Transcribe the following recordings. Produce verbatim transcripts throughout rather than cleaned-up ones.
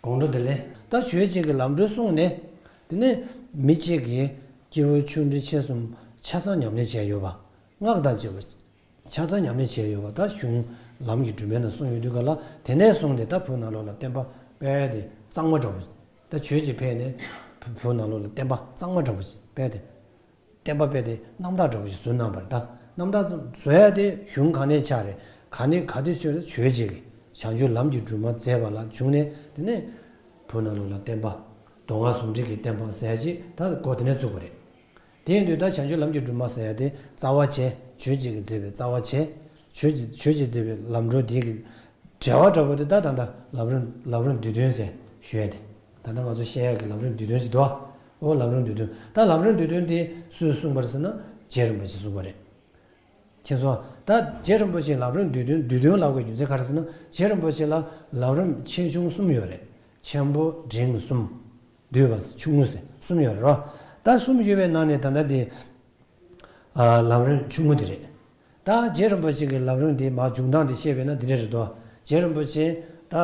དགོང་དྲོ་བདེ་ལེགས། ད་ཆོས་བྱེད་ཀྱི་ལམ་འགྲོ་གསུངས་ནས། དེ་ནས་མི་གཅིག་གིས་སྐྱེས་བུ་ཆུང་འབྲིང་ཆེ་གསུམ་ཆ་ཚང་ཉམས་ལེན་བྱས་ཡོད་པ། སྔགས་དང་བཅས་པ་ཆ་ཚང་ཉམས་ལེན་བྱས་ཡོད་པ། ད་གཞུང་ལམ་གྱི་སྒྲོན་མེ་ནང་གསུངས་ཡོད་དུས་ག་ལ། དེ་ནས་བཟུང་སྟེ་ད་བོད་ནང་ལོགས་ལ་བསྟན་པ་དཔེ་དེ་གཙང་མ་འདྲ་བོ། ད་ཆོས་ཀྱི་ཕན་ནས་བོད་ནང་ལོགས་ལ་བསྟན་པ་གཙང་མ་འདྲ་བོ་དཔེ་དེ། བསྟན་པ་དཔེ་དེ་རྣམ་དག་འདྲ་བོ་ཞིག་བཟོས་གནང་བ་རེད། ད་རྣམ་དག་བཟོ་ཡ་དེ་གཞུང་ག་ནས་ཆགས་རེད། ག་ནས་ག་དུས་ཆོས་རེད། ཆོས་བྱེད་ཀྱི་བྱང་ཆུབ་ལམ་གྱི་སྒྲོན་མ་མཛད་པ་ལ་བྱུང་ནས། དེ་ནས་བོད་ནང་ལོགས་ལ་བསྟན་པ། མདོ་སྔགས་ཟུང་འབྲེལ་གྱི་བསྟན་པ་ཟེར་ཡ་ཅིག་ད་འགོ་དེ་ནས་བཙུགས་པ་རེད། དེ་ཡིན་དུས་ད་བྱང་ཆུབ་ལམ་གྱི་སྒྲོན་མ་ཟེར་ཡ་དེ་རྩ་བ་བྱས། ཆོས་བྱེད་ཀྱི་མཛད་པའི་རྩ་བ་བྱས། ཆོས་ཀྱི་ཆོས་ཀྱི་མཛད་པའི་ལམ་འགྲོ་དེ་གི་འབྲེལ་བ་འདྲ་པོ་དེ་ད་ད་ལྟ་ལམ་རིམ་ལམ་རིམ་བསྡུས་དོན་ཟེར་ཞུ་ཡ་དེ། ད་ལྟ་ང་ཚོ་བཤད་ཡ་གི་ལམ་རིམ་བསྡུས་དོན་ཅིག་འདུག་ཨ། ཨོ་ལམ་རིམ་བསྡུས་དོན། ད་ལམ་རིམ་བསྡུས་དོན་དེ་སུས་གསུངས་པ་རེད་ཟེར་ན། རྗེ་རིན་པོ་ཆེས་གསུངས་པ་རེད། མཁྱེན་སོང་། ད་རྗེ་རིན་པོ་ཆེས་ལམ་རིམ་བསྡུས་དོན་བསྡུས་དོན་ལབ་དགོས་རྒྱུ་མཚན་ག་རེ་ཟེར་ན། རྗེ་རིན་པོ་ཆེ་ལ་ལམ་རིམ་ཆེ་ཆུང་གསུམ་ཡོད་རེད། ཆེན་པོ་འབྲིང་གསུམ། བསྡུས་པ་ཆུང་ངུ་ཟེར་གསུམ་ཡོད་རེད་བ། ད་གསུམ་ཡོད་པའི་ནང་ནས་ད་ལྟ་དེ། ཨ། ལམ་རིམ་ཆུང་ངུ་དེ་རེད། ད་རྗེ་རིན་པོ་ཆེ་གི་ལམ་རིམ་དེ་མར་འབྱུང་སྟངས་དེ་བཤད་པས་ན་འདི་འདྲ་རེད་དོ། རྗེ་རིན་པོ་ཆེ་ད་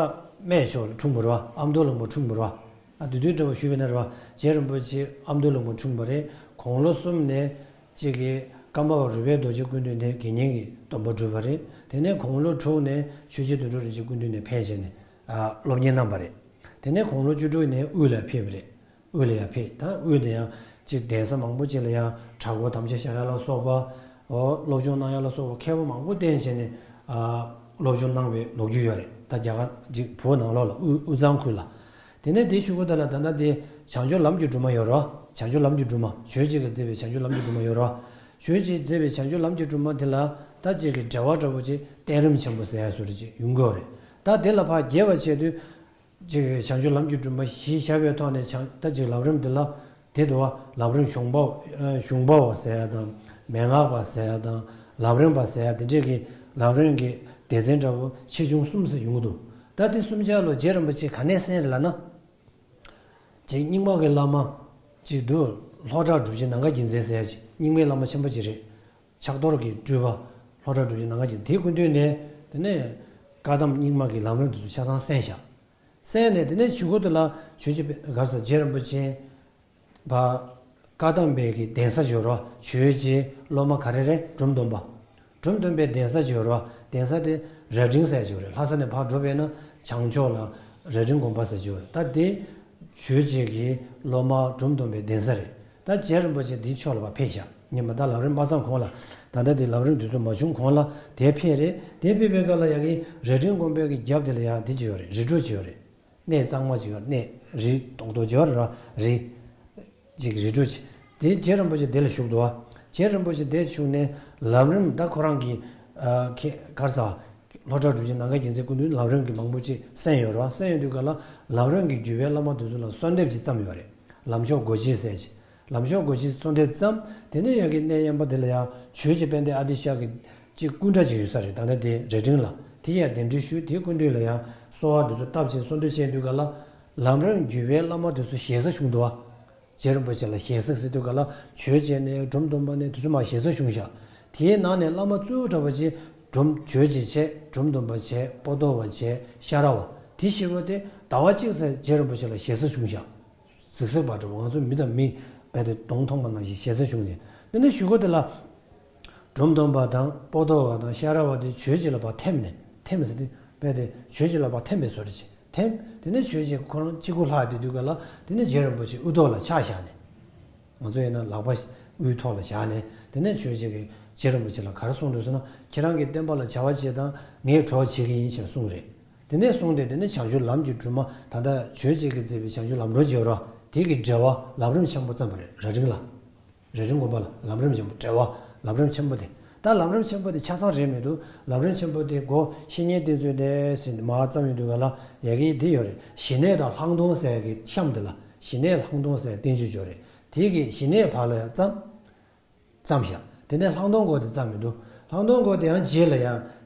སྨད་ཕྱོགས་ལ་འཁྲུངས་པ་རེད་བ། ཨ་མདོ་ལུང་པ་འཁྲུངས་པ་རེད་བ། ཨ་དེ་དུས་འདྲ་བོ་ཞུས་པས་ན་རེད་བ། རྗེ་རིན་པོ་ཆེ་ཨ་མདོ་ལུང་པ་འཁྲུངས་པ་རེད། དགུང་ལོ་གསུམ་ནས་གཅིག་གི་ཀརྨ་པ་རོལ་པའི་རྡོ་རྗེ་སྐུ་མདུན་ནས་དགེ་བསྙེན་གྱི་སྡོམ་པ་བསྒྲུབས་པ་རེད། དེ་ནས་དགུང་ལོ་དྲུག་ནས་ཆོས་རྗེ་དོན་གྲུབ་རིན་ཆེན་སྐུ་མདུན་ནས་ཕེབས་བྱས་ནས། ཨ། སློབ་གཉེར་གནང་བ་རེད། དེ་ནས་དགུང་ལོ་བཅུ་དྲུག་ནས་དབུས་ལ་ཕེབས་པ་རེད། དབུས་ལ་ཡང་ཕེབས། ད་དབུས་ནས་ཡང་ཅིག་གདན་ས་མང་པོ་ཅིག་ལ་ཡང་གྲྭ་སྐོར་དམ་བཅའ་བཞག་ཡ་ལ་སོགས་པ། འོ་སློབ་སྦྱོང་གནང་ཡ་ལ་སོགས་པ་མཁས་པ་མང་པོ་བསྟེན་བྱས་ནས། ཨ། སློབ་སྦྱོང་གནང་བའི་ལོ་རྒྱུས་ཡོད་རེད། ད་རྒྱ་གར་ཅིག་བོད་ནང་ལོགས་ལ་དབུས་དབུས་གཙང་ཁུལ་ལ། དེ་ནས་དེའི་གཞུག་གུ་དེ་ལ་ད་ལྟ་དེ་བྱང་ཆུབ་ལམ་གྱི་སྒྲོན་མ་ཡོད་རེད་བ། བྱང་ཆུབ་ལམ་གྱི་སྒྲོན་མ། ཆོས་རྗེ་གིས་མཛད་པའི་བྱང་ཆུབ་ལམ་གྱི་སྒྲོན་མ་ཡོད་རེད་བ། ཆོས་རྗེས་མཛད་པའི་བྱང་ཆུབ་ལམ་གྱི་སྒྲོན་མ་དེ་ལ་ད་ཅིག་གི་འགྲེལ་བ་འདྲ་པོ་ཅིག་བསྟན་རིམ་ཆེན་པོ་ཟེར་ཡ་བཟོ་འདྲ་ཅིག་ཡོང་གི་ཡོད་རེད། ད་དེ་ལ་ཕར་རྒྱས་པ་བྱས་དུས། ཅིག་བྱང་ཆུབ་ལམ་གྱི་སྒྲོན་མ་གཞི་བཞག་པའི་ཐོག་ནས་བྱང་ད་ཅིག་ལམ་རིམ་འདི་ལ་དེ་འདུག་བ། ལམ་རིམ་གཞུང་པ། གཞུང་པ་བ་ཟེར་ཡ་དང་། མན་ངག་པ་ཟེར་ཡ་དང་། ལམ་རིམ་པ་ཟེར་ཡ་དེ་འདྲས་ཀྱི་ལམ་རིམ་གྱི་སྡེ་ཚན་འདྲ་པོ་ཆེ་ཆུང་གསུམ་ཟེར་ཡོང་གི་འདུག་ད་དེ་གསུམ་ཆ་ལ་རྗེ་རིན་པོ་ཆེ་ག་ནས་གསན་རེད་ལབ་ན། ཅིག་རྙིང་མ་གི་བླ་མ་ཅིག་འདུག་ལྷོ་བྲག་གྲུབ་ཆེན་ནམ་མཁའ་རྒྱལ་མཚན་ཟེར་ཡ་ཅིག་རྙིང་མའི་བླ་མ་ཆེན་པོ་ཅིག་རེད། ཕྱག་རྡོར་གྱི་སྤྲུལ་པ། ལྷོ་བྲག་གྲུབ་ཆེན་ནམ་མཁའ་རྒྱལ་མཚན། དེའི་སྐུ་མདུན་ནས་དེ་ནས་བཀའ་གདམས་རྙིང་མ་གི་ལམ་རིམ་དེ་ཚོ་ཆ་ཚང་གསན་བཞག་གསན་ནས་དེ་ནས་གཞུག་གུ་དེ་ལ་ཆོས་རྗེ་ག་ས་རྗེ་རིན་པོ་ཆེ་བ། བཀའ་གདམས་པའི་གི་གདན་ས་ཅིག་ཡོད་རེད་བ། ཆོས་རྗེའི་སློབ་མ་ག་རེ་རེད། འབྲོམ་སྟོན་པ། འབྲོམ་སྟོན་པའི་གདན་ས་ཅིག་ཡོད་རེད་བ། གདན་ས་དེ་རྭ་སྒྲེང་ཟེར་ཅིག་ཡོད་རེད། ལྷ་ས་ནས་ཕར་འགྲོ་བས་ན་བྱང་ཕྱོགས་ལ་རྭ་སྒྲེང་དགོན་པ་ཟེར་ཅིག་ཡོད་རེད། ད་དེ་ཆོས་རྗེ་གི་སློབ་མ་འབྲོམ་སྟོན་པའི་གདན་ས་རེད། ད་རྗེ་རིན་པོ་ཆེ་འདིའི་ཕྱོགས་ལ་ཕར་ཕེབས་ཤག་ཉི་མ་ད་ལམ་རིམ་མ་ཚང་གོང་ལ། ད་ལྟ་དེ་ལམ་རིམ་དེ་ཚོ་མ་བྱུང་གོང་ལ་དེ་ཕེབས་རེད། དེ་ཕེབས་པའི་སྐབས་ལ་ཡ་གི་རྭ་སྒྲེང་དགོན་པའི་གི་རྒྱབ་དེ་ལ་ཡ་དེ་ཅིག་ཡོད་རེད། རི་ཁྲོད་ཅིག་ཡོད་རེད། གནས་གཙང་མ་ཅིག་ཡོད་རེད། གནས་རི་ཏོག་ཏོག་ཅིག་ཡོད་རེད་བ། རི་ཅིག་རི་ཁྲོད་ཅིག་དེ་རྗེ་རིན་པོ་ཆེ་དེ་ལ་བཞུགས་འདུག་བ། རྗེ་རིན་པོ་ཆེ་དེ་བཞུགས་ནས་ལམ་རིམ་ད་ཁོ་རང་གི། ཨ། ཁེ་གར་ས། ལྷོ་བྲག་གྲུབ་ཆེན་ནམ་མཁའ་རྒྱལ་མཚན་སྐུ་མདུན་ལམ་རིམ་གྱི་མང་པོ་ཅིག་གསན་ཡོད་རེད་བ། གསན་ཡོད་དུས་ག་ལ་ལམ་རིམ་གྱི་བརྒྱུད་པའི་བླ་མ་དེ་ཚོ་ལ་གསོལ་འདེབས་ཅིག་བརྩམས་ཡོད་རེད། ལམ་མཆོག་སྒོ་འབྱེད་ཟེར་ཅིག་ལམ་མཆོག་སྒོ་འབྱེད་གསོལ་འདེབས་བརྩམས། དེ་ནས་ཡ་གི་གནས་དབེན་པ་དེ་ལ་ཡང་ཆོས་རྗེ་དཔལ་ལྡན་ཨ་ཏི་ཤ་གི་ཅིག་སྐུ་འདྲ་ཅིག་ཡོད་ས་རེད། ད་ལྟ་དེ་རྭ་སྒྲེང་ལ། དེ་ཡང་གདན་འདྲེན་ཞུས། དེའི་སྐུ་མདུན་ལ་ཡང་གསོལ་བ་དེ་ཚོ་བཏབ་བྱས་གསོལ་འདེབས་བྱས་དུས་ག་ལ་ལམ་རིམ་བརྒྱུད་པའི་བླ་མ་དེ་ཚོ་ཞལ་གསེར་བྱུང་འདུག་བ། རྗེ་རིན་པོ་ཆེ་ལ་ཞལ་གསེར་ཟེར་དུས་ག་ལ་ཆོས་རྗེ་ནས་འབྲོམ་སྟོན་པ་ནས་དེ་ཚོ་མར་ཞལ་གསེར་བྱུང་ཤག་དེའི་ནང་ནས་བླ་མ་གཙོ་བོ་འདྲ་པོ་ཅིག་འབྲོམ་ཆོས་རྗེ་བྱས། འབྲོམ་སྟོན་པ་བྱས། པོ་ཏོ་བ་བྱས། ཤ་ར་བ། དེ་བཞི་པོ་དེ་ཟླ་བ་གཅིག་ཙམ་རྗེ་རིན་པོ་ཆེ་ལ་ཞལ་གསེར་བྱུང་ཤག་གཟིགས་གཟིགས་པ་འདྲ་པོ། ང་ཚོ་མི་དང་མི་རྦད་དེ་གདོང་མཐོང་བ་ནང་བཞིན་ཞལ་གསེར་བྱུང་ནས། དེ་ནས་གཞུག་གུ་དེ་ལ་འབྲོམ་སྟོན་པ་དང་པོ་ཏོ་བ་དང་ཤ་ར་བ་དེ་ཆོས་རྗེ་ལ་ཕར་ཐིམ་ནས། ཐིམ་ཟེར་དུས་རྦད་དེ་ཆོས་རྗེ་ལ་ཕར་ཐིམ་པའི་བཟོ་འདྲ་ཅིག་ཐིམ། དེ་ནས་ཆོས་རྗེ་ཁོ་རང་གཅིག་པུ་ལྷག་བསྡད་དུས་ག་ལ། དེ་ནས་རྗེ་རིན་པོ་ཆེ་དབུ་ཐོག་ལ་ཕྱག་བཞག་ནས། ང་ཚོ་ཡིན་ན་ལག་པ་དབུའི་ཐོག་ལ་བཞག་ནས། དེ་ནས་ཆོས་རྗེ་གིས་རྗེ་རིན་པོ་ཆེ་ལ་ག་རེ་གསུངས་འདུག་ཟེར་ན། ཁྱེད་རང་གིས་བསྟན་པ་ལ་བྱ་བ་བྱེད་དང་། ངས་གྲོགས་བྱེད་ཀྱི་ཡིན་ཞེས་གསུངས་རེད། དེ་ནས་བཟུང་སྟེ་དེ་ནས་བྱང་ཆུབ་ལམ་གྱི་སྒྲོན་མ། ད་ལྟ་ཆོས་རྗེ་གིས་མཛད་པའི་བྱང་ཆུབ་ལམ་སྒྲོན་ཅིག་ཡོད་རེད་བ། དེ་གི་འགྲེལ་པ་ལམ་རིམ་ཆེན་པོ་བརྩམས་པ་རེད། རྭ་སྒྲེང་ལ། རྭ་སྒྲེང་དགོན་པ་ལ་ལམ་རིམ་ཆེན་པོ། འགྲེལ་པ་ལམ་རིམ་ཆེན་པོ་དེ། ད་ལམ་རིམ་ཆེན་པོ་དེ་ཆ་ཚང་རེད་མི་འདུག་ལམ་རིམ་ཆེན་པོ་དེ་སྒོ་བཤེས་གཉེན་བསྟེན་ཚུལ་དེ་ཟེར་ནས་མར་བརྩམས་ཡོང་དུས་ག་ལ། ཡ་གི་དེ་ཡོད་རེད། ཞི་གནས་དང་ལྷག་མཐོང་ཟེར་གྱི་གཤམ་དེ་ལ། ཞི་གནས་ལྷག་མཐོང་ཟེར་བསྟན་བཅོས་ཡོད་རེད། དེ་གི་ཞི་གནས་བར་ལ་ཡང་བརྩམས། བརྩམས་ཤག་དེ་ནས་ལྷག་མཐོང་སྐོར་དེ་བརྩམས་མི་འདུག་ལྷག་མཐོང་སྐོར་དེ་ཡང་རྗེས་ལ་ཡང་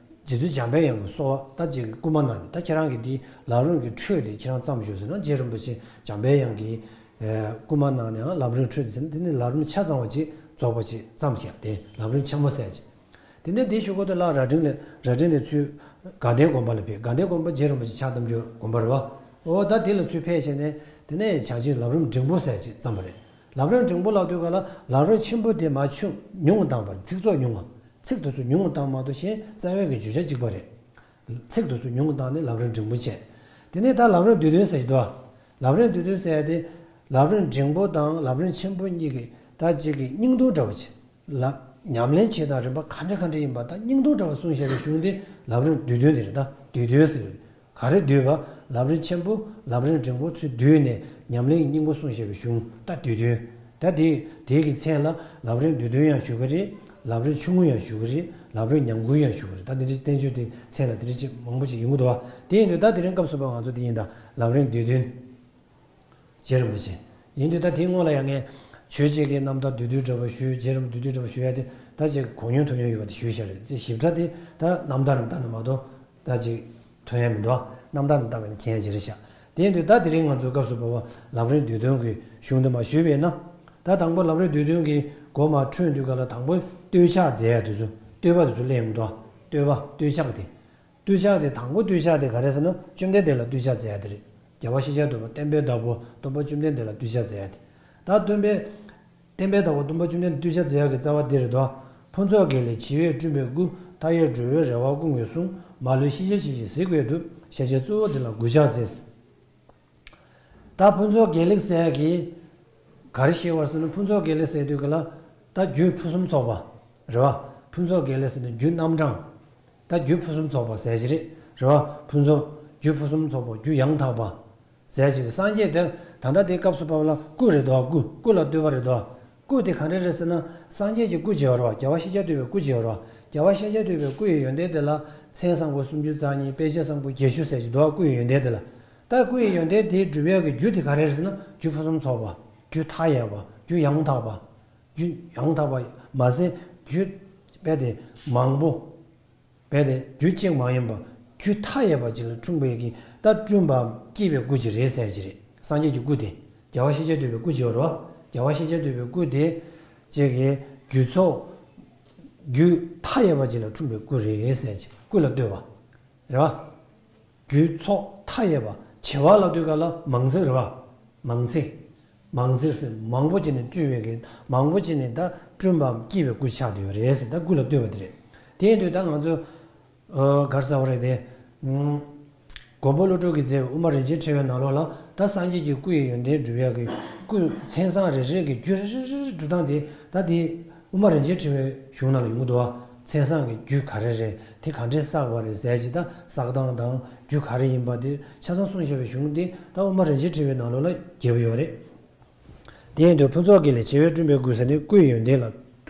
རྗེ་བཙུན་འཇམ་དཔལ་དབྱངས་ཀྱིས་གསོལ་བ་བཏབ་བྱས་ཀྱི་སྐུལ་མ་གནང་ནས། ད་ཁྱེད་རང་གིས་འདི་ལམ་རིམ་གྱི་འཕྲོས་དེ་ཁྱེད་རང་བརྩམས་ཤོག་ཟེར་ན། རྗེ་རིན་པོ་ཆེ་འཇམ་དཔལ་དབྱངས་ཀྱིས། ཨ། སྐུལ་མ་གནང་ནས་ལམ་རིམ་འཕྲོས་དེ་ཟེར་ན། དེ་ནི་ལམ་རིམ་ཆ་ཚང་བ་ཅིག་རྫོགས་པ་ཅིག་བརྩམས་ཤག་དེ་ལམ་རིམ་ཆེན་མོ་ཟེར་ཅིག་དེ་ནས་དེའི་གཞུག་གུ་དེ་ལ་རྭ་སྒྲེང་ལ། རྭ་སྒྲེང་ནས་ཚུར་དགའ་ལྡན་དགོན་པ་ལ་ཕེབས། དགའ་ལྡན་དགོན་པ་རྗེ་རིན་པོ་ཆེ་ཕྱག་བཏབ་རྒྱུ་དགོན་པ་རེད་བ། འོ་ད་དེ་ལ་ཚུར་ཕེབས་བྱས་ནས་དེ་ནས་བྱང་ཆུབ་ལམ་རིམ་འབྲིང་པོ་ཟེར་ཅིག་བརྩམས་པ་རེད། ལམ་རིམ་འབྲིང་པོ་ལབ་དུས་ག་ལ་ལམ་རིམ་ཆེན་པོ་དེ་མར་ཆུང་ཉུང་བཏང་བར་ཚིག་ཚོགས་ཉུང་བ། ཚིག་དེ་ཚོ་ཉུང་བཏང་མ་གཏོགས་གཞན་རྩ་བའི་གི་བརྗོད་བྱ་གཅིག་པ་རེད། ཚིག་དེ་ཚོ་ཉུང་བཏང་ནས་ལམ་རིམ་འབྲིང་པོ་བྱས། དེ་ནས་ད་ལམ་རིམ་བསྡུས་དོན་ཟེར་གྱི་འདུག་ལམ་རིམ་བསྡུས་དོན་ཟེར་ཡ་དེ་ལམ་རིམ་འབྲིང་པོ་དང་ལམ་རིམ་ཆེན་པོ་གཉིས་ཀྱི་ད་གཅིག་གི་སྙིང་དོན་འདྲ་བོ་བྱས། ལམ་ཉམས་ལེན་བྱེད་སྟངས་རིམ་པ་ག་འདྲ་ག་འདྲ་ཡིན་པ་ད་སྙིང་དོན་འདྲ་བོ་གསུངས་བཞག་པའི་གཞུང་དེ་ལམ་རིམ་བསྡུས་དོན་དེ་རེད། ད་བསྡུས་དོན་ཟེར་བ་རེད། ག་རེ་བསྡུས་པ། ལམ་རིམ་ཆེན་པོ་ལམ་རིམ་འབྲིང་པོ་ཚུར་བསྡུས་ནས་ཉམས་ལེན་སྙིང་པོ་གསུངས་བཞག་པའི་གཞུང་ད་བསྡུས་དོན། ད་དེ་དེ་གི་མཚན་ལ་ལམ་རིམ་བསྡུས་དོན་ཡང་ཞུ་གི་རེད། ལམ་རིམ་ཆུང་ངུ་ཡང་ཞུ་གི་རེད། ལམ་རིམ་ཉམས་རྒུད་ཡང་ཞུ་གི་རེད། ད་དེ་འདྲའི་བསྟན་བཅོས་དེ་མཚན་ལ་དེ་འདྲ་ཅིག་མང་པོ་ཅིག་ཡོང་གི་འདུག་བ། དེ་ཡིན་དུས་ད་དེ་རིང་སྐབས་སུ་བབས་ང་ཚོ་དེ་ཡིན་ད་ལམ་རིམ་བསྡུས་དོན། རྗེ་རིན་པོ་ཆེ། ཡིན་དུས་ད་དེའི་སྔོན་ལ་ཡང་ངས་ཆོས་བརྒྱད་ཀྱི་རྣམ་ཐར་བསྡུས་བསྡུས་འདྲ་པོ་ཞུས། རྗེ་རིན་པོ་བསྡུས་བསྡུས་འདྲ་པོ་ཞུ་ཡ་དེ་ད་ཅིག་གོ་མྱོང་ཐོས་མྱོང་ཡོད་པ་དེ་ཞུས་བཞག་རེད། དེ་ཞིབ་ཕྲ་དེ་ད་རྣམ་ཐར་ནས་ལྟ་ན་མ་གཏོགས་ད་ཅིག་ཐོན་ཡ་མི་འདུག་རྣམ་ཐར་ནས་ལྟ་བས་ན་མཁྱེན་ཡ་ཅིག་རེད་ཤག་དེ་ཡིན་དུས་ད་དེ་རིང་ང་ཚོའི་སྐབས་སུ་བབས་པ་ལམ་རིམ་བསྡུས་དོན་གྱི་གཞུང་དུ་མར་ཞུས་པས་ན། ད་དང་པོ་ལམ་རིམ་བསྡུས་དོན་གྱི་འགོ་མར་འཁྲོད་དུས་ག་ལ་དང་པོ་བསྟོད་ཕྱག་མཛད་ཡ་དེ་ཚོ་བསྟོད་པ་དེ་ཚོ་གླེང་མི་འདུག་བསྟོད་པ་བསྟོད་ཕྱག་དེ། བསྟོད་ཕྱག་དེ་དང་པོ་བསྟོད་ཕྱག་དེ་ག་རེ་ཟེར་ན་བཅོམ་ལྡན་འདས་ལ་བསྟོད་ཕྱག་མཛད་ཡ་དེ་རེད། རྒྱལ་བ་ཤེས་བྱ་ཐུབ་པ་སྟོན་པའི་བདག་པོ་སྟོན་པ་བཅོམ་ལྡན་འདས་ལ་བསྟོད་ཕྱག་མཛད་ཡ་དེ། ད་སྟོན་པའི་སྟོན་པའི་བདག་པོ་སྟོན་པ་བཅོམ་ལྡན་འདས་བསྟོད་ཕྱག་མཛད་ཡ་གི་རྩ་བ་འདི་རེད་དོ། ཕུན་ཚོགས་དགེ་ལེགས་བྱེ་བས་བསྐྲུན་པའི་སྐུ། མཐའ་ཡས་འགྲོ་བའི་རེ་བ་ཀུན་གྱིས་བསྲུང་། མ་ལུས་ཤེས་བྱ་ཞིག་གིས་གཟིགས་པའི་མཐུས། ཤཱཀྱའི་གཙོ་བོ་འདི་ལ་གུས་ཕྱག་མཛོད། ད་ཕུན་ཚོགས་དགེ་ལེགས་ཟེར་ཡ་གི་ག་རེ་ཤེས་པར་ཟེར་ན་ཕུན་ཚོགས་དགེ་ལེགས་ཟེར་དུས་ག་ལ་ད་རྒྱུ་ཕུན་སུམ་ཚོགས་པ་རེད་བ། ཕུན་ཚོགས་དགེ་ལེགས་ཟེར་ན་རྒྱུ་རྣམ་གྲངས། ད་རྒྱུ་ཕུན་སུམ་ཚོགས་པ་ཟེར་གྱི་རེད། རེད་བ། ཕུན་ཚོགས་རྒྱུ་ཕུན་སུམ་ཚོགས་པ་རྒྱུ་ཡང་དག་པ་ཟེར་གྱི་རེད། སངས་རྒྱས་དེ་ད་ལྟ་དེ་སྐབས་སུ་བབས་ལ་སྐུ་རེད་དོ། སྐུ་སྐུ་ལ་བསྟོད་པ་རེད་དོ། སྐུ་དེ་ག་འདྲ་རེད་ཟེར་ན་སངས་རྒྱས་ཀྱི་སྐུ་བྱེད་པ་རེད་བ། རྒྱལ་བ་ཤེས་བྱ་ཐུབ་པའི་སྐུ་བྱེད་པ་རེད་བ། རྒྱལ་བ་ཤེས་བྱ་ཐུབ་པའི་སྐུ་ཡི་ཡོན་ཏན་དེ་ལ་མཚན་བཟང་པོ་སུམ་ཅུ་རྩ་གཉིས་དཔེ་བྱད་བཟང་པོ་བརྒྱད་ཅུ་ཟེར་གྱི་འདུག་སྐུ་ཡི་ཡོན་ཏན་དེ་ལ། ད་སྐུ་ཡི་ཡོན་ཏན་དེ་སྒྲུབ་ཡག་གི་རྒྱུ་དེ་ག་རེ་རེད་ཟེར་ན་རྒྱུ་ཕུན་སུམ་ཚོགས་པ། རྒྱུ་མཐའ་ཡས་པ། རྒྱུ་ཡང་དག་པ། རྒྱུ་ཡང་དག་པ་མ་ཟད་རྒྱུ་དཔེ་དེ་མང་པོ། དཔེ་དེ་རྒྱུ་གཅིག་མ་ཡིན་པ་རྒྱུ་མཐའ་ཡས་པ་ཅིག་ལ་འཁྲུངས་པའི་གི་ད་བསྐྲུན་པའམ་བསྐྱེད་པའི་སྐུ་ཅིག་རེད་ཟེར་གྱི་རེད། སངས་རྒྱས་ཀྱི་སྐུ་དེ་རྒྱལ་བ་ཤེས་བྱ་ཐུབ་པའི་སྐུ་ཅིག་ཡོད་རེད་བ། རྒྱལ་བ་ཤེས་བྱ་ཐུབ་པའི་སྐུ་དེ་ཅིག་གི་རྒྱུ་ཚོགས་རྒྱུ་མཐའ་ཡས་པ་ཅིག་ལ་འཁྲུངས་པའི་སྐུ་རེད་ཟེར་གྱི་སྐུ་ལ་བསྟོད་པ་རེད་བ། རྒྱུ་ཚོགས་མཐའ་ཡས་པ། བྱེ་བ་ལབ་དུས་ག་ལ་མང་ཚིག་རེད་བ། མང་ཚིག་མང་ཚིག་ཟེར་མང་པོ་ཅིག་ནས་སྤྲུལ་བའི་གི་མང་པོ་ཅིག་ནས་ད་བསྐྲུན་པའམ་བསྐྱེད་པའི་སྐུ་ཆགས་བསྡད་ཡོད་རེད་ཟེར། ད་སྐུ་ལ་བསྟོད་པ་དེ་རེད། དེ་ཡིན་དུས་ད་ང་ཚོ་ཨ་ག་རེ་ཟེར་བ་རེད་དེ། ཨུམ། མགོན་པོ་ཀླུ་སྒྲུབ་ཀྱིས་མཛད་པའི་དབུ་མ་རིན་ཆེན་ཕྲེང་བའི་ནང་ལོགས་ལ་ད་སངས་རྒྱས་ཀྱི་སྐུ་ཡི་ཡོན་ཏན་སྒྲུབ་ཡག་གི་སྐུ་མཚན་བཟང་རེ་རེ་གི་རྒྱུ་རེ་རེ་རེ་རེ་སྒྲུབ་སྟངས་དེ་ད་དེ། དབུ་མ་རིན་ཆེན་ཕྲེང་བའི་གཞུང་ནང་ལ་ཡོང་གི་འདུག་བ། མཚན་བཟང་གི་རྒྱུ་ག་རེ་རེད། དེ་ག་འདྲས་བསགས་པ་རེད་ཟེར་གྱི་ད་བསགས་སྟངས་དང་རྒྱུ་ག་རེ་ཡིན་པ་དེ་ཆ་ཚང་གསུངས་བཞག་པའི་གཞུང་དེ་ད་དབུ་མ་རིན་ཆེན་ཕྲེང་བའི་ནང་ལོགས་ལ་རྒྱས་པ་ཡོད་རེད། དེ་ཡིན་དུས་ཕུན་ཚོགས་དགེ་ལེགས་བྱེ་བས་བསྐྲུན་པའི་སྐུ་ཟེར་ནས་སྐུ་ཡི་ཡོན་ཏན་ལ་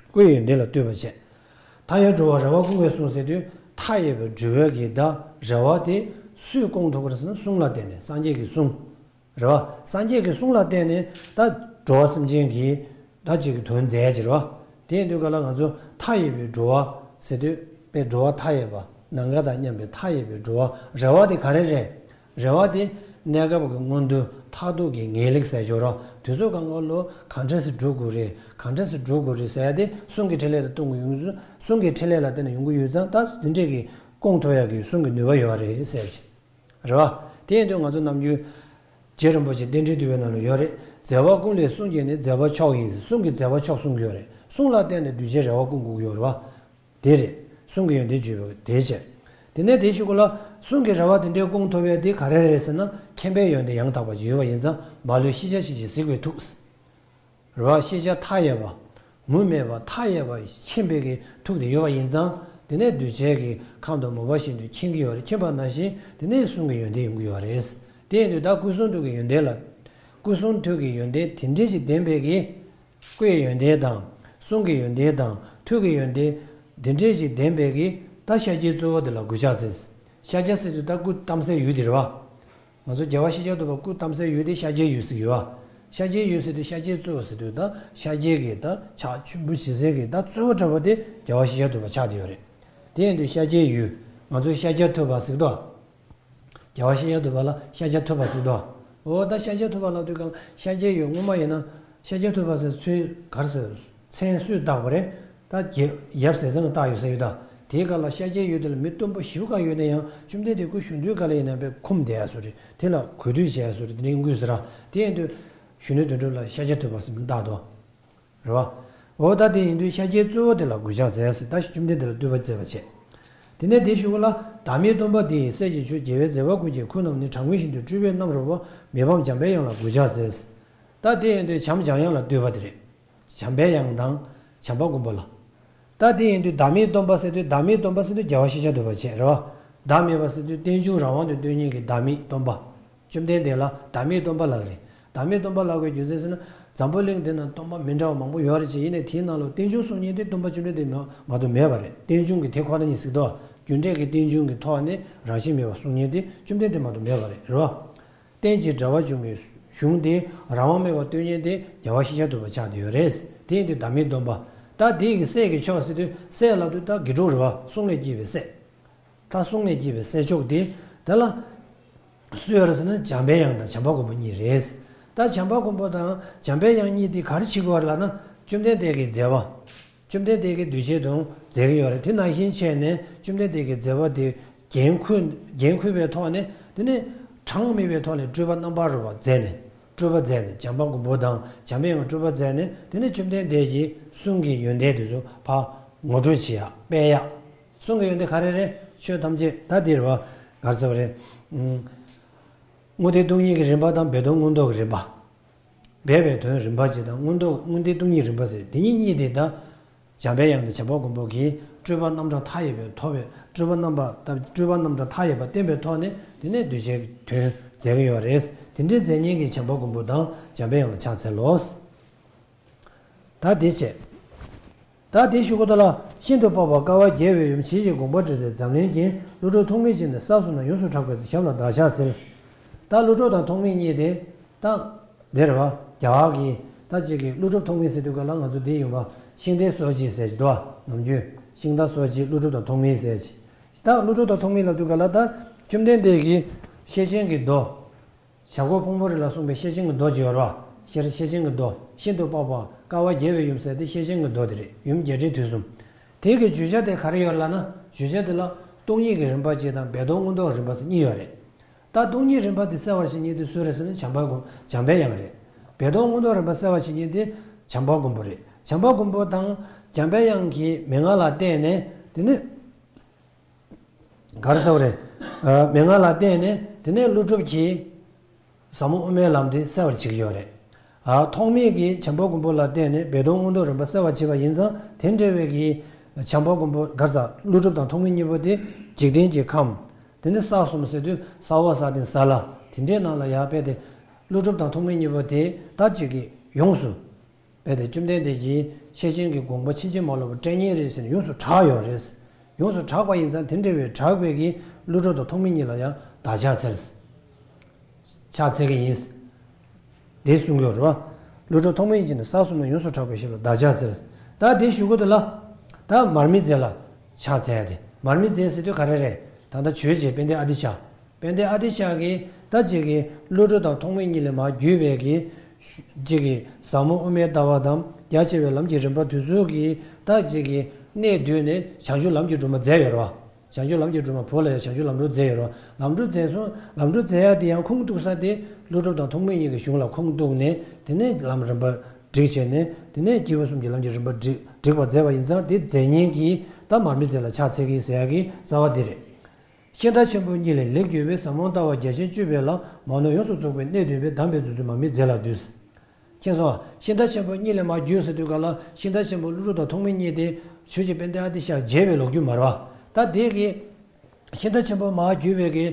སྐུ་ཡི་ཡོན་ཏན་ལ་བསྟོད་པ་བྱས། མཐའ་ཡས་འགྲོ་བའི་རེ་བ་ཀུན་གྱིས་བསྲུང་ཟེར་དུས་མཐའ་ཡས་པའི་འགྲོ་བའི་གི་ད་རེ་བ་དེ་སུས་སྐོང་ཐུབ་པ་རེད་ཟེར་ན་གསུང་ལ་བརྟེན་ནས་སངས་རྒྱས་ཀྱི་གསུང་། རེད་བ། སངས་རྒྱས་ཀྱི་གསུང་ལ་བརྟེན་ནས་ད་འགྲོ་བ་སེམས་ཅན་གྱི་ད་ཅིག་གི་དོན་མཛད་ཀྱི་རེད་བ། དེ་ཡིན་དུས་ག་ལ་ང་ཚོ་མཐའ་ཡས་པའི་འགྲོ་བ་ཟེར་དུས་དཔེ་འགྲོ་བ་མཐའ་ཡས་པ་ནམ་མཁའ་དང་མཉམ་པའི་མཐའ་ཡས་པའི་འགྲོ་བ་རེ་བ་དེ་ག་རེ་རེད། རེ་བ་དེ་གནས་སྐབས་ཀྱི་མངོན་མཐོ་མཐར་ཐུག་གི་ངེས་ལེགས་ཟེར་ཆོག་རོགས། དུས་ཚོད་གང་ག་ལོ་ག་འདྲས་སེ་འགྲོ་དགོས་རེད། ག་འདྲས་སེ་འགྲོ་དགོས་རེད་ཟེར་ཡ་དེ་གསུང་གི་འཕྲིན་ལས་ལ་གཏོང་གི་ཡོང་གསུང་གི་འཕྲིན་ལས་ལ་བརྟེན་ནས་ཡོང་གི་ཡོད་ཙང་ད་དེ་འདྲས་ཀྱི་སྐོང་ཐུབ་ཡ་གི་གསུང་གི་ནུས་པ་ཡོད་རེད་ཟེར་གྱི། རེད་བ། དེ་ཡིན་དུས་ང་ཚོ་ནམ་རྒྱུན། རྗེ་རིན་པོ་ཆེ་རྟེན་འབྲེལ་བསྡུས་པའི་ནང་ལ་ཡོད་རེད། མཛད་པ་ཀུན་ལས་གསུང་བྱས་ནས་མཛད་པ་མཆོག་ཡིན་ཟེར་གསུང་གི་མཛད་པ་མཆོག་གསུང་གི་ཡོད་རེད། གསུང་ལ་བརྟེན་ནས་གདུལ་བྱའི་རེ་བ་སྐོང་དགོས་ཀྱི་ཡོད་རེད་བ། དེ་རེད། གསུང་གི་ཡོན་ཏན་བརྗོད་པའི་དེ་བྱས། དེ་ནས་དེ་ཞུ་གོ་ལ། གསུང་གི་རེ་བ་དེ་འདྲའི་སྐོང་ཐུབ་པའི་དེ་ག་རེ་རེད་ཟེར་ན་མཁྱེན་པའི་ཡོན་ཏན་ཡང་དག་པ་ཅིག་ཡོད་པ་ཡིན་ཙང་མ་ལུས་ཤེས་བྱ་ཞིག་ཅིག་གཟིགས་པའི་ཐུགས། རེད་བ། ཤེས་བྱ་མཐའ་ཡས་པ། མུ་མེད་པ་མཐའ་ཡས་པ་མཁྱེན་པའི་གི་ཐུགས་དེ་ཡོད་པ་ཡིན་ཙང་དེ་ནས་གདུལ་བྱའི་གི་ཁམས་དང་མོས་པ་བཞིན་དུ་མཁྱེན་གྱི་ཡོད་རེད། མཁྱེན་པ་ནང་བཞིན་དེ་ནས་གསུང་གི་ཡོན་ཏན་ཡོང་གི་ཡོད་རེད། དེ་ཡིན་དུས་ད་སྐུ་གསུང་ཐུགས་ཀྱི་ཡོན་ཏན་ལ། སྐུ་གསུང་ཐུགས་ཀྱི་ཡོན་ཏན་དེ་འདྲས་ཞིག་ལྡན་པའི་གི། སྐུ་ཡི་ཡོན་ཏན་དང་། གསུང་གི་ཡོན་ཏན་དང་ཐུགས་ཀྱི་ཡོན་ཏན། དེ་འདྲས་ཞིག་ལྡན་པའི་གི་ད་ཤཱཀྱའི་གཙོ་བོ་དེ་ལ་གུས་ཕྱག་འཚལ། ཤཱཀྱ་ཟེར་དུས་ད་སྐུ་བལྟམས་སའི་ཡུལ་དེ་རེད་བ། ང་ཚོ་རྒྱལ་བ་ཤཱཀྱ་ཐུབ་པ་སྐུ་བལྟམས་སའི་ཡུལ་དེ་ཤཱཀྱའི་ཡུལ་ཟེར་གྱི་ཡོད་བ། ཤཱཀྱའི་ཡུལ་ཟེར་དུས་ཤཱཀྱའི་གཙོ་བོ་ཟེར་དུས་ད་ཤཱཀྱའི་གི་ད་ཕྱག་མཆོད་འབུལ་ཞུ་སའི་གི་ད་གཙོ་བོ་འདྲ་བོ་དེ་རྒྱལ་བ་ཤཱཀྱ་ཐུབ་པ་ཆགས་བསྡད་ཡོད་རེད། དེ་ཡིན་དུས་ཤཱཀྱའི་ཡུལ། ང་ཚོ་ཤཱཀྱ་ཐུབ་པ་ཟེར་གི་འདུག་རྒྱལ་བ་ཤཱཀྱ་ཐུབ་པ་ལ་ཤཱཀྱ་ཐུབ་པ་ཟེར་གི་འདུག་འོ་ད་ཤཱཀྱ་ཐུབ་པ་ལབ་དུས་ག་ལ་ཤཱཀྱའི་ཡུལ་སྔོན་མ་ཡིན་ན་ཤཱཀྱ་ཐུབ་པ་ཟེར་ཚུལ་ག་རེ་ཟེར་མཚན་སུས་བཏགས་པ་རེད། ད་རྒྱལ་ཡབ་ཟས་གཙང་གིས་བཏགས་ཡོད་ས་ཡོད་ད། དེའི་སྐབས་ལ་ཤཱཀྱའི་ཡུལ་དེ་ལ་མི་སྟོན་པ་བཞི་པོ་ག་ཡོད་ན་ཡང་བཅོམ་ལྡན་འདས་སྐུ་བཞུགས་དུས་ག་ལ་ཡིན་ན་པའི་འཁུམས་བསྡད་ཡ་བཟོ་རེད། དེ་ལ་གུས་འདུད་བྱས་ཡ་བཟོ་རེད། དེ་ནི་དབྱིངས་སྐུ་ཟེར་ར། དེ་ཡིན་དུས་གཞོན་ནུའི་དོན་གྲུབ་ལ་ཤཱཀྱ་ཐུབ་པ་ཟེར་མིང་བཏགས་དོ། རེད་བ། འོ་ད་དེ་ཡིན་དུས་ཤཱཀྱའི་གཙོ་བོ་དེ་ལ་གུས་ཕྱག་འཚལ་ཟེར། ད་བཅོམ་ལྡན་འདས་ལ་བསྟོད་པ་མཛད་པ་བྱས། དེ་ནས་དེའི་གཞུག་ལ་བདག་མེད་སྟོན་པ་འདི་ཡི་སྲས་ཀྱི་མཆོག་རྒྱལ་བའི་མཛད་པ་ཀུན་གྱི་ཁུར་རྣམས་ནི། གྲངས་མེད་བཞིན་དུ་སྤྲུལ་པའི་རྣམ་རོལ་པ། མི་ཕམ་འཇམ་པའི་དབྱངས་ལ་གུས་ཕྱག་འཚལ་ཟེར། ད་དེ་ཡིན་དུས་བྱམས་འཇམ་དབྱངས་ལ་བསྟོད་པ་དེ་རེད། འཇམ་པའི་དབྱངས་དང་བྱམས་པ་མགོན་པོ་ལ། ད་དེ་ཡིན་དུས་བདག་མེད་སྟོན་པ་ཟེར་དུས། བདག་མེད་སྟོན་པ་ཟེར་དུས་རྒྱལ་བ་ཤཱཀྱ་ཐུབ་པ་བྱས་རེད་བ། བདག་མེད་པ་ཟེར་དུས་རྟེན་འབྱུང་རང་དབང་དུ་སྟོན་མཁན་གྱི་བདག་མེད་སྟོན་པ། བཅོམ་ལྡན་འདས་ལ་བདག་མེད་སྟོན་པ་ལབ་རེད། བདག་མེད་སྟོན་པ་ལབ་དགོས་རྒྱུ་མཚན་ཟེར་ན། འཛམ་བུ་གླིང་འདི་ན་སྟོན་པ་མི་འདྲ་བ་མང་པོ་ཡོད་རེད་ཅེས། ཡིན་ནའི་དེའི་ནང་ལ་རྟེན་འབྱུང་གསུང་མཁན་དེ་སྟོན་པ་བཅོམ་ལྡན་འདས་མ་མ་གཏོགས་མེད་པ་རེད། རྟེན་འབྱུང་གི་དེ་ཁོ་ན་ཉིད་གཟིགས་རྟོག་རྒྱུ་འབྲས་ཀྱི་རྟེན་འབྱུང་གི་ཐོག་ནས་རང་བཞིན་མེད་པ་གསུང་མཁན་དེ་བཅོམ་ལྡན་འདས་མ་གཏོགས་མེད་པ་རེད། རེད་བ། རྟེན་ཅིང་འབྲེལ་བར་འབྱུང་བའི་གཞུང་དེ་རང་དབང་མེད་པར་སྟོན་མཁན་དེ་རྒྱལ་བ་ཤཱཀྱ་ཐུབ་པ་ཆགས་བསྡད་ཡོད་རེད། དེ་ཡིན་དུས་བདག་མེད་སྟོན་པ། ད་དེ་ཡི་སྲས་ཀྱི་མཆོག་ཟེར་དུས། སྲས་ལབ་དུས་ད་དགེ་ཕྲུག་རེད་བ། གསུང་ལས་སྐྱེས་པའི་སྲས། ད་གསུང་ལས་སྐྱེས་པའི་སྲས་མཆོག་དེ་དེ་ལ་སུ་ཡོད་རེད་ཟེར་ན། འཇམ་པའི་དབྱངས་དང་བྱམས་པ་མགོན་པོ་གཉིས་རེད། ད་བྱམས་པ་མགོན་པོ་དང་འཇམ་པའི་དབྱངས་གཉིས་དེ་ག་རེ་བྱེད་ཀྱི་ཡོད་རེད་ལབ་ན། བཅོམ་ལྡན་འདས་ཀྱི་མཛད་པ། བཅོམ་ལྡན་འདས་ཀྱིས་འདུས་བྱས་དང་མཛད་ཀྱི་ཡོད་རེད། དེ་ནང་བཞིན་བྱས་ནས་བཅོམ་ལྡན་འདས་ཀྱི་མཛད་པ་དེ་འགན་འཁུར་འགན་འཁུར་བའི་ཐོག་ནས། དེ་ནས་གྲངས་མེད་པའི་ཐོག་ནས་སྤྲུལ་པ་རྣམ་པར་རོལ་པ་མཛད་ནས། སྤྲུལ་པ་མཛད་ནས། བྱམས་པ་མགོན་པོ་དང་འཇམ་པའི་དབྱངས་སྤྲུལ་པ་མཛད་ནས། དེ་ནས་བཅོམ་ལྡན་འདས་ཀྱི་གསུང་གི་ཡོན་ཏན་དེ་ཚོ་ཕར་ངོ་སྤྲོད་བྱེད་ཡག་སྤེལ་ཡག་གསུང་གི་ཡོན་ཏན་ག་རེ་རེད། ཆོས་ཐམས་ཅད་ད་འདིར་བ་གར་ཟེར་བ་རེད། ཨུམ། དངོས་བསྟན་སྟོང་ཉིད་ཀྱི་རིམ་པ་དང་། སྦས་དོན་མངོན་རྟོགས་ཀྱི་རིམ་པ། སྦས་པའི་དོན་རིམ་པ་གཅིག་དང་། མངོན་རྟོགས་མངོན་བསྟན་སྟོང་ཉིད་རིམ་པ་ཟེར། དེ་གཉིས་གཉིས་དེ་ད་འཇམ་པའི་དབྱངས་དང་བྱམས་པ་མགོན་པོ་གིས་སྤྲུལ་པ་རྣམ་གྲངས་མཐའ་ཡས་པའི་ཐོབ་པའི། སྤྲུལ་པ་རྣམ་པ་ད་སྤྲུལ་པ་རྣམ་གྲངས་མཐའ་ཡས་པ་བསྟན་པའི་ཐོག་ནས། དེ་ནས་གདུལ་བྱའི་དོན་མཛད་ཀྱི་ཡོད་རེད། དེ་འདྲའི་མཛད་མཁན་གྱི་བྱམས་པ་མགོན་པོ་དང་འཇམ་པའི་དབྱངས་ལ་ཕྱག་འཚལ་ལོ། ད་དེ་བྱས། ད་དེའི་གཞུག་གུ་དེ་ལ། ཤིན་ཏུ་འཕགས་པ་དཀའ་བ་བརྒྱལ་བའི་ཡུམ། ཇི་ཞིག་དགོངས་པ་འགྲེལ་མཛད་འཛམ་གླིང་རྒྱན། ཀླུ་སྒྲུབ་ཐོགས་མེད་ཅན་ནི་ས་གསུམ་ན། ཡོངས་སུ་གྲགས་པའི་ཞབས་ལ་བདག་ཕྱག་འཚལ། ད་ཀླུ་སྒྲུབ་དང་ཐོགས་མེད་གཉིས་དེ་ད་དེ་རེད་བ། རྒྱ་གར་གྱི་ད་ཅིག་གི་ཀླུ་སྒྲུབ་ཐོགས་མེད་ཟེར་དུས་ག་ལ། ང་ཚོ་འདི་ཡོང་བ་ཤིང་རྟའི་སྲོག་བཅད་ཟེར་གྱི་འདུག་བ། ནམ་རྒྱུན་ཤིང་རྟ་སྲོག་བཅད། ཀླུ་སྒྲུབ་དང་ཐོགས་མེད་ཟེར་གྱི། ད་ཀླུ་སྒྲུབ་དང་ཐོགས་མེད་ལབ་དུས་ག་ལ། ད་བཅོམ་ལྡན་འདས་ཀྱི་ཤེར་ཕྱིན་གྱི་མདོ། བྱ་རྒོད་ཕུང་པོ་རི་ལ་གསུངས་པའི་ཤེར་ཕྱིན་གྱི་མདོ་ཅིག་ཡོད་རེད་བ། ཤེར་ཤེར་ཕྱིན་གྱི་མདོ། ཤིན་ཏུ་འཕགས་པ་དཀའ་བ་བརྒྱལ་བའི་ཡུམ་ཟེར་དེ་ཤེར་ཕྱིན་གྱི་མདོ་དེ་རེད། ཡུམ་བརྒྱད་ཁྲིའི་དུས་གསུམ། དེ་གི་བརྗོད་བྱ་དེ་ག་རེ་ཡོད་རེད་ལབ་ན། བརྗོད་བྱ་དེ་ལ་སྟོང་ཉིད་ཀྱི་རིམ་པ་གཅིག་དང་། སྦས་དོན་མངོན་རྟོགས་རིམ་པ་ཟེར་གཉིས་ཡོད་རེད། ད་སྟོང་ཉིད་རིམ་པ་དེ་གསལ་བར་བྱེད་མཁན་དེ་སུ་རེད་ཟེར་ན། བྱམས་པ་མགོན། འཇམ་པའི་དབྱངས་རེད། སྦས་དོན་མངོན་རྟོགས་རིམ་པ་གསལ་བར་བྱེད་མཁན་དེ་བྱམས་པ་མགོན་པོ་རེད། བྱམས་པ་མགོན་པོ་དང་འཇམ་པའི་དབྱངས་ཀྱི་མན་ངག་ལ་བརྟེན་ནས། དེ་ནི། ག་རེ་ཟེར་བ་རེད། ཨ། མན་ངག་ལ་བརྟེན་ནས། དེ་ནས་ཀླུ་སྒྲུབ་ཀྱིས་ཟབ་མོ་དབུ་མའི་ལམ་དེ་གསལ་བར་བྱེད་ཀྱི་ཡོད་རེད། ཨ། ཐོགས་མེད་ཀྱིས་བྱམས་པ་མགོན་པོ་ལ་བརྟེན་ནས་སྦས་དོན་མངོན་རྟོགས་རིམ་པ་གསལ་བར་བྱེད་པ་ཡིན་ཙང་། དེ་འདྲ་བའི་གི་བྱམས་པ་མགོན་པོ། ག་རེ་ཟེར། ཀླུ་སྒྲུབ་དང་ཐོགས་མེད་གཉིས་པོ་དེ་འཇིག་རྟེན་གྱི་ཁམས། དེ་ནས་ས་གསུམ་ཟེར་དུས་ས་འོག་ས་སྟེང་ས་བླ། དེ་འདྲའི་ནང་ལ་ཡར་ཕེབས་ཏེ། ཀླུ་སྒྲུབ་དང་ཐོགས་མེད་གཉིས་པོ་དེ་ད་ཅིག་གི་ཡོངས་སུ། རྦད་དེ་བཅོམ་ལྡན་འདས་ཀྱི་ཤེར་ཕྱིན་གྱི་དགོངས་པ་ཕྱིན་ཅི་མ་ལོག་པར་བཀྲལ་མཁན་རེད་ཟེར་ནས་ཡོངས་སུ་གྲགས་ཡོད་རེད། ཡོངས་སུ་གྲགས་པ་ཡིན་ཙང་། དེ་འདྲ་བའི་གྲགས་པའི་གི་ཀླུ་སྒྲུབ་དང་ཐོགས་མེད་གཉིས་ལ་ཡང་བདག་ཕྱག་འཚལ། ཕྱག་འཚལ་གྱི་ཡིན། དེ་གསུང་གི་ཡོད་རེད་བ། ཀླུ་སྒྲུབ་ཐོགས་མེད་གཉིས་ནི་ས་གསུམ་ན། ཡོངས་སུ་གྲགས་པའི་ཞབས་ལ་བདག་ཕྱག་འཚལ། ད་དེའི་གཞུག་གུ་དེ་ལ། ད་མར་མེ་མཛད་ལ་ཕྱག་འཚལ་ཏེ། མར་མེ་མཛད་ཟེར་དུས་ག་རེ་རེད། ད་ལྟ་ཆོས་རྗེ་དཔལ་ལྡན་ཨ་ཏི་ཤ། དཔལ་ལྡན་ཨ་ཏི་ཤ་གིས་ད་ཅིག་གི་ཀླུ་སྒྲུབ་དང་ཐོགས་མེད་གཉིས་ལས་མར་བརྒྱུད་པའི་གི་ཅིག་གི་ཟབ་མོ་དབུ་མའི་ལྟ་བ་དང་རྒྱ་ཆེ་བའི་ལམ་གྱི་རིམ་པ་དེ་ཚོ་གི་ད་ཅིག་གི་གནད་བསྡུས་ནས་བྱང་ཆུབ་ལམ་གྱི་སྒྲོན་མ་མཛད་ཡོད་རེད་བ། བྱང་ཆུབ་ལམ་གྱི་སྒྲོན་མ། བོད་ལ་ཡང་བྱང་ཆུབ་ལམ་སྒྲོན་མཛད་ཡོད་རེད་བ། ལམ་སྒྲོན་མཛད་སོང་། ལམ་སྒྲོན་མཛད་ཡ་དེ་ཡང་ཁུངས་གཏུགས་ས་དེ་ཀླུ་སྒྲུབ་དང་ཐོགས་མེད་གཉིས་ཀྱི་གཞུང་ལ་ཁུངས་གཏུགས་ནས། དེ་ནས་ལམ་རིམ་པ་སྒྲིག་བྱས་ནས། དེ་ནས་སྐྱེས་བུ་གསུམ་གྱི་ལམ་གྱི་རིམ་པ་སྒྲིག་སྒྲིག་པ་མཛད་པ་ཡིན་ཙང་། དེ་མཛད་མཁན་གྱི་ད་མར་མེ་མཛད་ལ་ཕྱག་འཚལ་གྱི་ཟེར་ཡ་གི་རྩ་བ་འདི་རེད། ཤིང་རྟ་ཆེན་པོ་གཉིས་ལས་ལེགས་བརྒྱུད་པའི། ཟབ་མོ་ལྟ་བ་རྒྱ་ཆེན་སྤྱོད་པའི་ལམ། མ་ནོར་ཡོངས་སུ་རྫོགས་པའི་གནད་སྟོན་པའི། གདམས་པའི་མཛོད་བཙུན་མར་མེ་མཛད་ལ་འདུད། མཁྱེན་སོང་ཨ། ཤིང་རྟ་ཆེན་པོ་གཉིས་ལས་མར་བརྒྱུད་ཟེར་དུས་ག་ལ། ཤིང་རྟ་ཆེན་པོ་ཀླུ་སྒྲུབ་དང་ཐོགས་མེད་གཉིས་དེ་ཆོས་རྗེ་དཔལ་ལྡན་ཨ་ཏི་ཤ་མཇལ་བའི་ལོ་རྒྱུས་མ་རེད་བ། ད་དེ་གི་ཤིང་རྟ་ཆེན་པོ་མར་བརྒྱུད་པའི་གི་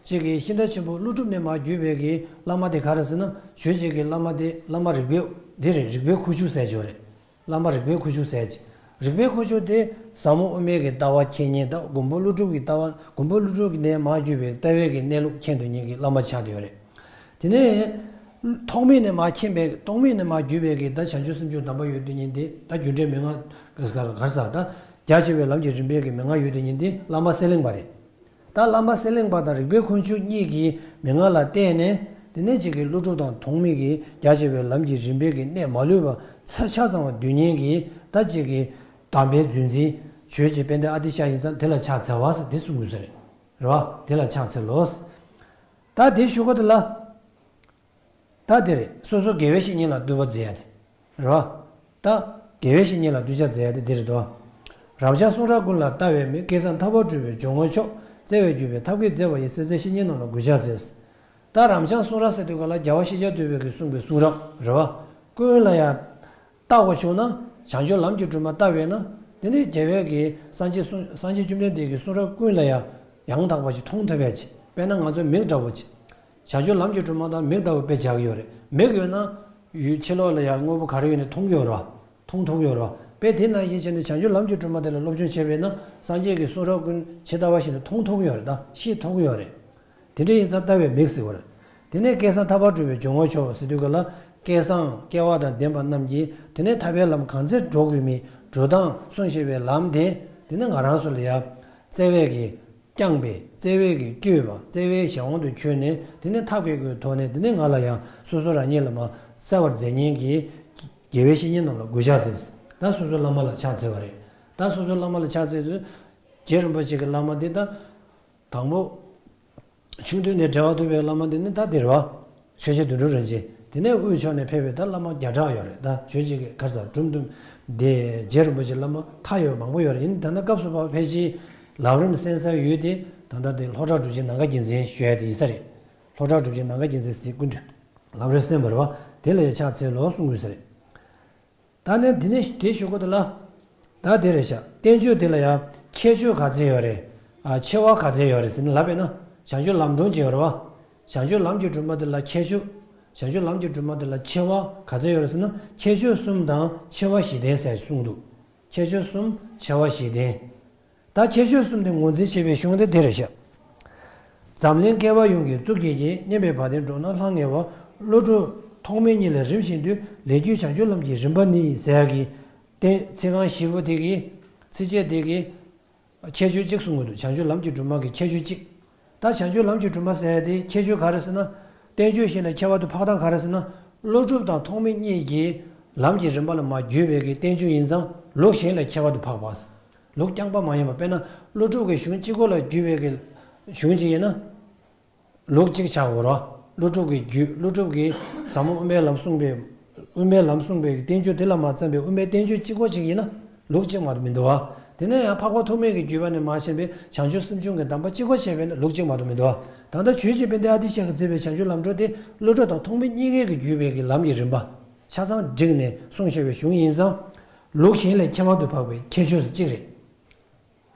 ཅིག་གི་ཤིང་རྟ་ཆེན་པོ་ཀླུ་སྒྲུབ་ནས་མར་བརྒྱུད་པའི་གི་བླ་མ་དེ་ག་རེ་ཟེར་ན། ཆོས་རྗེ་གི་བླ་མ་དེ་བླ་མ་རིག་པའི་དེ་རེད། རིག་པའི་ཁུ་བྱུག་ཟེར་གྱི་ཡོད་རེད། བླ་མ་རིག་པའི་ཁུ་བྱུག་ཟེར་གྱི། རིག་པའི་ཁུ་བྱུག་དེ་ཟབ་མོ་དབུ་མའི་གི་ལྟ་བ་མཁྱེན་མཁན་དང་། མགོན་པོ་ཀླུ་སྒྲུབ་ཀྱི་ལྟ་བ། མགོན་པོ་ཀླུ་སྒྲུབ་ཀྱི་ནས་མར་བརྒྱུད་པའི་ལྟ་བའི་གི་གནས་ལུགས་མཁྱེན་ཐུབ་མཁན་གྱི་བླ་མ་ཆགས་བསྡད་ཡོད་རེད། དེ་ནས་ཐོགས་མེད་ནས་མར་མཁྱེན་པའི། ཐོགས་མེད་ནས་མར་བརྒྱུད་པའི་གི་ད་བྱང་ཆུབ་སེམས་མཆོག་གདམས་པ་ཡོད་དུས་ཉིན་དེ། ད་རྒྱུ་འབྲས་མན་ངག་ག་རེ་ཟེར། ད་རྒྱ་ཆེ་བའི་ལམ་གྱི་རིམ་པའི་གི་མན་ངག་ཡོད་དུས་ཉིན་དེ། བླ་མ་གསེར་གླིང་པ་རེད། ད་བླ་མ་གསེར་གླིང་པ་དང་རིག་པའི་ཁུ་བྱུག་གཉིས་ཀྱི་མན་ངག་ལ་བརྟེན་ནས། དེ་ནས་ཅིག་གི་ཀླུ་སྒྲུབ་དང་ཐོགས་མེད་ཀྱི་རྒྱ་ཆེ་བའི་ལམ་གྱི་རིམ་པའི་གི་གནད་མ་ལུས་པ་ཆ་ཆ་ཚང་བ་བསྡུས་མཁན་གྱི། ད་ཅིག་གི་གདམས་པའི་མཛོད་འཛིན། ཆོས་ཀྱི་དཔལ་ལྡན་ཨ་ཏི་ཤ་ཡིན་ཙང་དེ་ལ་ཕྱག་འཚལ་བ་ཟེར་དེ་གསུང་དགོས་ས་རེད། རེད་བ། དེ་ལ་ཕྱག་འཚལ་ལོ། ད་དེ་ཞུ་གི་འདུག་ལ། ད་དེ་རེད། སོ་སོ་དགེ་བའི་བཤེས་གཉེན་ལ་འདུད་པ་མཛད་ཡ་དེ། རེད་བ། ད་དགེ་བའི་བཤེས་གཉེན་ལ་འདུད་བྱ་མཛད་ཡ་དེ་འདི་རེད་དོ། རབ་འབྱམས་གསུང་རབ་ཀུན་ལ་ལྟ་བའི་མིག་སྐལ་བཟང་ཐར་པ་སྒྲུབ་པའི་ཇོ་བོ་མཆོག་བརྩེ་བས་བརྒྱུད་པའི་ཐབས་མཁས་མཛད་པ་ཡི་སྲིད་རྩེ་བཤེས་གཉེན་རྣམས་ལ་གུས་ཕྱག་འཚལ། ད་རབ་འབྱམས་གསུང་རབ་ཟེར་དུས་ག་ལ་རྒྱལ་བ་ཤེས་བྱ་འདུས་པའི་གི་གསུངས་པའི་གསུང་རབ་རེད་བ། ཀུན་ལ་ཡང་ལྟ་དགོས་བྱུང་ན་བྱང་ཆུབ་ལམ་གྱི་སྒྲོན་མ་ལྟ་བས་ན་དེ་ནི་རྒྱལ་བའི་གི་སངས་རྒྱས་གསུང་སངས་རྒྱས་བཅོམ་ལྡན་འདས་ཀྱི་གསུང་རབ་ཀུན་ལ་ཡང་ཡང་དག་པ་ཞིག་མཐོང་ཐུབ་པའི་ཆེད་དཔེར་ན་ང་ཚོའི་མིག་འདྲ་བོ་ཆེ། བྱང་ཆུབ་ལམ་གྱི་སྒྲོན་མ་དང་མིག་ལྟ་བུ་དཔེ་བྱ་གི་ཡོད་རེད། མིག་ཡོད་ན། ཡུལ་ཕྱི་ལོགས་ལ་ཡང་དངོས་པོ་ག་རེ་ཡོད་ནས་མཐོང་གི་ཡོད་རེད་བ། མཐོང་ཐུབ་ཀྱི་ཡོད་རེད་བ། དཔེ་དེ་ནང་བཞིན་བྱས་ནས་བྱང་ཆུབ་ལམ་གྱི་སྒྲོན་མ་དེ་ལ་སློབ་སྦྱོང་བྱས་པས་ན་སངས་རྒྱས་ཀྱི་གསུང་རབ་ཀུན་ཇི་ལྟ་བ་བཞིན་དུ་མཐོང་ཐུབ་ཀྱི་ཡོད་རེད་ད་ཤེས་ཐུབ་ཀྱི་ཡོད་རེད། དེ་འདྲ་ཡིན་ཙང་ལྟ་བའི་མིག་ཟེར་བ་རེད། དེ་ནས་སྐལ་བཟང་ཐར་པ་སྒྲུབ་པའི་ཇོ་བོ་མཆོག་ཟེར་དུས་ག་ལ་སྐལ་བཟང་སྐལ་བ་དང་ལྡན་པ་རྣམས་ཀྱིས་དེ་ནས་ཐར་པའི་ལམ་གང་ཚེ་འགྲོ་དགོས་མིན་འགྲོ་སྟངས་གསུངས་བཞག་པའི་ལམ་དེ་དེ་ནས་ང་རང་ཚོ་ལ་ཡང་བརྩེ་བས་ཀྱིས། བསྐྱངས་པས་བརྩེ་བས་ཀྱིས་བསྐྱོད་པ་བརྩེ་བའི་གཞན་དབང་དུ་གྱུར་ནས་དེ་ནས་ཐབས་མཁས་ཀྱི་ཐོག་ནས་དེ་ནས་ང་ལ་ཡང་སོ་སོ་རང་ཉིད་ལ་མ་གསལ་བར་མཛད་མཁན་གྱི་དགེ་བའི་བཤེས་གཉེན་རྣམས་ལ་གུས་ཕྱག་འཚལ། ད་སོ་སོ་བླ་མ་ལ་ཕྱག་འཚལ་བ་རེད། ད་སོ་སོ་བླ་མ་ལ་ཕྱག་འཚལ་དུས་རྗེ་རིན་པོ་ཆེ་གི་བླ་མ་དེ་ད་དང་པོ་ཆུང་དུས་ནས་འབྲེལ་བ་ཐུབ་པའི་བླ་མ་དེ་ནི་ད་འདིར་བ། ཆོས་རྗེ་དོན་གྲུབ་རིན་ཆེན། དེ་ནས་དབུས་ཕྱོགས་ནས་ཕེབས་པའི་ད་བླ་མ་བརྒྱ་ཕྲག་ཡོད་རེད། ད་ཆོས་རྗེ་གི་གར་ས་གྲུབ་འདུམ་དེ་རྗེ་རིན་པོ་ཆེ་བླ་མ་མཐའ་ཡོད་མང་པོ་ཡོད་རེད། ཡིན་ད་ལྟ་སྐབས་སུ་བབས་པ་ཕལ་ཆེར་ལམ་རིམ་གསན་སའི་ཡུལ་དེ་ད་ལྟ་དེ་ལྷོ་བྲག་གྲུབ་ཆེན་ནམ་མཁའ་རྒྱལ་མཚན་ཞུ་ཡ་དེ་ཡིན་ས་རེད། ལྷོ་བྲག་གྲུབ་ཆེན་ནམ་མཁའ་རྒྱལ་མཚན་ཟེར་སྐུ་མདུན་ལམ་རིམ་གསན་པ་རེད་བ། དེ་ལ་ཡང་ཕྱག་འཚལ་ལོ་གསུང་དགོས་ས་རེད། ད་ནི་འདི་ནས་དེ་ཞུ་དགོས་འདུག་ལ། ད་དེ་རེད་ཤག་བསྟན་བཅོས་དེ་ལ་ཡང་ཁྱད་ཆོས་ག་ཚད་ཡོད་རེད། ཨ་ཆེ་བ་ག་ཚད་ཡོད་རེད་ཟེར་ན་ལབ་པས་ན་བྱང་ཆུབ་ལམ་སྒྲོན་གྱི་ཡོད་རེད་བ། བྱང་ཆུབ་ལམ་གྱི་སྒྲོན་མ་དེ་ལ་ཁྱད་ཆོས། བྱང་ཆུབ་ལམ་གྱི་སྒྲོན་མ་དེ་ལ་ཆེ་བ་ག་ཚད་ཡོད་རེད་ཟེར་ན་ཁྱད་ཆོས་གསུམ་དང་ཆེ་བ་བཞི་ལྡན་ཟེར་གསུངས་འདུག་ཁྱད་ཆོས་གསུམ་ཆེ་བ་བཞི་ལྡན། ད་ཁྱད་ཆོས་གསུམ་དེ་ངོས་འཛིན་བྱེད་པའི་གཞུང་དེ་འདི་རེད་ཤག་འཛམ་གླིང་བསྐལ་པ་ཡོངས་ཀྱི་གཙུག་གི་རྒྱན། སྙན་པའི་བ་དན་སྒྲོགས་ན་ལྷང་ངེ་བ། ཀླུ་སྒྲུབ་ཐོགས་མེད་གཉིས་ལས་རིམ་བཞིན་དུ། ལས་རྒྱུ་བྱང་ཆུབ་ལམ་གྱི་རིམ་པ་ནི་ཟེར་ཡག་གི་ཚིག་རྐང་བཞི་པོ་དེ་གི་ཚིགས་བཅད་དེ་གི་ཁྱད་ཆོས་གཅིག་གསུང་གི་འདུག་བྱང་ཆུབ་ལམ་གྱི་སྒྲོན་མ་གི་ཁྱད་ཆོས་གཅིག་ད་བྱང་ཆུབ་ལམ་གྱི་སྒྲོན་མ་ཟེར་ཡག་དེ་ཁྱད་ཆོས་ག་རེ་ཟེར་ན། བསྟན་བཅོས་གཞན་ལས་ཁྱད་པར་དུ་འཕགས་སྟངས་ག་རེ་ཟེར་ན། ཀླུ་སྒྲུབ་དང་ཐོགས་མེད་གཉིས་ཀྱི་ལམ་གྱི་རིམ་པ་ལ་མར་བརྒྱུད་པའི་གི་བསྟན་བཅོས་ཡིན་ཙང་ལུགས་གཞན་ལས་ཁྱད་པར་དུ་འཕགས་པ། ལུགས་རྐྱང་པ་མ་ཡིན་པ་དཔེར་ན་ཀླུ་སྒྲུབ་ཀྱི་གཞུང་གཅིག་པོ་ལ་བརྒྱུད་པའི་གི་གཞུང་གཅིག་ཡིན་ན། ལུགས་གཅིག་ཆགས་དགོས་རེད། ཀླུ་སྒྲུབ་ཀྱི་རྒྱུད་ཀླུ་སྒྲུབ་ཀྱིས་ཟབ་མོ་དབུ་མའི་ལམ་གསུངས་པའི་དབུ་མའི་ལམ་གསུངས་པའི་བསྟན་བཅོས་དེ་ལ་མ་བརྩམས་པའི་དབུ་མའི་བསྟན་བཅོས་གཅིག་པོ་གཅིག་ཡིན་ན་ལུགས་གཅིག་མ་གཏོགས་མི་འདུག་བ། དེ་ནས་ཡང་འཕགས་པ་ཐོགས་མེད་ཀྱི་བརྒྱུད་པ་ནས་མར་བཤད་པའི་བྱང་ཆུབ་སེམས་བྱུང་གི་གདམས་པ་གཅིག་པོ་བྱས་པས་ན་ལུགས་གཅིག་མ་གཏོགས་མི་འདུག་བ། ད་ལྟ་ཆོས་ཀྱི་དཔལ་ལྡན་ཨ་ཏི་ཤ་གིས་མཛད་པའི་བྱང་ཆུབ་ལམ་སྒྲོན་དེ་ཀླུ་སྒྲུབ་དང་ཐོགས་མེད་གཉིས་ཀའི་གི་བརྒྱུད་པའི་གི་ལམ་གྱི་རིམ་པ་ཆ་ཚང་བསྒྲིགས་ནས་གསུངས་བཞག་པའི་གཞུང་ཡིན་ཙང་། ལུགས་གཞན་ལས་ཁྱད་པར་དུ་འཕགས་པའི་ཁྱད་ཆོས་སུ་གཅིག་རེད།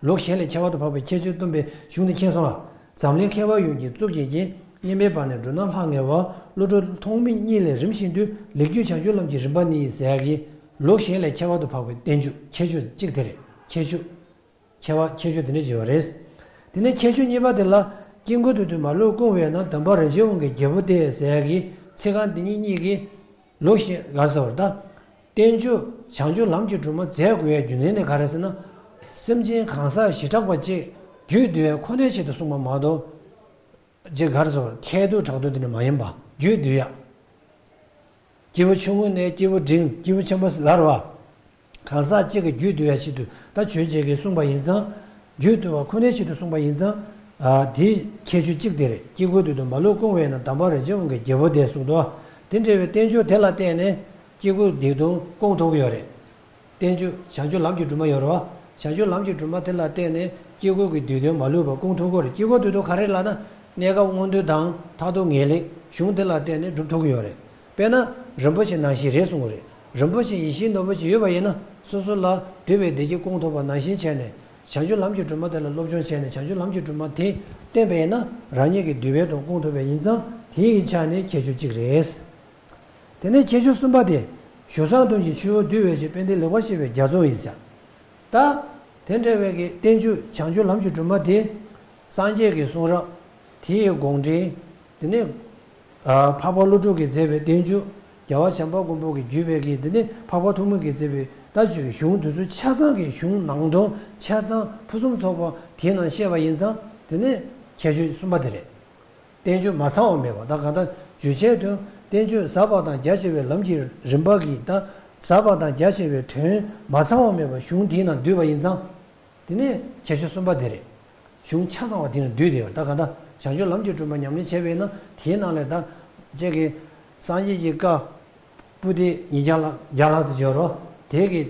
ལུགས་གཞན་ལས་ཁྱད་པར་དུ་འཕགས་པའི་ཁྱད་ཆོས་སྟོན་པའི་གཞུང་ནི་མཁྱེན་སོང་ང་། འཛམ་གླིང་བསྐལ་པ་ཡོངས་ཀྱི་གཙུག་གི་རྒྱན། སྙན་པའི་བ་དན་སྒྲོགས་ན་ལྷང་ངེ་བ། ཀླུ་སྒྲུབ་ཐོགས་མེད་གཉིས་ལས་རིམ་བཞིན་དུ། ལས་རྒྱུ་བྱང་ཆུབ་ལམ་གྱི་རིམ་པ་ནི་ཟེར་ཡག་གི་ལུགས་གཞན་ལས་ཁྱད་པར་དུ་འཕགས་པའི་བསྟན་བཅོས་ཁྱད་ཆོས་གཅིག་དེ་རེད། ཁྱད་ཆོས། ཁྱད་པར་ཁྱད་ཆོས་དེ་འདྲ་བརྗོད་པ་རེད། དེ་ནས་ཁྱད་ཆོས་གཉིས་པ་དེ་ལ་དཀྱིལ་འཁོར་དུ་དུ་མ་ལུས་སྐུང་བས་ན། གདམས་པ་རིན་ཆེན་དབང་གི་རྒྱལ་པོ་སྟེ་ཟེར་ཡག་གི་ཚིག་རྐང་འདི་གཉིས་གཉིས་ཀྱིས། ལུགས་གཞན་ག་རེ་ཟེར་བ་རེད་ད། བསྟན་བཅོས་བྱང་ཆུབ་ལམ་གྱི་སྒྲོན་མ་མཛད་དགོས་ཡའི་རྒྱུ་མཚན་ནི་ག་རེ་ཟེར་ན། སེམས་ཅན་གང་ཟག་བྱེ་བྲག་པ་གཅིག་རྒྱུད་འདུལ་ཡ་ཁོ་ནའི་ཆེད་དུ་གསུངས་པ་མ་གཏོགས། ཅིག་ག་རེ་ཟེར་བ་ཁྱད་དུ་གྲགས་དུ་དེ་ནི་མ་ཡིན་པ་རྒྱུད་འདུལ་ཡ། སྐྱེས་བུ་ཆུང་ངུ་ནས་སྐྱེས་བུ་འབྲིང་སྐྱེས་བུ་ཆེན་པོ་ལ་རེད་བ། གང་ཟག་གཅིག་གི་རྒྱུད་འདུལ་བའི་ཆེད་དུ་ད་ཆོས་རྗེ་གིས་གསུངས་པ་ཡིན་ཙང་། རྒྱུད་འདུལ་བ་ཁོ་ནའི་ཆེད་དུ་གསུངས་པ་ཡིན་ཙང་། ཨ་དེའི་ཁྱད་ཆོས་གཅིག་དེ་རེད། དཀྱིལ་འཁོར་དུ་དུ་མ་ལུས་སྐུང་བས་ན། གདམས་པ་རིན་ཆེན་དབང་གི་རྒྱལ་པོ་སྟེ་གསུངས་འདུག་དེ་འདྲ་བའི་བསྟན་བཅོས་དེ་ལ་བརྟེན་ནས་དཀྱིལ་འཁོར་སྡིག་ལྟུང་སྐོང་ཐུབ་ཀྱི་ཡོད་རེད། བསྟན་བཅོས་བྱང་ཆུབ་ལམ་གྱི་སྒྲོན་མ་ཡོད་རེད་བ། བྱང་ཆུབ་ལམ་གྱི་སྒྲོན་མ་དེ་ལ་བརྟེན་ནས་དཀྱིལ་འཁོར་གྱི་སྡིག་ལྟུང་མ་ལུས་པ་སྐོང་ཐུབ་ཀྱི་ཡོད་རེད། དཀྱིལ་འཁོར་སྡིག་ལྟུང་ག་རེ་ལབ་ན་གནས་སྐབས་མངོན་མཐོ་དང་མཐར་ཐུག་ངེས་ལེགས་གཞུང་དེ་ལ་བརྟེན་ནས་སྒྲུབ་ཐུབ་ཀྱི་ཡོད་རེད། དཔེར་ན་རིན་པོ་ཆེ་ནང་བཞིན་རེད་གསུང་གི་རེད། རིན་པོ་ཆེ་ཡིད་བཞིན་ནོར་བུ་ཞིག་ཡོད་པ་ཡིན་ན་སོ་སོ་ལ་འདོད་པའི་བདེ་སྐྱིད་སྐོང་ཐུབ་པ་ནང་བཞིན་བྱས་ནས་བྱང་ཆུབ་ལམ་གྱི་སྒྲོན་མ་དེ་ལ་སློབ་སྦྱོང་བྱས་ནས་བྱང་ཆུབ་ལམ་གྱི་སྒྲོན་མ་དེ་བསྟེན་པ་ཡིན་ན་རང་ཉིད་ཀྱི་འདོད་པའི་དོན་སྐོང་ཐུབ་པ་ཡིན་ཙང་དེའི་ཆ་ནས་ཁྱད་ཆོས་གཅིག་རེད། དེ་ནས་ཁྱད་ཆོས་གསུམ་པ་དེ། གཞུང་བཟང་དོན་གྱི་ཆུ་བོ་འདུས་པའི་ཕྱིར། དཔལ་ལྡན་ལེགས་པར་བཤད་པའི་རྒྱ་མཚོ་ཡིན་ཟེར། ད། དེ་འདྲ་བའི་གི་བསྟན་བཅོས་བྱང་ཆུབ་ལམ་གྱི་སྒྲོན་མ་དེ། སངས་རྒྱས་ཀྱི་གསུང་རབ། དེའི་དགོངས་འགྲེལ། དེ་ནས། ཨ་འཕགས་པ་ཀླུ་སྒྲུབ་ཀྱིས་མཛད་པའི་བསྟན་བཅོས། རྒྱལ་བ་བྱམས་པ་མགོན་པོ་གིས་བརྒྱུད་པའི་གི་དེ་ནས་འཕགས་པ་ཐོན་མི་གིས་མཛད་པའི་ད་ཅིག་གཞུང་དེ་ཚོ་ཆ་ཚང་གི་གཞུང་ནང་དོན་ཆ་ཚང་ཕུན་སུམ་ཚོགས་པ་དེའི་ནང་བཤད་པ་ཡིན་ཙང་དེ་ནས་ཁྱད་ཆོས་གསུམ་པ་དེ་རེད། བསྟན་བཅོས་མ་ཚང་བ་མེད་པ་ད་གང་ལྟར་རྒྱུ་ཆའི་དོན་བསྟན་བཅོས་ཟབ་པ་དང་རྒྱ་ཆེ་བའི་ལམ་གྱི་རིམ་པ་གི་ད་ཟབ་པ་དང་རྒྱ་ཆེ་བའི་དོན་མ་ཚང་བ་མེད་པ་གཞུང་དེའི་ནང་འདུས་པ་ཡིན་ཙང་ དེ་ནས་ཁྱད་ཆོས་གསུམ་པ་དེ་རེད། གཞུང་ཆ་ཚང་བ་དེ་ནི་བསྡུས་ཏེ་ཡོད། ད་ག་ད་བྱང་ཆུབ་ལམ་གྱི་སྒྲོན་མ་ཉམས་ལེན་བྱས་པས་ན། དེའི་ནང་ལས་ད་ཅིག་གི་སངས་རྒྱས་ཀྱི་བཀའ་པོ་ཏི་ཉིས་བརྒྱ་ལྷག་བརྒྱ་ལྷག་ཙམ་ཡོད་རོ། དེ་གི་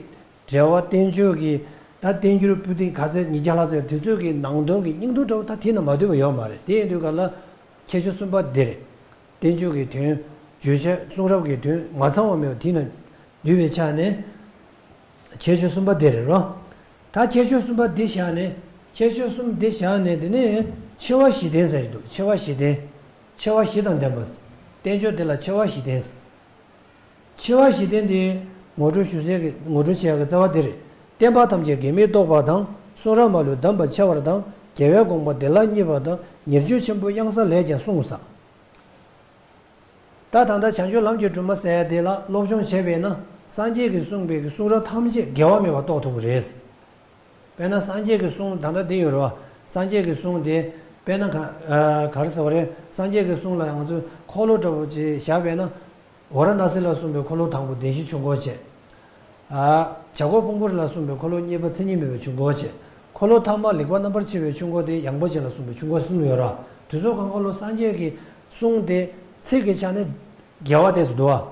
འགྲེལ་པ་བསྟན་བཅོས་ཀྱི་ད་བསྟན་འགྱུར་པོ་ཏི་ག་ཚད་ཉིས་བརྒྱ་ལྷག་ཙམ་ཡོད། དེ་ཚོ་གི་ནང་དོན་གྱི་སྙིང་དོན་འདྲ་བོ་ད་དེ་ན་མ་འདུས་པ་ཡོད་མ་རེད། དེ་ཡིན་དུས་ག་ལ་ཁྱད་ཆོས་གསུམ་པ་འདི་རེད། བསྟན་བཅོས་ཀྱི་དོན། བརྗོད་བྱ་གསུང་རབ་ཀྱི་དོན་མ་ཚང་བ་མེད་པ་དེ་ན་འདུས་པའི་ཆ་ནས་ཁྱད་ཆོས་གསུམ་པ་འདི་རེད་རོ། ད་ཁྱད་ཆོས་གསུམ་པ་འདི་བཞག་ནས། ཁྱད་ཆོས་གསུམ་འདི་བཞག་ནས། དེ་ནས་ཆེ་བ་བཞི་ལྡན་ཟེར་གྱི་འདུག་ཆེ་བ་བཞི་ལྡན། ཆེ་བ་བཞི་དང་ལྡན་པ། བསྟན་བཅོས་འདི་ལ་ཆེ་བ་བཞི་ལྡན། ཆེ་བ་བཞི་ལྡན་དེ་ངོ་སྤྲོད་ཞུ་སའི་གི་ངོ་སྤྲོད་བྱེད་ཡག་གི་རྩ་བ་འདི་རེད། བསྟན་པ་ཐམས་ཅད་གེགས་མེད་རྟོགས་པ་དང་། གསུང་རབ་མ་ལུས་གདམས་པར་འཆད་པ་དང་། རྒྱལ་བའི་དགོངས་པ་བདེ་བླག་བརྙེས་པ་དང་། ཉེར་སྤྱོད་ཆེན་པོ་གཡང་ས་ལས་ཀྱང་གསུངས་ས། ད་ད་ལྟ་བྱང་ཆུབ་ལམ་གྱི་སྒྲོན་མ་ཟེར་ཡ་དེ་ལ་སློབ་སྦྱོང་བྱས་པས་ན། སངས་རྒྱས་ཀྱིས་གསུངས་པའི་གི་གསུང་རབ་ཐམས་ཅད་འགལ་བ་མེད་པར་རྟོགས་ཐུབ་ཀྱི་རེད། དཔེར་ན་སངས་རྒྱས་ཀྱི་གསུང་ད་ལྟ་འདི་ཡོད་རེད་བ། སངས་རྒྱས་ཀྱི་གསུང་དེ་དཔེར་ན་ག་ཨ་ག་རེ་ཟེར་བ་རེད། སངས་རྒྱས་ཀྱི་གསུང་ལ་ང་ཚོས་འཁོར་ལོ་འདྲ་བོ་ཅིག་བཞག་པས་ན། ཝཱ་ར་ཎཱ་སི་ལ་གསུངས་པའི་འཁོར་ལོ་དང་པོ་བདེན་བཞིའི་ཆོས་འཁོར་བྱས། ཨ། བྱ་རྒོད་ཕུང་པོ་ལ་གསུངས་པའི་འཁོར་ལོ་གཉིས་པ་མཚན་ཉིད་མེད་པའི་ཆོས་འཁོར་བྱས། འཁོར་ལོ་ཐ་མ་ལེགས་པར་རྣམ་པར་ཕྱེ་བའི་ཆོས་འཁོར་དེ་ཡངས་པ་ཅན་ལ་གསུངས་པའི་ཆོས་འཁོར་གསུམ་ཡོད་ར། དེ་ཚོ་གང་ག་ལོ་སངས་རྒྱས་ཀྱི་གསུང་དེ་ཚིག་གི་ཆ་ནས་འགལ་བ་དེ་ཚོ་འདུག་བ།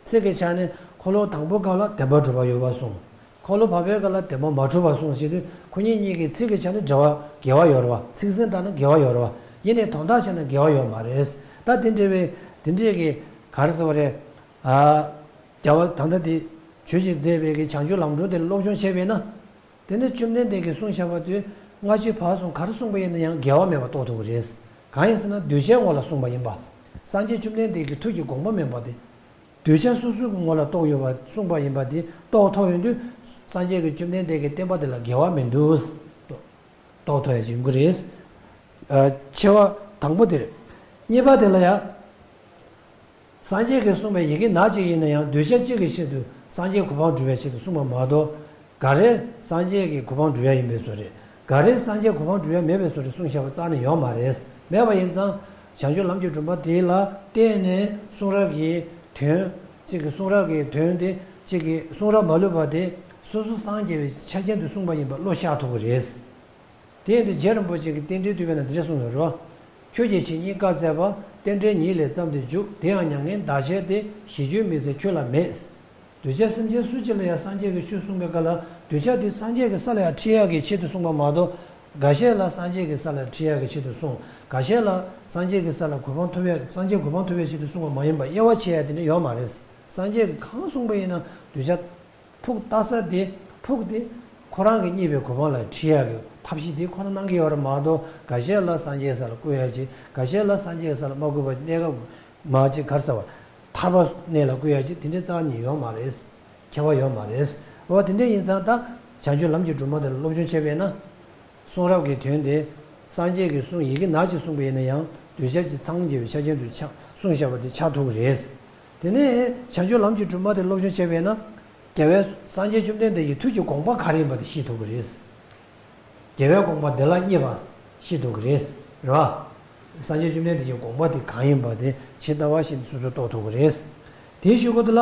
ཚིག་གི་ཆ་ནས་འཁོར་ལོ་དང་པོའི་སྐབས་ལ་བདེན་པར་གྲུབ་པ་ཡོད་པ་གསུངས། འཁོར་ལོ་བར་པའི་སྐབས་ལ་བདེན་པར་མ་གྲུབ་པ་གསུངས་ཞེས་དུས། ཁོ་གཉིས་གཉིས་ཀྱི་ཚིག་གི་ཆ་ནས་འགལ་བ་འགལ་བ་ཡོད་རེད་བ། ཚིག་ཟིན་ལྟར་ན་འགལ་བ་ཡོད་རེད་བ། ཡིན་ནའི་དོན་དག་ཆ་ནས་འགལ་བ་ཡོད་མ་རེད། ད་དེ་འདྲ་བའི་དེ་འདྲས་ཀྱི་ག་རེ་ཟེར་བ་རེད། ཨ། རྒྱལ་བ་ད་ལྟ་དེ་ཆོས་ཤིག་མཛད་པའི་གི་བྱང་ཆུབ་ལམ་སྒྲོན་དེ་སློབ་སྦྱོང་བྱས་པས་ན། དེ་ནས་བཅོམ་ལྡན་འདས་ཀྱིས་གསུངས་བཞག་པ་དེ་སྔ་ཕྱི་བར་གསུམ་ག་རེ་གསུངས་པ་ཡིན་ན་ཡང་འགལ་བ་མེད་པར་རྟོགས་ཐུབ་ཀྱི་རེད། གང་ཡིན་ཟེར་ན་གདུལ་བྱའི་ངོ་ལ་གསུངས་པ་ཡིན་པ། སངས་རྒྱས་བཅོམ་ལྡན་འདས་ཀྱི་ཐུགས་ཀྱི་དགོངས་པ་མིན་པ་དེ། གདུལ་བྱ་སོ་སོའི་ངོ་ལ་རྟོགས་ཡོད་པ་གསུངས་པ་ཡིན་པ་དེ་རྟོགས་ཐུབ་ཡོང་དུས། སངས་རྒྱས་ཀྱིས་བཅོམ་ལྡན་འདས་ཀྱི་བསྟན་པ་དེ་ལ་འགལ་བ་མི་འདུག་རྟོགས་ཐུབ་ཡ་ཅིག་ཡོང་གི་རེད། ཨ། ཆེ་བ་དང་པོ་དེ་རེད། གཉིས་པ་དེ་ལ་ཡང་། སངས་རྒྱས་ཀྱིས་གསུངས་པའི་ཡི་གེ་ནག་གཅིག་ཡིན་ན་ཡང་། གདུལ་བྱ་གཅིག་གི་ཆེད་དུ་སངས་རྒྱས་གོ་འཕང་སྒྲུབ་པའི་ཆེད་དུ་གསུངས་པ་མ་གཏོགས། ག་རེ་སངས་རྒྱས་ཀྱི་གོ་འཕང་སྒྲུབ་ཡ་ཡིན་པའི་བཟོ་རེད། ག་རེ་སངས་རྒྱས་གོ་འཕང་སྒྲུབ་ཡ་མེད་པའི་བཟོ་རེད་གསུངས་བཞག་པ་རྩ་ནས་ཡོད་མ་རེད། མེད་པ་ཡིན་ཙང་། བྱང་ཆུབ་ལམ་གྱི་སྒྲོན་མ་དེ་ལ་བརྟེན་ནས་གསུང་རབ་ཀྱི་དོན། གཅིག་གི་གསུང་རབ་ཀྱི་དོན་དེ། གཅིག་གི་གསུང་རབ་མ་ལུས་པ་དེ་སོ་སོ་སངས་རྒྱས་པའི་ཆ་རྐྱེན་དུ་གསུངས་པ་ཡིན་པ་བློ་ཤར་ཐུབ་ཀྱི་རེད། དེ་ཡིན་དུས་རྗེ་རིན་པོ་ཆེ་གིས་རྟེན་འབྲེལ་བསྟོད་པའི་ནང་འདི་འདྲ་གསུངས་ཡོད་རེད་བ། ཁྱོད་ཀྱིས་ཇི་སྙེད་བཀའ་སྩལ་པ། རྟེན་འབྲེལ་ཉིད་ལས་བརྩམས་ཏེ་འཇུག་དེ་ཡང་མྱ་ངན་འདའ་བྱེད་དེ། ཞི་རྒྱུའི་མི་ཚེ་ཁྱོད་ལ་མེད། གདུལ་བྱ་སེམས་ཅན་སུ་གཅིག་ལ་ཡང་སངས་རྒྱས་ཀྱིས་ཆོས་གསུངས་པའི་སྐབས་ལ། གདུལ་བྱ་དེ་སངས་རྒྱས་ཀྱི་ས་ལ་ཡང་ཁྲིད་ཡག་གི་ཆེད་དུ་གསུངས་པ་མ་གཏོགས། འགའ་ཤས་ལ་སངས་རྒྱས་ཀྱི་ས་ལ་ཁྲིད་ཡག་གི་ཆེད་དུ་གསུངས། འགའ་ཤས་ལ་སངས་རྒྱས་ཀྱི་ས་ལ་གོ་འཕང་ཐོབ་ཡག་སངས་རྒྱས་གོ་འཕང་ཐོབ་ཡག་ཆེད་དུ་གསུངས་པ་མ་ཡིན་པ་དབྱེ་བ་ཕྱེ་ཡག་དེ་འདྲ་ཡོད་མ་རེད། སངས་རྒྱས་ཀྱིས་གང་གསུངས་པ་ཡིན་ན་གདུལ་བྱ། ཕུགས་ལྟ་ས་དེ། ཕུགས་དེ། ཁོ་རང་གི་བརྙེས་པའི་གོ་འཕང་ལ་ཁྲིད་ཡག་གི་ཐབས་ཤེས་དེ་ཁོ་ན་གནང་གི་ཡོད་རེད་མ་གཏོགས། འགའ་ཤས་ལ་སངས་རྒྱས་ས་ལ་བཀོད་ཡག་ཅིག་འགའ་ཤས་ལ་སངས་རྒྱས་ས་ལ་མ་བཀོད་པ་གནས་སྐབས་མ་ཅིག་ག་རེ་ཟེར་བ། ཐར་པ་གནས་ལ་བཀོད་ཡག་ཅིག་དེ་འདྲའི་རྩ་ནས་ཡོད་མ་རེད། ཁྱད་པར་ཡོད་མ་རེད། འོ་དེ་འདྲ་ཡིན་ཙང་ད། བྱང་ཆུབ་ལམ་གྱི་སྒྲོན་མ་དེ་ལ་སློབ་སྦྱོང་བྱས་པས་ན། གསུང་རབ་ཀྱི་དོན་དེ། སངས་རྒྱས་ཀྱི་གསུང་ཡི་གེ་ནག་གཅིག་གསུངས་པ་ཡིན་ན་ཡང་། གདུལ་བྱ་སྤྱི་ཚང་རྒྱལ་བའི་ཆ་རྐྱེན་དུ་ཆགས་གསུངས་བཞག་པ་དེ་ཆགས་ཐུབ་ཀྱི་རེད། དེ་ནས་བྱང་ཆུབ་ལམ་གྱི་སྒྲོན་མ་དེ་སློབ་སྦྱོང་བྱས་པས་ན། རྒྱལ་བའི་སངས་རྒྱས་བཅོམ་ལྡན་འདས་ཀྱི་ཐུགས་ཀྱི་དགོངས་པ་ག་རེ་ཡིན་པ་དེ་ཤེས་ཐུབ་ཀྱི་རེད། རྒྱལ་བའི་དགོངས་པ་བདེ་བླག་བརྙེས་པ་ཤེས་ཐུབ་ཀྱི་རེད། རེད་བ། སངས་རྒྱས་བཅོམ་ལྡན་འདས་ཀྱི་དགོངས་པ་དེ་གང་ཡིན་པ་དེ་ཇི་ལྟ་བ་བཞིན་སོ་སོས་རྟོགས་ཐུབ་ཀྱི་རེད། དེའི་གཞུག་གུ་དེ་ལ།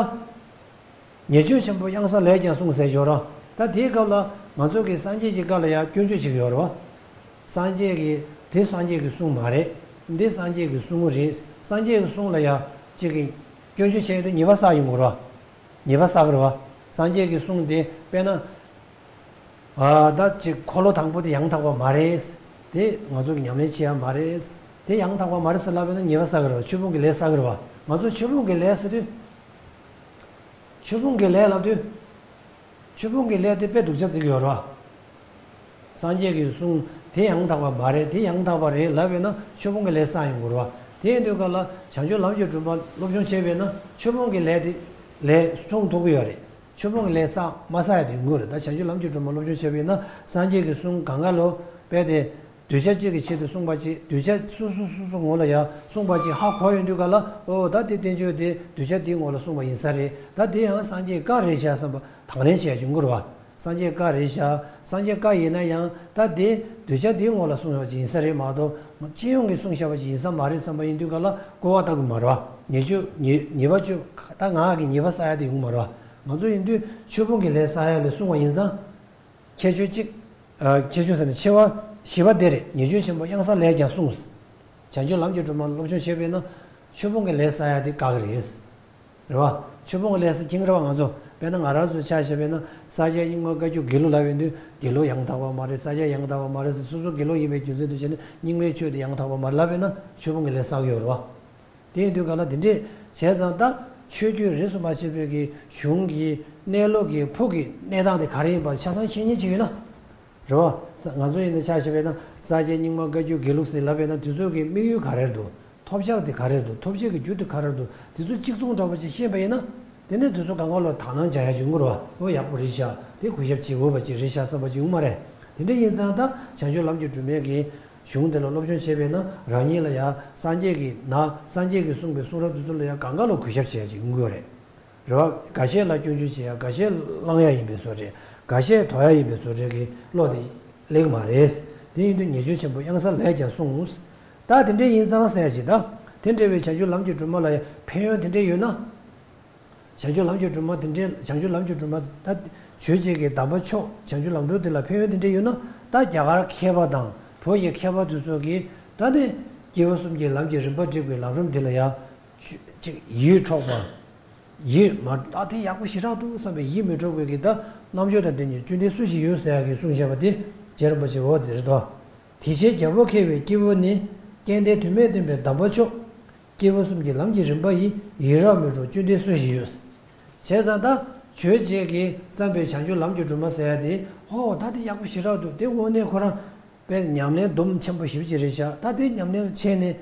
ཉེར་སྤྱོད་ཆེན་པོ་གཡང་ས་ལས་ཀྱང་གསུངས་ཟེར་ཞོར། ད་དེའི་སྐབས་ལ་ང་ཚོ་གིས་སངས་རྒྱས་ཀྱི་བཀའ་ལ་ཡང་སྐྱོན་བརྗོད་བྱེད་ཀྱི་ཡོད་རེད་བ། སངས་རྒྱས་ཀྱི་དེ་སངས་རྒྱས་ཀྱི་གསུང་མ་རེད། འདི་སངས་རྒྱས་ཀྱི་གསུང་རེད། སངས་རྒྱས་ཀྱི་གསུང་ལ་ཡང་གཅིག་གིས་སྐྱོན་བརྗོད་བྱས་ཡོད་དུས་ཉེས་པ་བསགས་ཡོང་གི་རེད་བ། ཉེས་པ་བསགས་ཀྱི་རེད་བ། སངས་རྒྱས་ཀྱི་གསུང་དེ་དཔེར་ན། ཨ། ད་ཅིག་འཁོར་ལོ་དང་པོ་དེ་ཡང་དག་པ་མ་རེད། དེ་ང་ཚོ་གི་ཉམས་ལེན་བྱེད་ཡ་མ་རེད། དེ་ཡང་དག་པ་མ་རེད་ཟེར་ལབ་པས་ན་ཉེས་པ་བསགས་ཀྱི་རེད་བ། ཆོས་སྤོང་གི་ལས་བསགས་ཀྱི་རེད་བ། ང་ཚོ་ཆོས་སྤོང་གི་ལས་ཟེར་དུས། ཆོས་སྤོང་གི་ལས་ལབ་དུས། ཆོས་སྤོང་གི་ལས་དེ་དཔེ་སྡུག་ཅག་བརྩི་གི་ཡོད་རེད་བ། སངས་རྒྱས་ཀྱི་གསུང་དེ་ཡང་དག་པ་མ་རེད། དེ་ཡང་དག་པ་རེད་ལབ་པས་ན་ཆོས་སྤོང་གི་ལས་བསགས་ཡོང་གི་རེད་བ། དེ་ཡིན་དུས་ག་ལ་བྱང་ཆུབ་ལམ་གྱི་སྒྲོན་མ་སློབ་སྦྱོང་བྱས་པས་ན་ཆོས་སྤོང་གི་ལས་དེ་ལས་སྲུང་ཐུབ་ཀྱི་ཡོད་རེད། ཆོས་སྤོང་གི་ལས་བསགས་མ་བསགས་ཡ་དེ་ཡོང་གི་རེད། ད་བྱང་ཆུབ་ལམ་གྱི་སྒྲོན་མ་སློབ་སྦྱོང་བྱས་པས་ན་སངས་རྒྱས་ཀྱི་གསུང་གང་ག་ལོ་དཔེ་དེ། གདུལ་བྱ་གཅིག་གི་ཆེད་དུ་གསུངས་པ་ཅིག་གདུལ་བྱ་སོ་སོ་སོ་སོ་ངོ་ལ་ཡང་གསུངས་པ་ཅིག་ཧ་གོ་ཡོང་དུས་ག་ལ། ཨོ་ད་དེ་བསྟན་བཅོས་དེ་གདུལ་བྱ་དེའི་ངོ་ལ་གསུངས་པ་ཡིན་ས་རེད། ད་དེ་ཡང་སངས་རྒྱས་བཀའ་རེད་ཤག་བསམ་པ་དང་ལེན་བྱས་ཡོང་གི་རེད་བ། སངས་རྒྱས་བཀའ་རེད་ཤག་སངས་རྒྱས་བཀའ་ཡིན་ན་ཡང་ད་དེ་གདུལ་བྱ་དེའི་ངོ་ལ་གསུངས་པ་ཅིག་ཡིན་ས་རེད་མ་གཏོགས། སྤྱི་ཡོངས་ཀྱིས་གསུངས་བཞག་པ་ཅིག་ཡིན་ས་མ་རེད་བསམ་པ་ཡིན་དུས་ག་ལ་གོ་བ་ལྟ་གི་མ་རེད་བ། ཉེས་སྤྱོད་ཉེས་ཉེས་པ་སྤྱོད་ད་ངག་གི་ཉེས་པ་བསགས་ཡ་དེ་ཡོང་གི་མ་རེད་བ། ང་ཚོ་ཡིན་དུས་ཆོས་སྤོང་གི་ལས་བསགས་ཡ་ལས་གསུངས་པ་ཡིན་ཙང་། ཁྱད་ཆོས་གཅིག་ཨ། ཆེ་ཆུང་ཟེར་ན་ཆེ་བ་བཞི་པ་འདི་རེད། ཉེས་སྤྱོད་ཆེན་པོ་གཡང་ས་ལས་ཀྱང་བསྲུང་། བྱང་ཆུབ་ལམ་གྱི་སྒྲོན་མ་སློབ་སྦྱོང་བྱས་པས་ན་ཆོས་སྤོང་གི་ལས་བསགས་ཡ་དེ་བཀག་གི་རེད། རེད་བ། ཆོས་སྤོང་གི་ལས་བསགས་ཀྱིན་རེད་བ། ང་ཚོ་དཔེར་ན་ང་རང་ཚོ་ཆ་བཞག་པས་ན་ས་སྐྱའི་རྙིང་མ་བཀའ་བརྒྱུད་དགེ་ལུགས་ལབ་ཡོང་དུས་དགེ་ལུགས་ཡང་དག་པ་མ་རེད། ས་སྐྱ་ཡང་དག་པ་མ་རེད་ཟེར། སོ་སོ་དགེ་ལུགས་ཡིན་པའི་རྒྱུ་མཚན་དུ་བྱས་ནས་རྙིང་མའི་ཆོས་དེ་ཡང་དག་པ་མ་རེད་ལབ་པས་ན་ཆོས་སྤོང་གི་ལས་བསགས་ཡོད་རེད་བ། དེ་ཡིན་དུས་ག་ལ་དེ་འདྲས་བྱས་ཙང་ད་ཆོས་བརྒྱུད་རིས་སུ་མ་ཆད་པའི་གི་གཞུང་གི་གནས་ལུགས་ཀྱི་ཕུགས་ཀྱི་གནས་སྟངས་དེ་ག་རེ་ཡིན་པ་ཆ་ཚང་ཤེས་མཁན་ཅིག་ཡོད་ན། རེད་བ། ང་ཚོ་ཡིན་ན་ཆ་བཞག་པས་ན་ས་སྐྱའི་རྙིང་མ་བཀའ་བརྒྱུད་དགེ་ལུགས་ཟེར་ལབ་པས་ན་དེ་ཚོ་གི་དམིགས་ཡུལ་ག་རེ་འདུག་ཐོབ་བྱ་དེ་ག་རེ་འདུག་ཐོབ་བྱེད་ཀྱི་རྒྱུ་དེ་ག་རེ་འདུག་དེ་ཚོ་གཅིག་མཚུངས་འདྲ་པོ་ཅིག་ཤེས་པ་ཡིན་ན། དེ་ནས་དེ་ཚོ་གང་ག་ལ་དག་སྣང་བྱ་ཡ་ཅིག་ཡོང་གི་རེད་བ། ཨོ་ཡག་པོ་རེད་ཤག་དེ་གུས་ཞབས་བྱེད་དགོས་པ་ཅིག་རེད་ཤག་བསམ་པ་ཅིག་ཡོང་མ་རེད། དེ་འདྲ་ཡིན་ཙང་ད་བྱང་ཆུབ་ལམ་གྱི་སྒྲོན་མེ་གི་གཞུང་དེ་ལ་སློབ་སྦྱོང་བྱས་པས་ན་རང་ཉིད་ལ་ཡང་སངས་རྒྱས་ཀྱི་ན་སངས་རྒྱས་ཀྱིས་གསུངས་པའི་གསུང་རབ་དེ་ཚོ་ལ་ཡང་གང་ག་ལ་གུས་ཞབས་བྱེད་ཡ་ཅིག་ཡོང་གི་ཡོད་རེད། རེད་བ། འགའ་ཤས་ལ་སྐྱོན་བརྗོད་བྱེད་ཡ། འགའ་ཤས་བླང་ཡ་ཡིན་པའི་བཟོ་འདྲ། འགའ་ཤས་དོར་ཡ་ཡིན་པའི་བཟོ་འདྲ་གི་བློ་དེ་སླེབས་ཀྱི་མ་རེད། དེ་ཡིན་དུས་ཉེས་སྤྱོད་ཆེན་པོ་གཡང་ས་ལས་ཀྱང་བསྲུང་། ད་དེ་འདྲ་ཡིན་ཙང་ཟེར་ཡ་ཞིག་ད་དེ་འདྲ་བའི་བྱང་ཆུབ་ལམ་གྱི་སྒྲོན་མ་ལ་ཡང་ཕན་ཡོན་དེ་འདྲ་ཡོད་ན། བྱང་ཆུབ་ལམ་གྱི་སྒྲོན་མ་དེ་འདྲའི་བྱང་ཆུབ་ལམ་གྱི་སྒྲོན་མ་ད་ཆོས་བྱེད་ཀྱི་དམ་པ་མཆོག་བྱང་ཆུབ་ལམ་སྒྲོན་དེ་ལ་ཕན་ཡོན་དེ་འདྲ་ཡོད་ན། ད་རྒྱ་གར་མཁས་པ་དང་བོད་ཀྱི་མཁས་པ་དེ་ཚོ་གིས་ད་ནི་སྐྱེས་བུ་གསུམ་གྱི་ལམ་གྱི་རིམ་པ་བསྒྲིགས་པའི་ལམ་རིམ་དེ་ལ་ཡང་ཅིག་ཡིད་འཕྲོག་པ། ཡིད་མ་ད་དེ་ཡག་པོ་ཞེ་དྲག་འདུག་བསམ་པའི་ཡིད་མི་འཕྲོག་པའི་གི་ད་རྣམ་དཔྱོད་དང་ལྡན་གྱི་བཅོམ་ལྡན་སུ་ཞིག་ཡོད་ཟེར་ཡ་གི་གསུངས་བཞག་པ་དེ་རྗེ་རིན་པོ་ཆེ་འོ་དེ་རེད་དོ། དེ་ཕྱིར་རྒྱལ་པོ་མཁས་པའི་སྐྱེས་བུ་ནི། སྐལ་ལྡན་དོན་མེད་བསྟན་པའི་དམ་པ་མཆོག་སྐྱེས་བུ་གསུམ་གྱི་ལམ་གྱི་རིམ་པ་ཡི། ཡིད་རབ་མི་འཕྲོག་བཅོམ་ལྡན་སུ་ཞིག་ཡོད། བྱས་ཙང་ད་ཆོས་བྱེད་ཀྱིས་བརྩམས་པའི་བྱང་ཆུབ་ལམ་གྱི་སྒྲོན་མ་ཟེར་ཡ་དེ་ཧོ་ད་དེ་ཡག་པོ་ཞེ་དྲག་འདུག་དེ་དངོས་གནས་ཁོ་རང་དཔེ་ཉམས་ལེན་སྡོམ་ཆེན་པོ་ཞེ་པོ་ཅིག་རེད་ཤག་ད་དེ་ཉམས་ལེན་བྱས་ནས་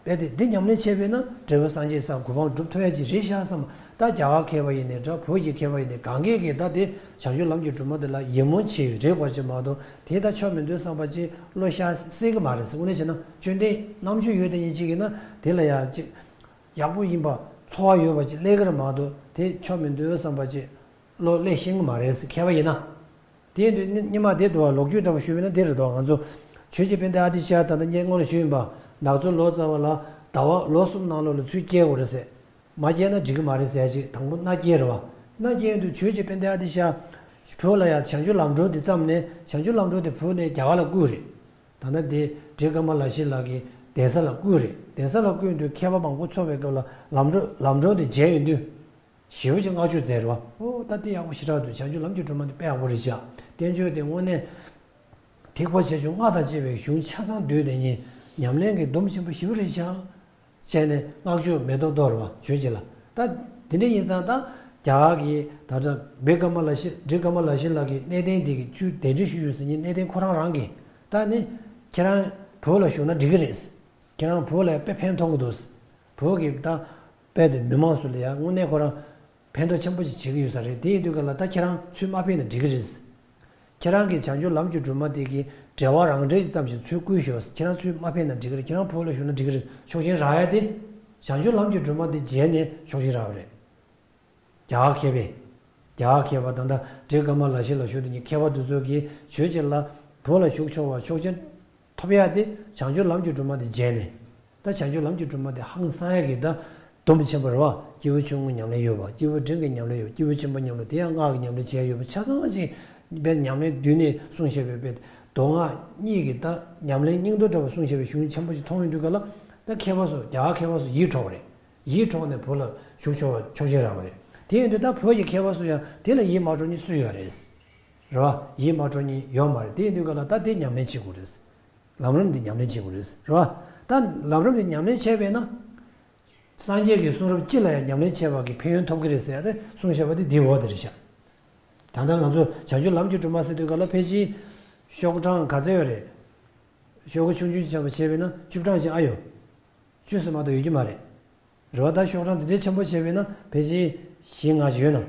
དཔེ་དེ་འདི་ཉམས་ལེན་བྱས་པས་ན་འབྲས་བུ་སངས་རྒྱས་སམ་གོ་འཕང་སྒྲུབ་ཐུབ་ཡ་ཅིག་རེད་ཤག་བསམ། ད་རྒྱ་གར་མཁས་པ་ཡིན་ནའི་འདྲ་བོད་ཀྱི་མཁས་པ་ཡིན་ནའི་གང་གས་ཀྱིས་ད་དེ་བྱང་ཆུབ་ལམ་གྱི་སྒྲོན་མ་དེ་ལ་ཡིད་སྨོན་བྱེད་ཡོད་རེད་པ་ཅིག་མ་གཏོགས་དེ་ད་ཆོ་མི་འདུག་བསམ་པ་ཅིག་བློ་ཤར་སྲིད་ཀྱི་མ་རེད་ཟེར། དངོས་གནས་བྱས་ན་བཅོམ་ལྡན་རྣམ་དཔྱོད་ཡོད་དེ་ཉིད་ཅིག་ཡིན་ན་དེ་ལ་ཡང་ཅིག་ཡག་པོ་ཡིན་པ་ཚོར་བ་ཡོད་པ་ཅིག་སླེབས་ཀྱི་རེད་མ་གཏོགས་དེ་ཆོ་མི་འདུག་བསམ་པ་ཅིག་བློ་སླེབས་ཤེས་ཀྱི་མ་རེད་ཟེར། མཁས་པ་ཡིན་ན། དེ་ཡིན་དུས་སྙི་སྙི་མ་དེ་འདུག་བ། ལོ་རྒྱུས་འདྲ་བོ་ཞུས་པ་ཡིན་ན་དེ་རེད་འདུག་ང་ཚོ་ཆོས་རྗེ་དཔལ་ལྡན་ཨ་ཏི་ཤ་ད་ལྟ་ངས་སྔོན་ལ་ཞུས་ཡིན་པ། ནག་ཚོ་ལོ་ཙཱ་བ་ལ་ཟླ་བ་ལོ་གསུམ་ནང་ལོགས་ལ་ཚུར་སྐྱེལ་དགོས་རེད་ཟེར། མ་སྐྱེལ་ན་འགྲིག་གི་མ་རེད་ཟེར་ཅིག་དང་པོ་མནའ་སྐྱེལ་རེད་བ། མནའ་སྐྱེལ་དུས་ཆོས་རྗེ་དཔལ་ལྡན་ཨ་ཏི་ཤ་བོད་ལ་ཡང་བྱང་ཆུབ་ལམ་སྒྲོན་དེ་བརྩམས་ནས་བྱང་ཆུབ་ལམ་སྒྲོན་དེ་བོད་ནས་རྒྱ་གར་ལ་བསྐུར་རེད། ད་ལྟ་དེ་འབྲི་ཀ་མ་ལ་ཤཱི་ལ་གི་གདན་ས་ལ་བསྐུར་རེད། གདན་ས་ལ་བསྐུར་དུས་མཁས་པ་མང་པོ་འཚོགས་པའི་སྐབས་ལ་ལམ་སྒྲོན་ལམ་སྒྲོན་དེ་མཇལ་ཡོང་དུས། ཞེ་པོ་ཅིག་བསྔགས་བརྗོད་མཛད་རེད་བ། ཨོ་ད་དེ་ཡག་པོ་ཞེ་དྲག་འདུག་བྱང་ཆུབ་ལམ་གྱི་སྒྲོན་མ་དེ་དཔེ་ཡག་པོ་རེད་ཤག་བསྟན་བཅོས་དེ་དངོས་གནས་ཐེག་པ་ཆེ་ཆུང་སྔགས་དང་བཅས་པའི་གཞུང་ཆ་ཚང་བསྡུས་ཏེ་ཉིད་ཉམས་ལེན་གྱི་སྡོམ་ཆེན་པོ་ཞེ་པོ་རེད་ཤག་བྱས་ནས་བསྔགས་བརྗོད་མེ་ཏོག་གཏོར་བ་ཆོས་རྗེ་ལ། ད་དེ་འདྲ་ཡིན་ཙང་ད་རྒྱ་གར་གྱི་ད་ལྟ་བི་ཀ་མ་ལ་ཤི་བི་ཀ་མ་ལ་ཤི་ལ་གི་གནས་བརྟན་འདི་གི་ཚུལ་གདན་འདྲེན་ཞུས་ཡོད་ཟེར་ཉིན་གནས་བརྟན་ཁོ་རང་རང་གིས་ད་ནི་ཁྱེད་རང་བོད་ལ་བཞུགས་ན་འགྲིག་གི་རེད། ཁྱེད་རང་བོད་ལ་དཔེ་ཕན་ཐོགས་ཀྱི་འདུག་བོད་ཀྱི་ད་དཔེ་དེ་མི་མང་ཚོ་ལ་ཡང་དངོས་གནས་ཁོ་རང་ཕན་ཐོགས་ཆེན་པོ་ཞིག་བྱེད་ཀྱི་ཡོད་ས་རེད། དེ་ཡིན་དུས་ག་ལ་ད་ཁྱེད་རང་ཚུར་མ་ཕེབས་ན་འགྲིག་གི་རེད། ཁྱེད་རང་གིས་བྱང་ཆུབ་ལམ་གྱི་སྒྲོན་མ་དེ་གི་འགྲེལ་པ་རང་འགྲེལ་ཙམ་ཞིག་ཚུར་བསྐུར་ཤོག་ཁྱེད་རང་ཚུར་མ་ཕེབས་ན་འགྲིག་གི་རེད། ཁྱེད་རང་བོད་ལ་བཞུགས་ན་འགྲིག་གི་རེད། ཕྱོགས་ཞེན་རག་ཡ་དེ་བྱང་ཆུབ་ལམ་གྱི་སྒྲོན་མ་དེ་མཇལ་ནས་ཕྱོགས་ཞེན་རག་པ་རེད། རྒྱ་གར་མཁས་པས། རྒྱ་གར་མཁས་པ་ད་ལྟ་བི་ཀ་མ་ལ་ཤི་ལ་བཞུགས་དེ་ཉིད་མཁས་པ་དེ་ཚོ་གིས་ཆོས་རྗེ་ལ་བོད་ལ་བཞུགས་ཆོག་པ་ཕྱོགས་ཞེན་ཐོབ་ཡ་དེ་བྱང་ཆུབ་ལམ་གྱི་སྒྲོན་མ་དེ་མཇལ་ནས། ད་བྱང་ཆུབ་ལམ་གྱི་སྒྲོན་མ་དེ་ཧང་སང་ཡ་གི་ད་སྡོམ་ཆེན་པོ་རེད་བ། སྐྱེས་བུ་ཆུང་ངུའི་ཉམས་ལེན་ཡོད་པ། སྐྱེས་བུ་འབྲིང་གི་ཉམས་ལེན་ཡོད། སྐྱེས་བུ་ཆེན་པོའི་ཉམས་ལེན། དེ་ཡང་སྔགས་ཀྱི་ཉམས་ལེན་བྱས་ཡོད་པ། ཆ་ཚང་ཅིག་དཔེ་ཉམས་ལེན་བསྡུས་ནས་གསུངས་བཞག་པའི་དཔེ་མདོ་སྔགས་གཉིས་ཀྱི་ད་ཉམས་ལེན་སྙིང་བསྡུས་འདྲ་བ་གསུངས་བཞག་པའི་གཞུང་ཆེན་པོ་ཞིག་མཐོང་ཡོང་དུས་ག་ལ། ད་མཁས་པ་ཚོ་རྒྱ་གར་མཁས་པ་ཚོ་ཡིད་འཕྲོག་པ་རེད། ཡིད་འཕྲོག་ནས་བོད་ལ་བཞུགས་ཆོག་པ་ཕྱོགས་ཞེན་རག་པ་རེད། དེ་ཡིན་དུས་ད་བོད་ཀྱི་མཁས་པ་ཚོ་ཡང་དེ་ལ་ཡིད་མ་འཕྲོག་མཁན་སུ་ཡོད་རེད། རེད་བ། ཡིད་མ་འཕྲོག་མཁན་ཡོད་མ་རེད། དེ་ཡིན་དུས་ག་ལ་ད་དེ་ཉམས་ལེན་བྱེད་དགོས་རེད། ལམ་རིམ་འདི་ཉམས་ལེན་བྱེད་དགོས་རེད། རེད་བ། ད་ལམ་རིམ་འདི་ཉམས་ལེན་བྱས་པས་ན། སངས་རྒྱས་ཀྱི་གསུང་རབ་སྤྱི་ལ་ཡང་ཉམས་ལེན་བྱས་པ་གི་ཕན་ཡོན་ཐོབ་ཀྱི་རེད་ཟེར་ཡ་དེ་གསུངས་བཞག་པ་དེ་འདིའི་འོག་དེ་རེད་ཤག་ད་ལྟ་ང་ཚོ་བྱང་ཆུབ་ལམ་གྱི་སྒྲོན་མ་ཟེར་དུས་ག་ལ་ཕལ་ཆེར་ཤོག་གྲངས་ག་ཚོད་ཡོད་རེད། ཤོག་གུ་ཆུང་ཆུང་ཅིག་བྱས་པ་བྱས་པས་ན་བཅུ་གྲངས་ཅིག་ཨ་ཡོད། བཅུ་ཙམ་མ་གཏོགས་ཡོད་ཀྱི་མ་རེད། རེད་བ། ད་ཤོག་གྲངས་དེ་འདྲའི་ཆེན་པོ་བྱས་པས་ན་ཕལ་ཆེར་བཞི་ལྔ་ཞིག་ཡོད་ན།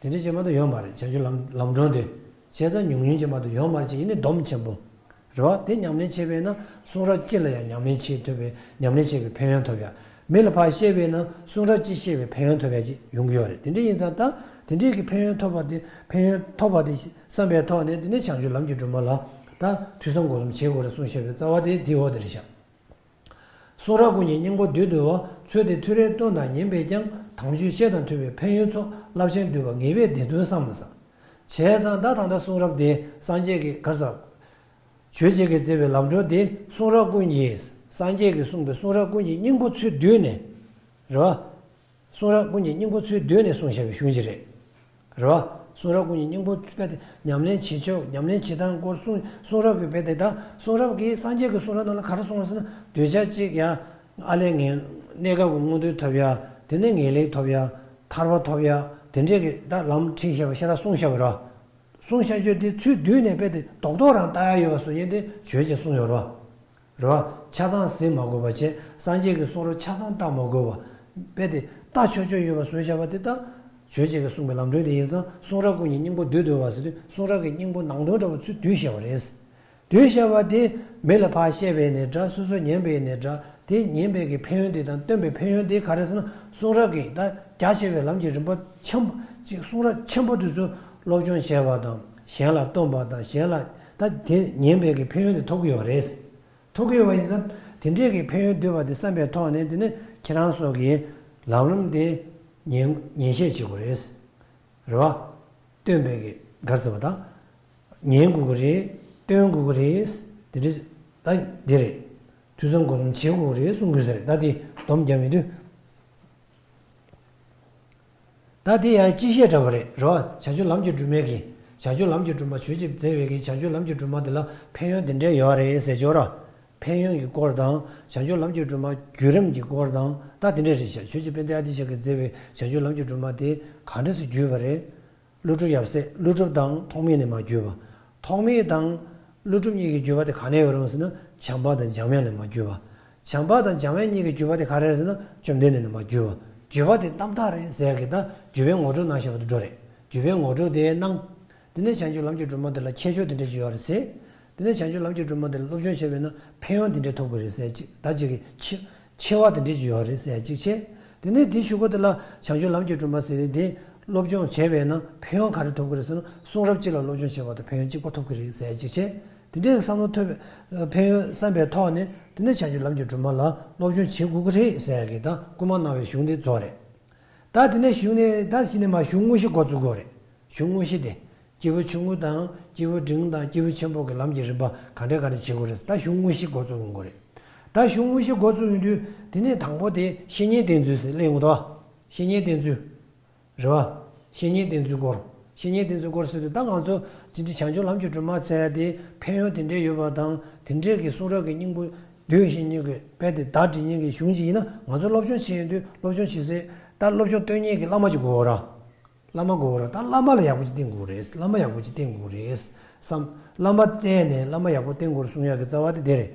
དེ་འདྲའི་ཅིག་མ་གཏོགས་ཡོད་མ་རེད། བྱང་ཆུབ་ལམ་ལམ་སྒྲོན་དེ། བྱས་ཙང་ཉུང་ཉུང་ཅིག་མ་གཏོགས་ཡོད་མ་རེད། ཅིག་ཡིན་ནའི་སྡོམ་ཆེན་པོ། རེད་བ། དེ་ཉམས་ལེན་བྱས་པས་ན་གསུང་རབ་སྤྱི་ལ་ཡང་ཉམས་ལེན་བྱེད་ཐུབ་པའི་ཉམས་ལེན་བྱས་པའི་ཕན་ཡོན་ཐོབ་ཡ། མི་ལ་ཕར་བཤད་པས་ན་གསུང་རབ་སྤྱི་བཤད་པའི་ཕན་ཡོན་ཐོབ་ཡ་ཅིག་ཡོང་གི་ཡོད་རེད། དེ་འདྲ་ཡིན་ཙང་ད་དེ་འདྲའི་གི་ཕན་ཡོན་ཐོབ་པ་དེ་ཕན་ཡོན་ཐོབ་པ་དེ་བསམ་པའི་ཐོག་ནས་དེ་ནས་བྱང་ཆུབ་ལམ་གྱི་སྒྲོན་མ་ལ་ད་ཐོས་བསམ་སྒོམ་གསུམ་བྱེད་དགོས་རེད་གསུངས་བཞག་པའི་རྩ་བ་དེ་འདིའི་འོག་དེ་རེད་ཤག་གསུང་རབ་ཀུན་གྱི་སྙིང་པོ་བསྡུས་འདུལ་བ། ཚུལ་དེ་ཐུན་རེ་བཏོན་དང་ཉན་པས་ཀྱང་། དམ་ཆོས་བཤད་དང་མཐུན་པའི་ཕན་ཡོན་ཚོགས། རླབས་ཆེན་འདུས་པ་ངེས་པས་བདེན་དོན་བསམ་ཟེར། བྱས་ཙང་ད་ད་ལྟ་གསུང་རབ་དེ་སངས་རྒྱས་ཀྱི་ག་རེ་ཟེར། ཆོས་རྗེ་གིས་མཛད་པའི་ལམ་སྒྲོན་དེ་གསུང་རབ་ཀུན་གྱི། སངས་རྒྱས་ཀྱིས་གསུངས་པའི་གསུང་རབ་ཀུན་གྱི་སྙིང་པོ་ཚུར་བསྡུས་ནས། རེད་བ། གསུང་རབ་ཀུན་གྱི་སྙིང་པོ་ཚུར་བསྡུས་ནས་གསུངས་བཞག་པའི་གཞུང་ཞིག་རེད། རེད་བ། གསུང་རབ་ཀུན་གྱི་སྙིང་པོ་དཔེ་དེ་ཉམས་ལེན་བྱེད་ཕྱོགས། ཉམས་ལེན་བྱེད་སྟངས་སྐོར་གསུང་། གསུང་རབ་ཀྱི་དཔེ་དེ་དང་། གསུང་རབ་ཀྱི། སངས་རྒྱས་ཀྱི་གསུང་རབ་ནང་ལ་ག་རེ་གསུངས་ཟེར་ན། གདུལ་བྱ་གཅིག་ཡ། ཨ་ལས་ངན། གནས་སྐབས་ཀྱི་མངོན་མཐོ་ཐོབ་ཡ། དེ་ནས་ངེས་ལེགས་ཐོབ་ཡ། ཐར་པ་ཐོབ་ཡ། དེ་འདྲས་ཀྱི་ད་ལམ་ཁྲིད་བཞག་པ་ཤ་སྟག་གསུངས་བཞག་པ་རེད་བ། གསུང་བཤད་རྒྱུ་དེ་ཚུར་བསྡུས་ནས་དཔེ་དེ་རྡོག་རྡོག་རང་ལྟ་ཡ་ཡོད་པ་བཟོ་མཁན་དེ་ཆོས་རྗེས་གསུངས་ཡོད་རེད་བ། རེད་བ། ཆ་ཚང་གཟིགས་མ་དགོས་པ་བྱས། སངས་རྒྱས་ཀྱི་གསུང་རབ་ཆ་ཚང་ལྟ་མ་དགོས་པ། དཔེ་དེ་ལྟ་ཆོག་ཆོག་ཡོད་པ་བཟོས་བཞག་པ་དེ་ད། ཆོས་རྗེ་གིས་གསུངས་པའི་ལམ་སྒྲོན་དེ་ཡིན་ཙང་། གསུང་རབ་ཀུན་གྱི་སྙིང་པོ་བསྡུས་བསྡུས་པ་ཟེར་དུས། གསུང་རབ་ཀྱི་སྙིང་པོ་ནང་དོན་འདྲ་བོ་ཚུར་བསྡུས་བཞག་པ་རེད། བསྡུས་བཞག་པ་དེ་མི་ལ་ཕར་བཤད་པ་ཡིན་ནའི་འདྲ། སོ་སོས་ཉན་པ་ཡིན་ནའི་འདྲ། དེ་ཉན་པའི་གི་ཕན་ཡོན་དེ་དང་། སྟོན་པའི་ཕན་ཡོན་དེ་ག་རེ་ཟེར་ན། གསུང་རབ་ཀྱི་ད་རྒྱ་ཆེ་བའི་ལམ་གྱི་རིམ་པ་ཆེན་པོ་ཅིག། གསུང་རབ་ཆེན་པོ་དེ་ཚོ་སློབ་སྦྱོང་བྱས་པ་དང་། གཞན་ལ་སྟོན་པ་དང་། གཞན་ལ་ད་དེ་ཉན་པའི་གི་ཕན་ཡོན་དེ་ཐོབ་ཀྱི་ཡོད་རེད། ཐོབ་ཀྱི་ཡོད་པ་ཡིན་ཙང་། དེ་འདྲས་ཀྱི་ཕན་ཡོན་འདུས་པ་དེ་བསམ་པའི་ཐོག་ནས། དེ་ནས་ཁྱེད་རང་ཚོ་གིས་ལམ་རིམ་དེ་ཉན་ཉན་བཤད་བྱེད་དགོས་རེད། རེད་བ། སྟོན་པའི་གི་ག་རེ་ཟེར་བ་དང་། ཉན་དགོས་ཀྱི་རེད། སྟོན་དགོས་ཀྱི་རེད། དེ་འདྲས་ད་འདི་རེད། ཐོས་བསམ་སྒོམ་གསུམ་བྱེད་དགོས་ཀྱི་རེད་གསུང་དགོས་ས་རེད། ད་དེ་སྡོམ་རྒྱབ་མི་འདུག། ད་དེ་ཡང་སྤྱི་བཤད་འདྲ་བ་རེད། རེད་བ། བྱང་ཆུབ་ལམ་གྱི་སྒྲོན་མེ་གི། བྱང་ཆུབ་ལམ་གྱི་སྒྲོན་མ། ཆོས་རྗེས་མཛད་པའི་གི་བྱང་ཆུབ་ལམ་གྱི་སྒྲོན་མ་དེ་ལ་ཕན་ཡོན་དེ་འདྲས་ཡོད་རེད་ཟེར་ཆོག་ར། ཕན་ཡོན་གྱི་སྐོར་དང་། བྱང་ཆུབ་ལམ་གྱི་སྒྲོན་མ་བརྒྱུད་རིམ་གྱི་སྐོར་དང་། ད་དེ་འདྲས་རེད་ཤག། ཆོས་རྗེ་དཔལ་ལྡན་ཨ་ཏི་ཤ་གིས་མཛད་པའི་བྱང་ཆུབ་ལམ་གྱི་སྒྲོན་མ་དེ་ག་འདྲས་སེ་བརྒྱུད་པ་རེད། ཀླུ་སྒྲུབ་ཡབ་སྲས། ཀླུ་སྒྲུབ་དང་ཐོགས་མེད་ནས་མར་བརྒྱུད་པ། ཐོགས་མེད་དང་ཀླུ་སྒྲུབ་གཉིས་ཀྱི་བརྒྱུད་པ་དེ་ག་ནས་ཡོད་རུང་ཟེར་ན། བྱམས་པ་དང་འཇམ་དབྱངས་ནས་མར་བརྒྱུད་པ། བྱམས་པ་དང་འཇམ་དབྱངས་གཉིས་ཀྱི་བརྒྱུད་པ་དེ་ག་རེ་རེད་ཟེར་ན། བཅོམ་ལྡན་འདས་ནས་མར་བརྒྱུད་པ། བརྒྱུད་པ་དེ་རྣམ་དག་རེད་ཟེར་ཡ་གི། ད་བརྒྱུད་པའི་ངོ་སྤྲོད་གནང་བཞག་པ་དེ་འདྲ་རེད། བརྒྱུད་པའི་ངོ་སྤྲོད་དེ་གནང་། དེ་ནས་བྱང་ཆུབ་ལམ་གྱི་སྒྲོན་མ་དེ་ལ་ཁྱད་ཆོས་དེ་འདྲ་ཅིག་ཡོད་རེད་ཟེར། དེ་ནས་བྱང་ཆུབ་ལམ་གྱི་སྒྲོན་མ་དེ་ལ་སློབ་སྦྱོང་བྱས་པས་ན་ཕན་ཡོན་དེ་འདྲ་ཐོབ་ཀྱི་རེད་ཟེར་ཅིག། ད་ཅིག་གི་ཆེ་ཆེ་བ་དེ་འདྲ་ཅིག་ཡོད་རེད་ཟེར་ཅིག་བྱས། དེ་ནས་དེའི་གཞུག་གུ་དེ་ལ་བྱང་ཆུབ་ལམ་གྱི་སྒྲོན་མ་ཟེར་དེ་སློབ་སྦྱོང་བྱས་པས་ན་ཕན་ཡོན་ག་རེ་ཐོབ་ཀྱི་རེད་ཟེར་ན། གསུང་རབ་གཅིག་ལ་སློབ་སྦྱོང་བྱས་པ་དང་ཕན་ཡོན་གཅིག་པ་ཐོབ་ཀྱི་རེད་ཟེར་ཅིག་བྱས། དེ་འདྲའི་བསམ་བློ་ཐོབ་པའི་ཕན་ཡོན་བསམ་པའི་ཐོག་ནས། དེ་ནས་བྱང་ཆུབ་ལམ་གྱི་སྒྲོན་མ་ལ་སློབ་སྦྱོང་བྱེད་དགོས་ཀྱི་རེད་ཟེར་ཡ་གི། ད་སྐུལ་མ་གནང་བའི་གཞུང་དེ་རྫོགས་རེད། ད་དེ་ནས་གཞུང་ནས། ད་གཞི་ནས་མར་གཞུང་དངོས་གཞི་འགོ་བཙུགས་དགོས་རེད། གཞུང་དངོས་གཞི་དེ། སྐྱེས་བུ་ཆུང་ངུ་དང་། སྐྱེས་བུ་འབྲིང་དང་། སྐྱེས་བུ་ཆེན་པོ་གི་ལམ་གྱི་རིམ་པ་ག་འདྲས་ག་འདྲས་བྱེད་དགོས་རེད། ད་གཞུང་དངོས་གཞི་འགོ་བཙུགས་ཡོང་དགོས་རེད། ད་གཞུང་དངོས་གཞི་འགོ་བཙུགས་ཡོང་དུས། དེ་ནས་དང་པོ་དེ་བཤེས་གཉེན་བསྟེན་ཚུལ་ཟེར་གླེང་ཡོང་དོ། བཤེས་གཉེན་བསྟེན་ཚུལ། རེད་བ། བཤེས་གཉེན་བསྟེན་ཚུལ་སྐོར། བཤེས་གཉེན་བསྟེན་ཚུལ་སྐོར་ཟེར་དུས། ད་ང་ཚོ་དེ་འདྲའི་བྱང་ཆུབ་ལམ་གྱི་སྒྲོན་མ་ཟེར་ཡ་དེ་ཕན་ཡོན་དེ་འདྲས་ཡོད་པ་དང་། དེ་འདྲས་ཀྱི་གསུང་རབ་ཀྱི་སྙིང་པོ་བསྡུས་བཞག་མཁན་གྱི་དཔེ་དེ་བརྡ་བྲིས་མཁན་གྱི་གཞུང་ཞིག་ཡིན་ན། ང་ཚོ་སློབ་སྦྱོང་བྱེད་ཡོང་དུས། སློབ་སྦྱོང་བྱེད་སའི། ད་སློབ་སྦྱོང་སྟོན་མཁན་གྱི་བླ་མ་ཅིག་དགོས་ར། བླ་མ་དགོས་ར། ད་བླ་མ་ལ་ཡག་པོ་ཅིག་བསྟེན་དགོས་རེད། བླ་མ་ཡག་པོ་ཅིག་བསྟེན་དགོས་རེད་བསམ། བླ་མ་བཙལ་ནས་བླ་མ་ཡག་པོ་བསྟེན་དགོས་གསུང་ཡག་གི་རྩ་བ་དེ་དེ་རེད།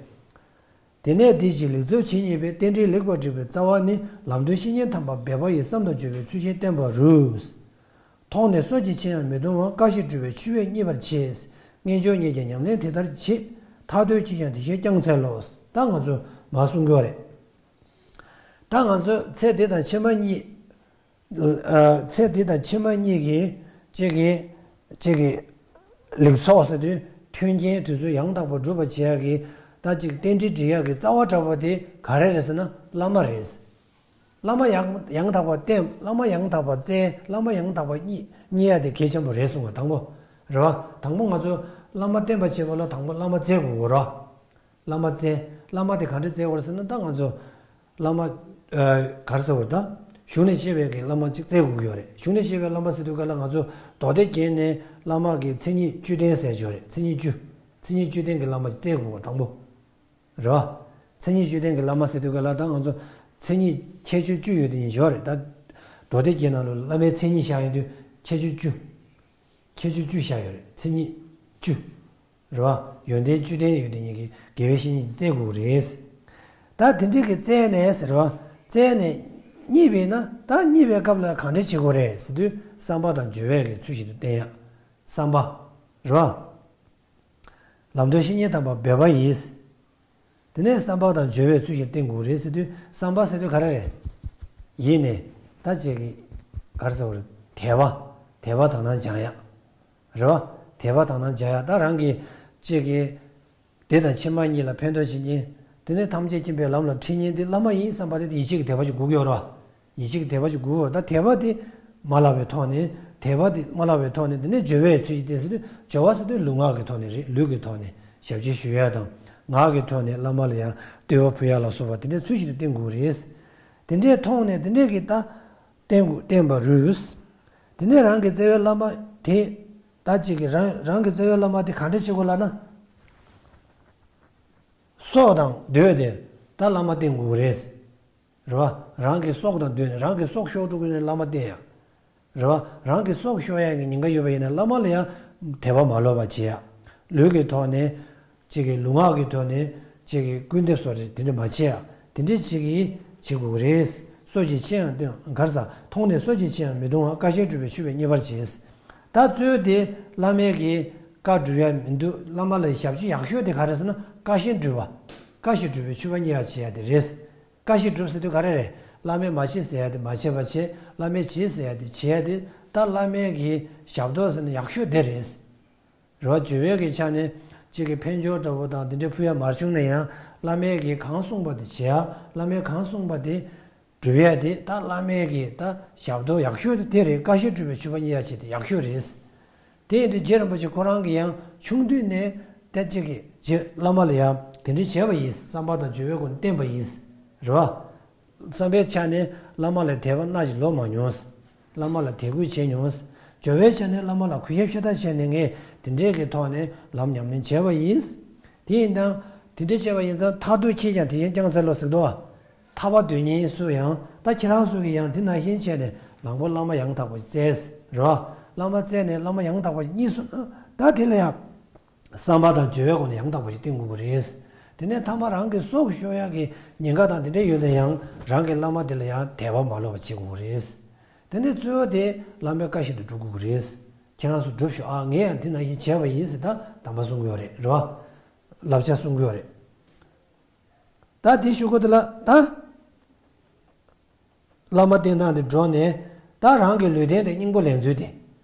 དེ་ནས་འདི་ཕྱིར་ལེགས་ཚོལ་ཇི་སྙེད་པའི། རྟེན་འབྲེལ་ལེགས་པར་འགྲིག་པའི་རྩ་བ་ནི། ལམ་སྟོན་བཤེས་གཉེན་དམ་པ་འབད་པ་ཡིས། བསམ་དང་སྦྱོར་བའི་ཚུལ་བཞིན་བསྟེན་པ་རུ། མཐོང་ནས་སོ་སྐྱེ་ཕྱིར་ཡང་མི་གདུང་བ། དཀའ་བཞིན་སྒྲུབ་པའི་ཆུ་བས་མཉེས་པར་བྱེད། རྔན་སྦྱོར་ཉིད་ཀྱང་ཉམས་ལེན་དེ་ལྟར་བྱེད། ཐར་འདོད་ཀྱིས་ཀྱང་དེ་བཞིན་བསྐྱང་འཚལ་ལོ། ད་ང་ཚོ་མར་གསུང་གི་ཡོད་རེད། ད་ང་ཚོ་ཚེ་འདི་དང་ཕྱི་མ་གཉིས། ཨ། ཚེ་འདི་དང་ཕྱི་མ་གཉིས་ཀྱི་གཅིག་གི་གཅིག་གི་ལེགས་ཚོགས་ཟེར་དུས། མཐུན་རྐྱེན་དེ་ཚོ་ཡང་དག་པར་འགྲུབ་པར་བྱེད་ཡག་གི། ད་ཅིག་རྟེན་འབྲེལ་སྒྲིག་ཡག་གི་རྩ་བ་འདྲ་པོ་དེ་ག་རེ་རེད་ཟེར་ན། བླ་མ་རེད། བླ་མ་ཡང་ཡང་དག་པར་བསྟེན། བླ་མ་ཡང་དག་པར་བཙལ། བླ་མ་ཡང་དག་པར་རྙེད། རྙེད་ཡག་དེ་གལ་ཆེན་པོ་རེད་གསུང་བ། དང་པོ་རེད་བ། དང་པོ་ང་ཚོ་བླ་མ་བསྟེན་པར་བྱེད་པ་ལ་དང་པོ་བླ་མ་བཙལ་དགོས་རེད་བ། བླ་མ་བཙལ། བླ་མ་དེ་ག་འདྲ་བཙལ་དགོས་རེད་ཟེར་ན། ད་ང་ཚོ་བླ་མ། ཨ། ག་རེ་ཟེར་དགོས་རེད། ད་གཞུང་ནས་བཤད་པའི་གི་བླ་མ་ཅིག་བཙལ་དགོས་ཀྱི་ཡོད་རེད། གཞུང་ནས་བཤད་པའི་བླ་མ་ཟེར་དུས་སྒང་ལ། ང་ཚོ་མདོ་སྡེ་རྒྱན་ནས་བླ་མ་གི་མཚན་ཉིད་བཅུ་ལྡན་ཟེར་གྱི་ཡོད་རེད། མཚན་ཉིད་བཅུ། མཚན་ཉིད་བཅུ་ལྡན་གྱི་བླ་མ་ཅིག་བཙལ་དགོས་པ་དང་པོ་རེད་བ། མཚན་ཉིད་བཅུ་ལྡན་གྱི་བླ་མ་ཟེར་དུས་སྒང་ལ། ད་ང་ཚོ་མཚན་ཉིད་ཁྱད་ཆོས་བཅུ་ཡོད་དེ་ཉིད་ཡོད་རེད། ད་མདོ་སྡེ་རྒྱན་ནང་ལ་བླ་མའི་མཚན་ཉིད་བཞག་ཡོང་དུས། ཁྱད་ཆོས་བཅུ། ཁྱད་ཆོས་བཅུ་བཞག་ཡོད་རེད། མཚན་ཉིད་བཅུ། རེད་བ། ཡོན་ཏན་བཅུ་ལྡན་ཡོད་དེ་ཉིད་ཀྱི་དགེ་བའི་བཤེས་གཉེན་བཙལ་དགོས་རེད། ད་དེ་འདྲ་གི་བཙལ་ནས་ཟེར་བ། བཙལ་ནས་རྙེད་པས་ན། ད་རྙེད་པའི་སྐབས་ལ་གང་འདྲ་བྱེད་དགོས་རེད་ཟེར་དུས། བསམ་པ་དང་སྦྱོར་བའི་གི་ཚུལ་བཞིན་དུ་བསྟེན་ཡག། བསམ་པ། རེད་བ། ལམ་སྟོན་བཤེས་གཉེན་དམ་པ་འབད་པ་ཡིས། དེ་ནས་བསམ་པ་དང་སྦྱོར་བའི་ཚུལ་བཞིན་བསྟེན་དགོས་རེད་ཟེར་དུས། བསམ་པ་ཟེར་དུས་ག་རེ་རེད། ཡིད་ནས་ད་ཅིག་གི་ག་རེ་ཟེར་དགོས་རེད། དད་པ། དད་པ་དག་སྣང་སྦྱང་ཡག། རེད་བ། དད་པ་དག་སྣང་སྦྱང་ཡག། ད་རང་གི་ཅིག་གི་འདི་དང་ཕྱི་མ་གཉིས་ལ་ཕན་ཐོགས་བྱེད་མཁན། དེ་ནས་ཐམས་ཅད་མཁྱེན་པའི་ལམ་ལ་ཁྲིད་མཁན་དེ་བླ་མ་ཡིན་བསམ་པ་དེ། ཡིད་ཆེས་ཀྱི་དད་པ་ཅིག་དགོས་ཀྱི་ཡོད་རེད་བ། ཡིད་ཆེས་ཀྱི་དད་པ་ཅིག་དགོས། ད་དད་པ་དེ་མ་བརླག་པའི་ཐོག་ནས། དད་པ་དེ་མ་བརླག་པའི་ཐོག་ནས། དེ་ནས་སྦྱོར་བའི་ཚུལ་གྱིས་བསྟེན་ཟེར་དུས། སྦྱོར་བ་ཟེར་དུས་ལུས་ངག་གི་ཐོག་ནས་རེད། ལུས་ཀྱི་ཐོག་ནས། ཞབས་ཕྱི་ཞུ་ཡ་དང་ངག་གི་ཐོག་ནས་བླ་མ་ལ་ཡང་བསྟོད་པ་ཕུལ་ཡ་ལ་སོགས་པ་དེ་འདྲའི་ཚུལ་བཞིན་དུ་བསྟེན་དགོས་རེད། དེ་འདྲའི་མཐོང་ནས་དེ་འདྲའི་གི་ད་བསྟེན་དགོས་བསྟེན་པ་རུས། དེ་ནས་རང་གི་བརྩེ་བའི་བླ་མ་དེ་ད་ཅིག་གི་རང་རང་གི་བརྩེ་བའི་བླ་མ་དེ་ག་འདྲ་བྱེད་དགོས་ལབ་ན། སྲོག་དང་བསྡོས་ཏེ་ད་བླ་མ་བསྟེན་དགོས་རེད། རེད་བ། རང་གི་སྲོག་དང་བསྡོས་ནས་རང་གི་སྲོག་ཤོར་འགྲོ་གི་ཡོད་ན་བླ་མ་བསྟེན་ཡ། རེད་བ། རང་གི་སྲོག་ཤོར་ཡ་གི་ཉེན་ཁ་ཡོད་པ་ཡིན་ན་བླ་མ་ལ་ཡང་དད་པ་མ་ལོག་པ་བྱེད་ཡ། ལུས་ཀྱི་ཐོག་ནས་གཅིག་གི་ལུས་ངག་གི་ཐོག་ནས་གཅིག་གི་སྐུར་འདེབས་སོགས་རེད་དེ་འདྲ་མ་བྱེད་ཡ། དེ་འདྲ་གཅིག་གིས་བྱེད་དགོས་ཀྱི་རེད། སྲོག་གི་ཕྱིར་ཡང་བསྟུན་གར་ཟ་མཐོང་ནས་སྲོག་གི་ཕྱིར་ཡང་མི་གཏོང་བ་དཀའ་ཞེན་སྒྲུབ་པའི་མཆོད་པས་མཉེས་པར་བྱེད། ད་གཙོས་དེ་བླ་མའི་གི་བཀའ་སྒྲུབ་ཡ་མི་འདུག་བླ་མ་ལ་ཞབས་ཕྱི་ཡག་ཤོས་དེ་ག་རེ་ཟེར་ན་བཀའ་བཞིན་སྒྲུབ་པ། བཀའ་བཞིན་སྒྲུབ་པའི་མཆོད་པ་མཉེས་པར་བྱེད་ཡ་དེ་རེད། བཀའ་བཞིན་སྒྲུབ་ཟེར་དུས་ག་རེ་རེད། བླ་མས་མ་བྱེད་ཟེར་ཡ་དེ་མ་བྱེད་པ་བྱེད། བླ་མས་བྱེད་ཟེར་ཡ་དེ་བྱེད་ཡ་དེ་ད་བླ་མའི་གི་ཞབས་ཏོག་ཟེར་ན་ཡག་ཤོས་དེ་རེད། རེད་བ། སྦྱོར་བའི་གི་ཆ་ནས་གཅིག་གི་ཕན་ཆོད་འདྲ་བོ་དང་དེ་འདྲའི་ཕུལ་ཡ་མ་བྱུང་ན་ཡང་བླ་མའི་གི་གང་གསུངས་པ་དེ་བྱེད་ཡ། བླ་མས་གང་གསུངས་པ་དེ་སྒྲུབ་ཡ་དེ་ད་བླ་མའི་གི་ད་ཞབས་ཏོག་ཡག་ཤོས་དེ་དེ་རེད། བཀའ་བཞིན་སྒྲུབ་པའི་མཆོད་པ་མཉེས་ཡ་བྱེད་དེ་ཡག་ཤོས་རེད། དེ་ཡིན་དུས་རྗེ་རིན་པོ་ཆེ་ཁོ་རང་གིས་ཡང་ཆུང་དུས་ནས་ད་ཅིག་གི་རྗེ་བླ་མ་ལ་ཡང་དེ་འདྲའི་བྱས་པ་ཡིན། བསམ་པ་དང་སྦྱོར་བའི་སྒོ་ནས་བསྟེན་པ་ཡིན། རེད་བ། བསམ་པའི་ཆ་ནས་བླ་མ་ལ་དད་པ་སྣ་ཞིག་ལོག་མ་མྱོང་། བླ་མ་ལ་དད་གུས་བྱས་མྱོང་། སྦྱོར་བའི་ཆ་ནས་བླ་མ་ལ་གུས་ཞབས་ཤ་སྟག་བྱས་ནས་ངས་དེ་འདྲའི་གི་ཐོག་ནས་ལམ་ཉམས་ལེན་བྱས་པ་ཡིན། དེ་ཡིན་དང་དེ་འདྲའི་བྱས་པ་ཡིན་ཙང་ཐར་འདོད་ཁྱེད་ཀྱང་དེ་བཞིན་བསྐྱང་འཚལ་ལོ་ཟེར་དོ། ཐར་པ་འདོད་མཁན་སུ་ཡང་ད་ཁྱེད་རང་ཚོ་གིས་ཡང་དེ་ནང་བཞིན་བྱས་ནས་ལམ་པོ་བླ་མ་ཡང་དག་པ་ཞིག་བཙལ། རེད་བ། བླ་མ་བཙལ་ནས་བླ་མ་ཡང་དག་པ་ཞིག་རྙེད་སོང་ན་ད་དེ་ལ་ཡང་། བསམ་པ་དང་སྦྱོར་བའི་སྒོ་ནས་ཡང་དག་པ་ཞིག་བསྟེན་དགོས་ཀྱི་རེད། དེ་ནས་ཐ་མ་རང་གི་སྲོག་ཤོར་ཡག་གི་ཉེན་ཁ་དང་དེ་འདྲ་ཡོད་ན་ཡང་རང་གི་བླ་མ་དེ་ལ་ཡང་དད་པ་མ་ལོག་པ་བྱེད་དགོས་ཀྱི་རེད། དེ་ནས་གཙོ་བོ་དེ་བླ་མའི་བཀའ་བཞིན་དུ་སྒྲུབ་དགོས་ཀྱི་རེད། ཁྱེད་རང་ཚོ་སྒྲུབ་ཤོག་ཨ། ངས་ཡང་དེ་ནང་བཞིན་བྱས་པ་ཡིན་ཟེར་ད་དམ་པ་གསུང་གི་ཡོད་རེད། རེད་བ། བསླབ་བྱ་གསུང་གི་ཡོད་རེད། ད་དེ་ཞུ་གོ་དེ་ལ་ད། བླ་མ་བསྟེན་སྟངས་དེ་འགྲོ་ནས་ད་རང་གི་ལུས་རྟེན་དེ་སྙིང་པོ་ལེན་ཚུལ་དེ།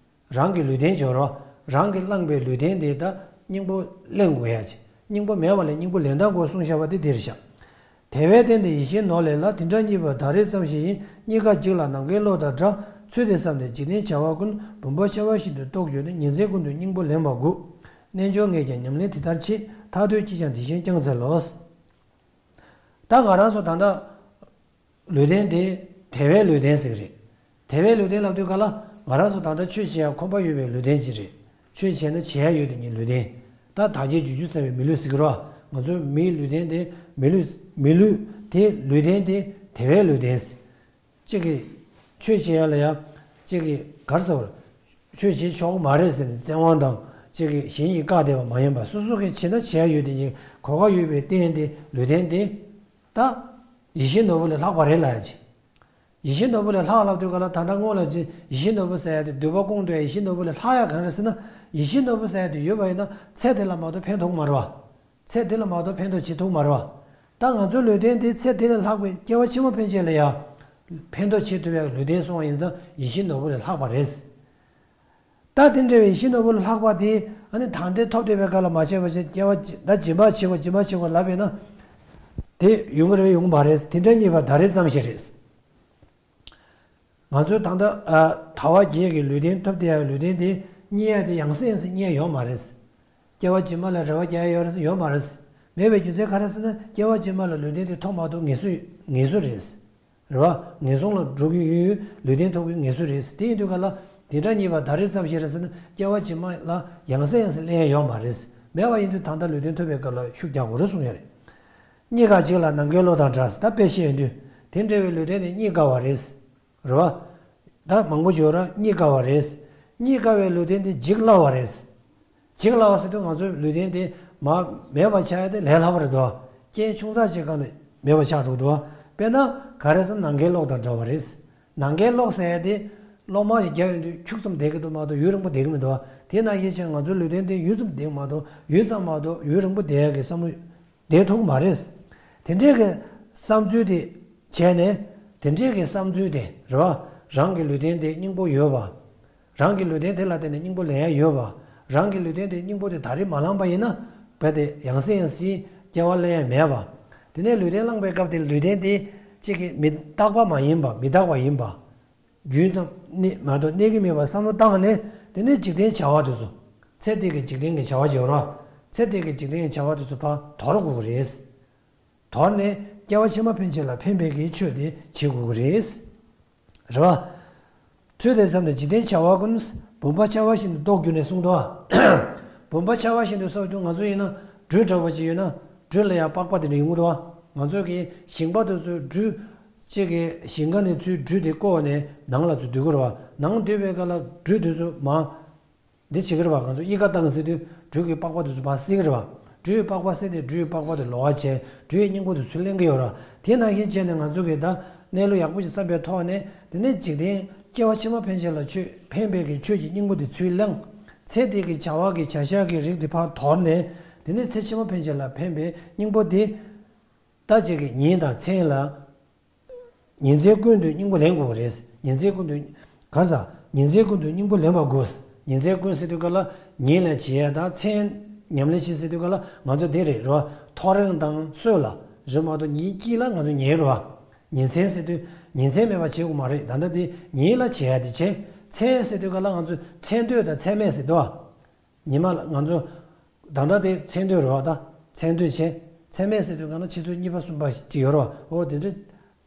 རང་གི་ལུས་རྟེན་སྦྱོར་རོ། རང་གིས་བླངས་པའི་ལུས་རྟེན་དེ་ད་སྙིང་པོ་ལེན་དགོས་ཡ་ཅིག་སྙིང་པོ་མེད་པ་ལས་སྙིང་པོ་ལེན་སྟངས་སྐོར་གསུངས་བཞག་པ་དེ་འདིར་བཞག་དལ་བའི་རྟེན་དེ་ཡིད་བཞིན་ནོར་ལས་ལྷག་དེ་འདྲ་རྙེད་པ་ད་རེས་ཙམ་ཞིག་ཡིན། རྙེད་དཀའ་འཇིག་ལ་ནམ་མཁའི་གློག་དང་འདྲ། ཚུལ་དེ་བསམས་ནས་འཇིག་རྟེན་བྱ་བ་ཀུན། བུམ་པ་ཤ་བ་བཞིན་དུ་རྟོགས་གྱུར་ནས། ཉིན་མཚན་ཀུན་ཏུ་སྙིང་པོ་ལེན་པ་དགོས། རྣལ་འབྱོར་ངས་ཀྱང་ཉམས་ལེན་དེ་ལྟར་བྱེད། ཐར་འདོད་ཁྱེད་ཀྱང་དེ་བཞིན་བསྐྱང་འཚལ་ལོ། ད་ང་རང་ཚོ་ད་ལྟ་ལུས་རྟེན་དེ་དལ་བའི་ལུས་རྟེན་ཟེར་གི་རེད། དལ་བའི་ལུས་རྟེན་ལབ་དུས་ག་ལ་ང་རང་ཚོ་ད་ལྟ་ཆོས་བྱེད་ཡ་ཁོམ་པ་ཡོད་པའི་ལུས་རྟེན་ཅིག་རེད། ཆོས་བྱས་ན་བྱེད་ཡ་ཡོད་དེ་ཉིད་ལུས་རྟེན། ད་བདག་བསྐྱེད་རྒྱུད་གཅོད་ཟེར་བའི་མི་ལུས་ཟེར་གི་རོ། ང་ཚོའི་མིའི་ལུས་རྟེན་དེ་མི་ལུས་མི་ལུས་དེ་ལུས་རྟེན་དེ་དལ་བའི་ལུས་རྟེན་ཟེར། གཅིག་གིས་ཆོས་བྱེད་ཡ་ལ་ཡ་གཅིག་གིས་གར་ཟེར་བར་ཆོས་བྱེད་ཆོག་གི་མ་རེད་ཟེར་ནས་བཙན་དབང་དང་གཅིག་གིས་གཞན་གྱིས་བཀག་བསྡད་པ་མ་ཡིན་པར་སོ་སོ་གིས་བྱེད་ན་བྱེད་ཡ་ཡོད་དེ་ཉིད་གོ་སྐབས་ཡོད་པའི་རྟེན་དེ་ལུས་རྟེན་དེ། ད་ཡིད་བཞིན་ནོར་བུ་ལས་ལྷག་པ་རེད་ལབ་ཡ་ཅིག་ཡིད་བཞིན་ནོར་བུ་ལས་ལྷག་ལབ་དུས་ག་ལ་ད་ལྟ་སྔོན་ལ་ཅིག་ཡིད་བཞིན་ནོར་བུ་ཟེར་ཡ་དེ་འདོད་པ་སྐོང་འདོད་ཡ་ཡིད་བཞིན་ནོར་བུ་ལས་ལྷག་ཡ་གང་རེད་ཟེར་ན། ཡིད་བཞིན་ནོར་བུ་ཟེར་ཡ་དེ་ཡོད་པ་ཡིན་ན་ཚེ་འདི་ལ་མ་གཏོགས་ཕན་ཐོགས་མ་རེད་བ། ཚེ་འདི་ལ་མ་གཏོགས་ཕན་ཐོགས་བྱེད་ཐུབ་མ་རེད་བ། ད་ང་ཚོའི་ལུས་རྟེན་འདི་ཚེ་འདི་ལས་ལྷག་པའི་སྐྱེ་བ་ཕྱི་མ་ཕན་ཆད་ལ་ཡ་ཕན་ཐོགས་བྱེད་ཐུབ་པའི་ལུས་རྟེན་སོང་བ་ཡིན་ཙང་ཡིད་བཞིན་ནོར་བུ་ལས་ལྷག་པ་རེད། ད་དེ་འདྲ་བའི་ཡིད་བཞིན་ནོར་བུ་ལས་ལྷག་པ་དེ་ཨ་ནི་ད་ལྟའི་ཐོབ་བསྡད་པའི་སྐབས་ལ་མ་བྱས་པ་བྱས་སྐྱེ་བ་ད་སྦྱིན་པ་བྱེད་དགོས་སྦྱིན་པ་བྱེད་དགོས་ལབ་པས་ན། དེ་ཡོང་གི་རེད་ཡོང་གི་མ་རེད། དེ་འདྲ་རྙེད་པ་ད་རེས་ཙམ་ཞིག་རེད། ང་ཚོས་ད་ལྟ་ཨ་དལ་བ་བརྒྱད་ཀྱི་ལུས་རྟེན་ཐོབ་བསྡད་ཡ་ལུས་རྟེན་དེ་རྙེད་ཡ་དེ་ཡང་སེ་ཡང་སེ་རྙེད་ཡ་ཡོད་མ་རེད། སྐྱེ་བ་ཕྱི་མ་ལ་རེ་བ་རྒྱག་ཡ་ཡོད་རེད་ཟེར་ཡོད་མ་རེད། མེད་པའི་རྒྱུ་མཚན་ག་རེ་ཟེར་ན་སྐྱེ་བ་ཕྱི་མ་ལ་ལུས་རྟེན་དེ་ཐོབ་མ་ཐོབ་ངེས་སུ་ངེས་སུ་རེད། རེད་བ། ངན་སོང་ལ་འགྲོ་གི་ཡོད་ཡོད་ལུས་རྟེན་ཐོབ་ཀྱི་ངེས་སུ་རེད། དེ་ཡིན་དུས་ག་ལ་དེ་འདྲ་རྙེད་པ་ད་རེས་ཙམ་ཞིག་རེད་ཟེར་ན་སྐྱེ་བ་ཕྱི་མ་ལ་ཡང་སེ་ཡང་སེ་ལེན་ཡ་ཡོད་མ་རེད། མེད་པ་ཡིན་དུས་ད་ལྟ་ལུས་རྟེན་ཐོབ་པའི་སྐབས་ལ་ཤུགས་རྒྱག་དགོས་རེད་གསུངས་ཡ་རེད། རྙེད་དཀའ་འཇིག་ལ་ནམ་མཁའི་གློག་དང་འདྲ་ཟེར་ད་དཔེ་བཤད་ཡོང་དུས་དེ་འདྲ་བའི་ལུས་རྟེན་དེ་རྙེད་དཀའ་བ་རེད། རེད་བ། ད་མང་པོ་ཡོད་ར་རྙེད་དཀའ་བ་རེད། རྙེད་དཀའ་བའི་ལུས་རྟེན་དེ་འཇིག་སླ་བ་རེད། འཇིག་སླ་བ་ཟེར་དུས་ང་ཚོའི་ལུས་རྟེན་དེ་མ་མེད་པ་ཆགས་ཡ་དེ་ལས་སླ་བ་རེད་དོ། རྐྱེན་ཆུང་ཙག་ཅིག་སྒང་ནས་མེད་པ་ཆགས་འགྲོ་གི་འདུག་དཔེར་ན་ག་རེ་ཟེར་ན་ནམ་མཁའི་གློག་དང་འདྲ་བ་རེད། ནམ་མཁའི་གློག་ཟེར་ཡ་དེ་གློག་དམར་ཞིག་བརྒྱབ་ཡོང་དུས་ཁྱུག་ཙམ་བསྡད་ཀྱི་འདུག་མ་གཏོགས་ཡུན་རིང་པོ་བསྡད་ཀྱི་མི་འདུག་དེ་ནང་བཞིན་བྱས་ང་ཚོའི་ལུས་རྟེན་དེ་ཡུད་ཙམ་བསྡད་ཀྱི་མ་གཏོགས་ཡུད་ཙམ་མ་གཏོགས་ཡུན་རིང་པོ་བསྡད་ཡ་གི་བསམ་བློ་བསྡད་ཐུབ་ཀྱི་མ་རེད། དེ་འདྲས་ཀྱི་བསམ་ཚུལ་དེ་བྱས་ནས་དེ་འདྲས་ཀྱི་བསམ་ཚུལ་དེ་རེད་བ། རང་གི་ལུས་རྟེན་དེ་སྙིང་པོ་ཡོད་པ། རང་གི་ལུས་རྟེན་དེ་ལ་བརྟེན་ནས་སྙིང་པོ་ལེན་ཡ་ཡོད་པ། རང་གི་ལུས་རྟེན་དེ་སྙིང་པོ་དེ་ད་རེས་མ་བླངས་པ་ཡིན་ན་རྦད་དེ་ཡང་སེ་ཡང་སེ་སྐྱེ་བ་ལེན་ཡ་མེད་པ། དེ་ནས་ལུས་རྟེན་བླངས་པའི་སྐབས་དེ་ལུས་རྟེན་དེ་གཅིག་གི་མི་རྟག་པ་མ་ཡིན་པ་མི་རྟག་པ་ཡིན་པ། རྒྱུན་ཙམ་གནས་མ་གཏོགས་གནས་ཀྱི་མེད་པ་བསམ་བློ་བཏང་ནས་དེ་ནས་འཇིག་རྟེན་བྱ་བ་དེ་ཚོ། ཚེ་འདི་གི་འཇིག་རྟེན་གྱི་བྱ་བ་བྱེད་རོགས། ཚེ་འདི་གི་འཇིག་རྟེན་བྱ་བ་དེ་ཚོ་ཕར་དོར་དགོས་ཀྱི་རེད། དོར་ནས་སྐྱེ་བ་ཕྱི་མ་ཕན་ཆད་ལ་ཕན་པའི་གི་ཆོས་དེ་བྱེད་དགོས་ཀྱི་རེད། རེད་བ། ཚུལ་དེ་ཙམ་ནས་འཇིག་རྟེན་བྱ་བ་ཀུན། བུམ་པ་འཆའ་བ་བཞིན་དུ་བཟློག་གྱུར་ནས་གསུངས་འདུག་བ། བུམ་པ་འཆའ་བ་བཞིན་དུ་སོགས་དུས་ང་ཚོ་ཡིན་ན་སྦྲུལ་འདྲ་བོ་ཅིག་ཡོད་ན་སྦྲུལ་ལ་ཡང་པགས་པ་དེ་འདྲ་ཡོང་གི་འདུག་བ། ང་ཚོ་གི་ཞིང་པ་དེ་ཚོས་སྦྲུལ་གཅིག་གི་ཞིང་ཁ་ནས་ཚུར་སྦྲུལ་དེ་བཀོག་ནས་ནང་ལ་ཚུར་སྡོད་ཀྱི་རེད་བ། ནང་སྡོད་པའི་སྐབས་ལ་སྦྲུལ་དེ་ཚོ་མར་འདི་བྱེད་ཀྱི་རེད་བ། ང་ཚོ་གཡུལ་ཁ་བཏང་ཟེར་དུས་སྦྲུལ་གྱི་པགས་པ་དེ་ཚོ་ཕར་བསད་ཀྱི་རེད་བ། སྦྲུལ་གྱི་པགས་པ་བསད་དེ་སྦྲུལ་གྱི་པགས་པ་དེ་ལོགས་ཀ་བྱས། སྦྲུལ་གྱི་སྙིང་པོ་དེ་ཚུར་ལེན་གྱི་ཡོད་རེད་བ། དེ་ནང་བཞིན་བྱས་ནས་ང་ཚོ་གིས་ད་གནས་ལུགས་ཡག་པོ་ཞིག་བསམ་པའི་ཐོག་ནས། དེ་ནས་འཇིག་རྟེན་སྐྱེ་བ་ཕྱི་མ་ཕན་ཆད་ལ་ཆོས་ཕན་པའི་གི་ཆོས་ཀྱི་སྙིང་པོ་དེ་ཚུར་བླངས། ཚེ་འདི་གི་བྱ་བ་གི་བྱ་བཞག་གི་རིགས་དེ་ཕར་དོར་ནས། དེ་ནས་ཚེ་ཕྱི་མ་ཕན་ཆད་ལ་ཕན་པའི་སྙིང་པོ་དེ། ད་ཅིག་གི་ཉིན་དང་མཚན་ལ། ཉིན་མཚན་ཀུན་ཏུ་སྙིང་པོ་ལེན་དགོས་པ་རེད། ཉིན་མཚན་ཀུན་ཏུ། ག་རེ་ཟ། ཉིན་མཚན་ཀུན་ཏུ་སྙིང་པོ་ལེན་པ་དགོས། ཉིན་མཚན་ཀུན་ཟེར་དུས་སྐབས་ལ་ཉིན་ལ་བྱེད་ཡ་དང་མཚན། ཉམས་ལེན་བྱེད་ཟེར་དུས་སྐབས་ལ་ང་ཚོ་དེ་རེད་རེད་བ། ཐོ་རངས་དང་སྲོད་ལ་རེད་མ་གཏོགས་ཉིན་དཀྱིལ་ལ་ང་ཚོ་ཉལ་རེད་བ། ཉིན་མཚན་ཟེར་དུས་ཉིན་མཚན་མེད་པ་བྱེད་དགོས་མ་རེད། ད་ལྟ་དེ་ཉིན་ལ་བྱེད་ཡ་དེ་བྱེད། མཚན་ཟེར་དུས་སྐབས་ལ་ང་ཚོ་མཚན་སྟོད་དང་མཚན་སྨད་ཟེར་འདུག་བ། ཉི་མ་ལ་ང་ཚོ་ད་ལྟ་དེ་མཚན་སྟོད་རེད་བ། ད་མཚན་སྟོད་བྱེད། མཚན་སྨད་ཟེར་དུས་སྐབས་ལ་ཆུ་ཚོད་གཉིས་པ་གསུམ་པ་ཅིག་ཡོད་རེད་བ། འོ་དེ་འདྲ་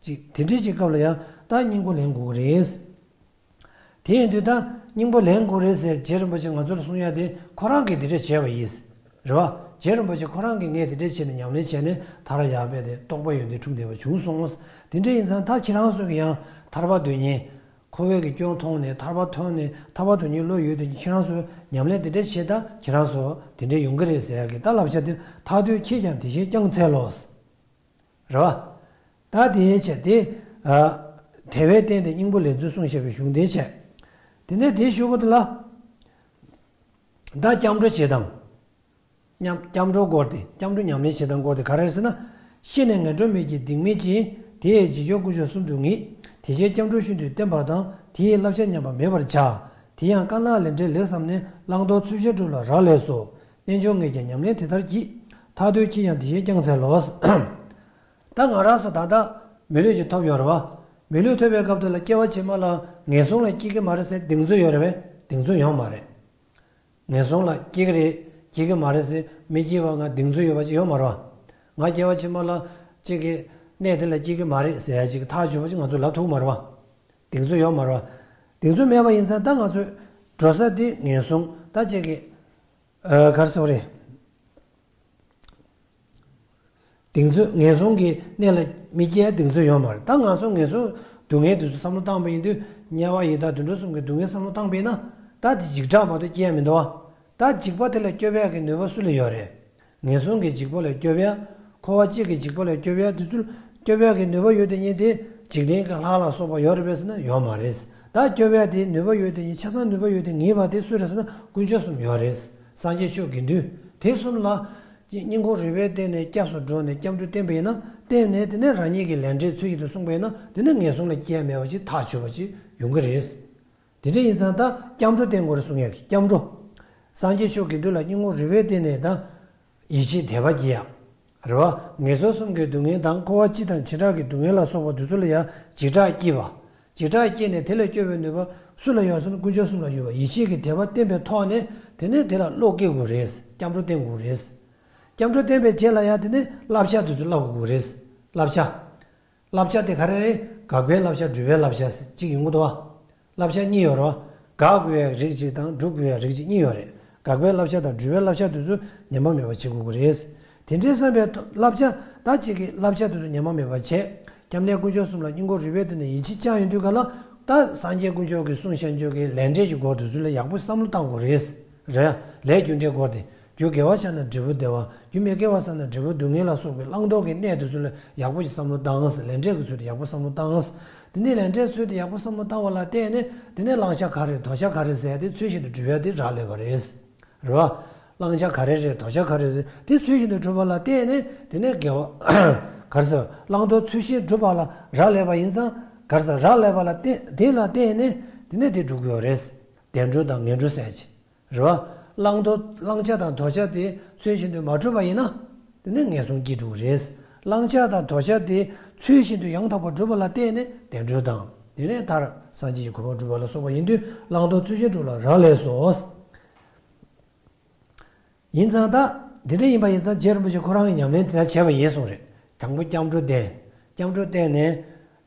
ཅིག་དེ་འདྲའི་ཅིག་སྐབས་ལ་ཡང་ད་སྙིང་པོ་ལེན་དགོས་ཀྱི་རེད། དེ་ཡིན་དུས་ད་སྙིང་པོ་ལེན་དགོས་རེད་ཟེར་རྗེ་རིན་པོ་ཆེ་ང་ཚོ་ལ་གསུང་ཡ་དེ་ཁོ་རང་གིས་དེ་འདྲ་བྱས་པ་ཡིན། རེད་བ། རྗེ་རིན་པོ་ཆེ་ཁོ་རང་གིས་ངས་དེ་འདྲ་བྱས་ནས་ཉམས་ལེན་བྱས་ནས་ཐར་ཡག་པའི་དེ་རྟོགས་པ་ཡོན་ཏན་འཁྲུངས་བསྡད་པ་བྱུང་སོང་། དེ་འདྲ་ཡིན་ཙང་ད་ཁྱེད་རང་ཚོ་གིས་ཡང་ཐར་པ་དོན་གཉེར། འཁོར་བའི་གི་སྐྱོན་མཐོང་ནས་ཐར་པ་ཐོབ་ནས་ཐར་པ་དོན་གཉེར་བློ་ཡོད་དེ་ཁྱེད་རང་ཚོ་ཉམས་ལེན་དེ་འདྲ་བྱེད་ད་ཁྱེད་རང་ཚོ་དེ་འདྲ་ཡོང་གི་རེད་ཟེར་ཡ་གི་ད་བསླབ་བྱ་དེ། ཐར་འདོད་ཁྱེད་ཀྱང་དེ་བཞིན་བསྐྱང་འཚལ་ལོ། རེད་བ། ད་དེའི་ཆེད་དེ། ཨ། དེ་བས་བརྟེན་ཏེ་སྙིང་པོ་ལེན་ཚུལ་གསུངས་བཞག་པའི་གཞུང་དེའི་ཆེད། དེ་ནས་དེའི་གཞུག་གུ་དེ་ལ། ད་སྐྱབས་འགྲོ་བྱེད་དང་། ཉམས། སྐྱབས་འགྲོ་སྐོར་དེ། སྐྱབས་འགྲོ་ཉམས་ལེན་བྱེད་སྟངས་སྐོར་དེ་ག་རེ་རེད་ཟེར་ན། ཤི་ནས་ངན་འགྲོར་མི་སྐྱེ་སྡིག་མེད་ཅིང་། དེ་ཡི་རྗེས་སྐྱོབ་དཀོན་མཆོག་གསུམ་དུ་ངེས། དེ་ཕྱིར་སྐྱབས་འགྲོ་ཤིན་ཏུ་བསྟེན་པ་དང་། དེ་ཡི་བསླབ་བྱ་ཉམས་པ་མེད་པར་བྱ། དེ་ཡང་དཀའ་སྣང་ལས་འབྲས་ལེགས་བསམས་ནས། བླང་དོར་ཚུལ་བཞིན་སྒྲུབ་ལ་རག་ལས་སོ། རྣལ་འབྱོར་ངས་ཀྱང་ཉམས་ལེན་དེ་ལྟར་བགྱིས། ཐར་འདོད་ཁྱེད་ཀྱང་དེ་བཞིན་བསྐྱང་འཚལ་ལོ། ད་ང་རང་ཚོ་ད་ལྟ་མི་ལུས་ཅིག་ཐོབ་ཡོད་རེད་བ། མི་ལུས་ཐོབ་པའི་སྐབས་དེ་ལ་སྐྱེ་བ་ཕྱི་མ་ལ་ངན་སོང་ལ་སྐྱེ་གི་མ་རེད་ཟེར་གདེང་ཚོད་ཡོད་རེད་པས། གདེང་ཚོད་ཡོད་མ་རེད། ངན་སོང་ལ་སྐྱེ་གི་རེད། སྐྱེ་གི་མ་རེད་ཟེར་མི་སྐྱེ་བ་ང་གདེང་ཚོད་ཡོད་པ་ཅིག་ཡོད་མ་རེད་བ། ང་སྐྱེ་བ་ཕྱི་མ་ལ་གཅིག་གི་གནས་དེ་ལ་སྐྱེ་གི་མ་རེད་ཟེར་ཡ་ཅིག་ཐག་ཆོད་པ་ཅིག་ང་ཚོ་ལབ་ཐུབ་མ་རེད་བ། གདེང་ཚོད་ཡོད་མ་རེད་བ། གདེང་ཚོད་མེད་པ་ཡིན་ཙང་ད་ང་ཚོས་འགྲོ་ས་དེ་ངན་སོང་ད་གཅིག་གི། ཨ། ག་རེ་ཟེར་བ་རེད། གདེང་ཚོད། ངན་སོང་གི་གནས་ལ་མི་སྐྱེ་ཡ་གདེང་ཚོད་ཡོད་མ་རེད། ད་ང་ཚོ་ངན་སོང་སྡུག་བསྔལ་དེ་ཚོ་བསམ་བློ་བཏང་པ་ཡིན་དུས། དམྱལ་བ་ཡི་དྭགས་དུད་འགྲོ་གསུམ་གྱི་སྡུག་བསྔལ་བསམ་བློ་བཏང་པ་ཡིན་ན། ད་དེ་འཇིགས་སྐྲག་མ་གཏོགས་སྐྱེ་ཡ་མི་འདུག་བ། ད་འཇིགས་པ་དེ་ལས་སྐྱོབ་ཡ་གི་ནུས་པ་སུ་ལ་ཡོད་རེད། ངན་སོང་གི་འཇིགས་པ་ལས་སྐྱོབ་ཡ། འཁོར་བ་སྐྱེ་གི་འཇིགས་པ་ལས་སྐྱོབ་ཡ་དེ་ཚོ་སྐྱོབ་ཡ་གི་ནུས་པ་ཡོད་དེ་ཉིད་དེ་འཇིག་རྟེན་གྱི་ལྷ་ལ་སོགས་པ་ཡོད་རེད་པས་ཟེར་ན་ཡོད་མ་རེད། ད་སྐྱོབ་ཡ་དེ་ནུས་པ་ཡོད་དེ་ཉིད། ཆ་ཚང་ནུས་པ་ཡོད་དེ་ངེས་པ་དེ་སུ་རེད་ཟེར་ན་དཀོན་མཆོག་གསུམ་ཡོད་རེད། སངས་རྒྱས་ཆོས་དགེ་འདུན་དེ་གསུམ་ལ། སྙིང་ཁོང་རུས་པས་བརྟེན་ནས་སྐྱབས་སུ་འགྲོ་ནས་སྐྱབས་འགྲོ་བསྟེན་པ་ཡིན་ན། བསྟེན་ནས་དེ་ནས་རང་ཉིད་ཀྱི་ལས་འབྲས་ཚུལ་བཞིན་དུ་བསྲུངས་པ་ཡིན་ན། དེ་ནས་ངན་སོང་ལ་སྐྱེ་ཡ་མེད་པ་ཅིག་ཐག་ཆོད་པ་ཅིག་ཡོང་གི་རེད། དེ་འདྲ་ཡིན་ཙང་ད་སྐྱབས་འགྲོ་བསྟེན་དགོས་རེད་གསུང་ཡ་གི་སྐྱབས་འགྲོ། སངས་རྒྱས་ཆོས་དགེ་འདུན་ལ་སྙིང་ཁོང་རུས་པས་བརྟེན་ནས་ད་ཡིད་ཆེས་དད་པ་སྐྱེ་ཡ། རེད་བ། ངན་སོང་གསུམ་གྱི་སྡུག་བསྔལ་དང་འཁོར་བ་སྤྱི་དང་བྱེ་བྲག་གི་སྡུག་བསྔལ་ལ་སོགས་པ་དེ་ཚོ་ལ་ཡང་འཇིགས་སྐྲག་སྐྱེས་པ། འཇིགས་སྐྲག་སྐྱེས་ནས་དེ་ལས་སྐྱོབ་པའི་ནུས་པ་སུ་ལ་ཡོད་ཟེར་ན་དཀོན་མཆོག་གསུམ་ལ་ཡོད་པ། ཡིད་ཆེས་ཀྱི་དད་པ་བསྟེན་པའི་ཐོག་ནས་དེ་ནས་དེ་ལ་བློ་སྐྱེ་དགོས་རེད། སྐྱབས་འགྲོ་བསྟེན་དགོས་རེད། སྐྱབས་འགྲོ་བསྟེན་པའི་རྗེས་ལ་ཡང་དེ་ནས་བསླབ་བྱ་དེ་ཚོ་བསླབ་དགོས་རེད། བསླབ་བྱ། བསླབ་བྱ་དེ་ག་རེ་རེད། དགག་པའི་བསླབ་བྱ། སྒྲུབ་པའི་བསླབ་བྱ་ཟེར་གཅིག་ཡོང་གི་འདུག་བ། བསླབ་བྱ་གཉིས་ཡོད་རེད་བ། དགག་དགོས་པའི་རིགས་གཅིག་དང་སྒྲུབ་དགོས་པའི་རིགས་གཅིག་གཉིས་ཡོད་རེད། དགག་པའི་བསླབ་བྱ་དང་སྒྲུབ་པའི་བསླབ་བྱ་དེ་ཚོ་ཉམས་པ་མེད་པ་བྱེད་དགོས་ཀྱི་རེད། དེ་འདྲའི་བསམ་པའི་བསླབ་བྱ་ད་གཅིག་གི་བསླབ་བྱ་དེ་ཚོ་ཉམས་པ་མེད་པ་བྱས། སྐྱབས་གནས་དཀོན་མཆོག་གསུམ་ལ་སྙིང་ཁོང་རུས་པས་བརྟེན་ནས་ཡིད་ཆེས་བཅངས་ཡོང་དུས་ག་ལ། ད་སངས་རྒྱས་དཀོན་མཆོག་གི་གསུང་བཤད་རྒྱུ་གི་ལས་འབྲས་ཀྱི་སྐོར་དེ་ཚོ་ལ་ཡག་པོ་བསམ་བློ་བཏང་དགོས་རེད། རེད། ལས་རྒྱུ་འབྲས་སྐོར་དེ། རྒྱུ་དགེ་བ་བྱས་ན་འབྲས་བུ་བདེ་བ། རྒྱུ་མི་དགེ་བ་བསགས་ན་འབྲས་བུ་སྡུག་བསྔལ་ལ་སོགས་པའི་བླང་དོར་གྱི་གནས་དེ་ཚོ་ལ་ཡག་པོ་ཞིག་བསམ་བློ་བཏང་། ལས་འབྲས་ཀྱི་ཚུལ་དུ་ཡག་པོ་བསམ་བློ་བཏང་། དེ་ནས་ལས་འབྲས་ཚུལ་དུ་ཡག་པོ་བསམ་བློ་བཏང་བ་ལ་བརྟེན་ནས་དེ་ནས་བླང་བྱ་ག་རེ་དོར་བྱ་ག་རེ་ཟེར་ཏེ་ཚུལ་བཞིན་དུ་སྒྲུབ་ཡ་དེ་རག་ལས་པ་རེད། རེད་བ། བླང་བྱ་ག་རེ་རེད། དོར་བྱ་ག་རེ་རེད། དེ་ཚུལ་བཞིན་དུ་སྒྲུབ་པ་ལ་བརྟེན་ནས་དེ་ནས་དགེ་བ། ག་རེ་ཟེར། བླང་དོར་ཚུལ་བཞིན་སྒྲུབ་པ་ལ་རག་ལས་པ་ཡིན་ཙང་། ག་རེ་ཟེར། རག་ལས་པ་ལ་བརྟེན། དེ་ལ་བརྟེན་ནས་དེ་ནས་དེ་སྒྲུབ་དགོས་རེད། བདེ་འགྲོ་དང་ངན་འགྲོ་ཟེར་གྱི། རེད་བ། བླང་དོར། བླང་བྱ་དང་དོར་བྱ་དེ་ཚུལ་བཞིན་དུ་མ་གྲུབ་པ་ཡིན་ན། དེ་ནས་ངན་སོང་སྐྱེ་འགྲོ་གི་རེད། བླང་བྱ་དང་དོར་བྱ་དེ་ཚུལ་བཞིན་དུ་ཡང་དག་པར་སྒྲུབ་པ་ལ་བརྟེན་ནས་བདེ་འགྲོ་དང་། དེ་ནས་མཐར་སངས་རྒྱས་ཀྱི་གོ་འཕང་སྒྲུབ་པ་ལ་སོགས་པ་ཡིན་དུས་བླང་དོར་ཚུལ་བཞིན་སྒྲུབ་ལ་རག་ལས་སོ། ཡིན་ཙང་ད་ དེ་འདྲ་ཡིན་པ་ཡིན་ཙང་རྗེ་རིན་པོ་ཆེ་ཁོ་རང་གིས་ཉམས་ལེན་དེ་འདྲ་བྱས་པ་ཡིན་གསུངས་རེད། དང་པོ་སྐྱབས་འགྲོ་བསྟེན། སྐྱབས་འགྲོ་བསྟེན་ནས་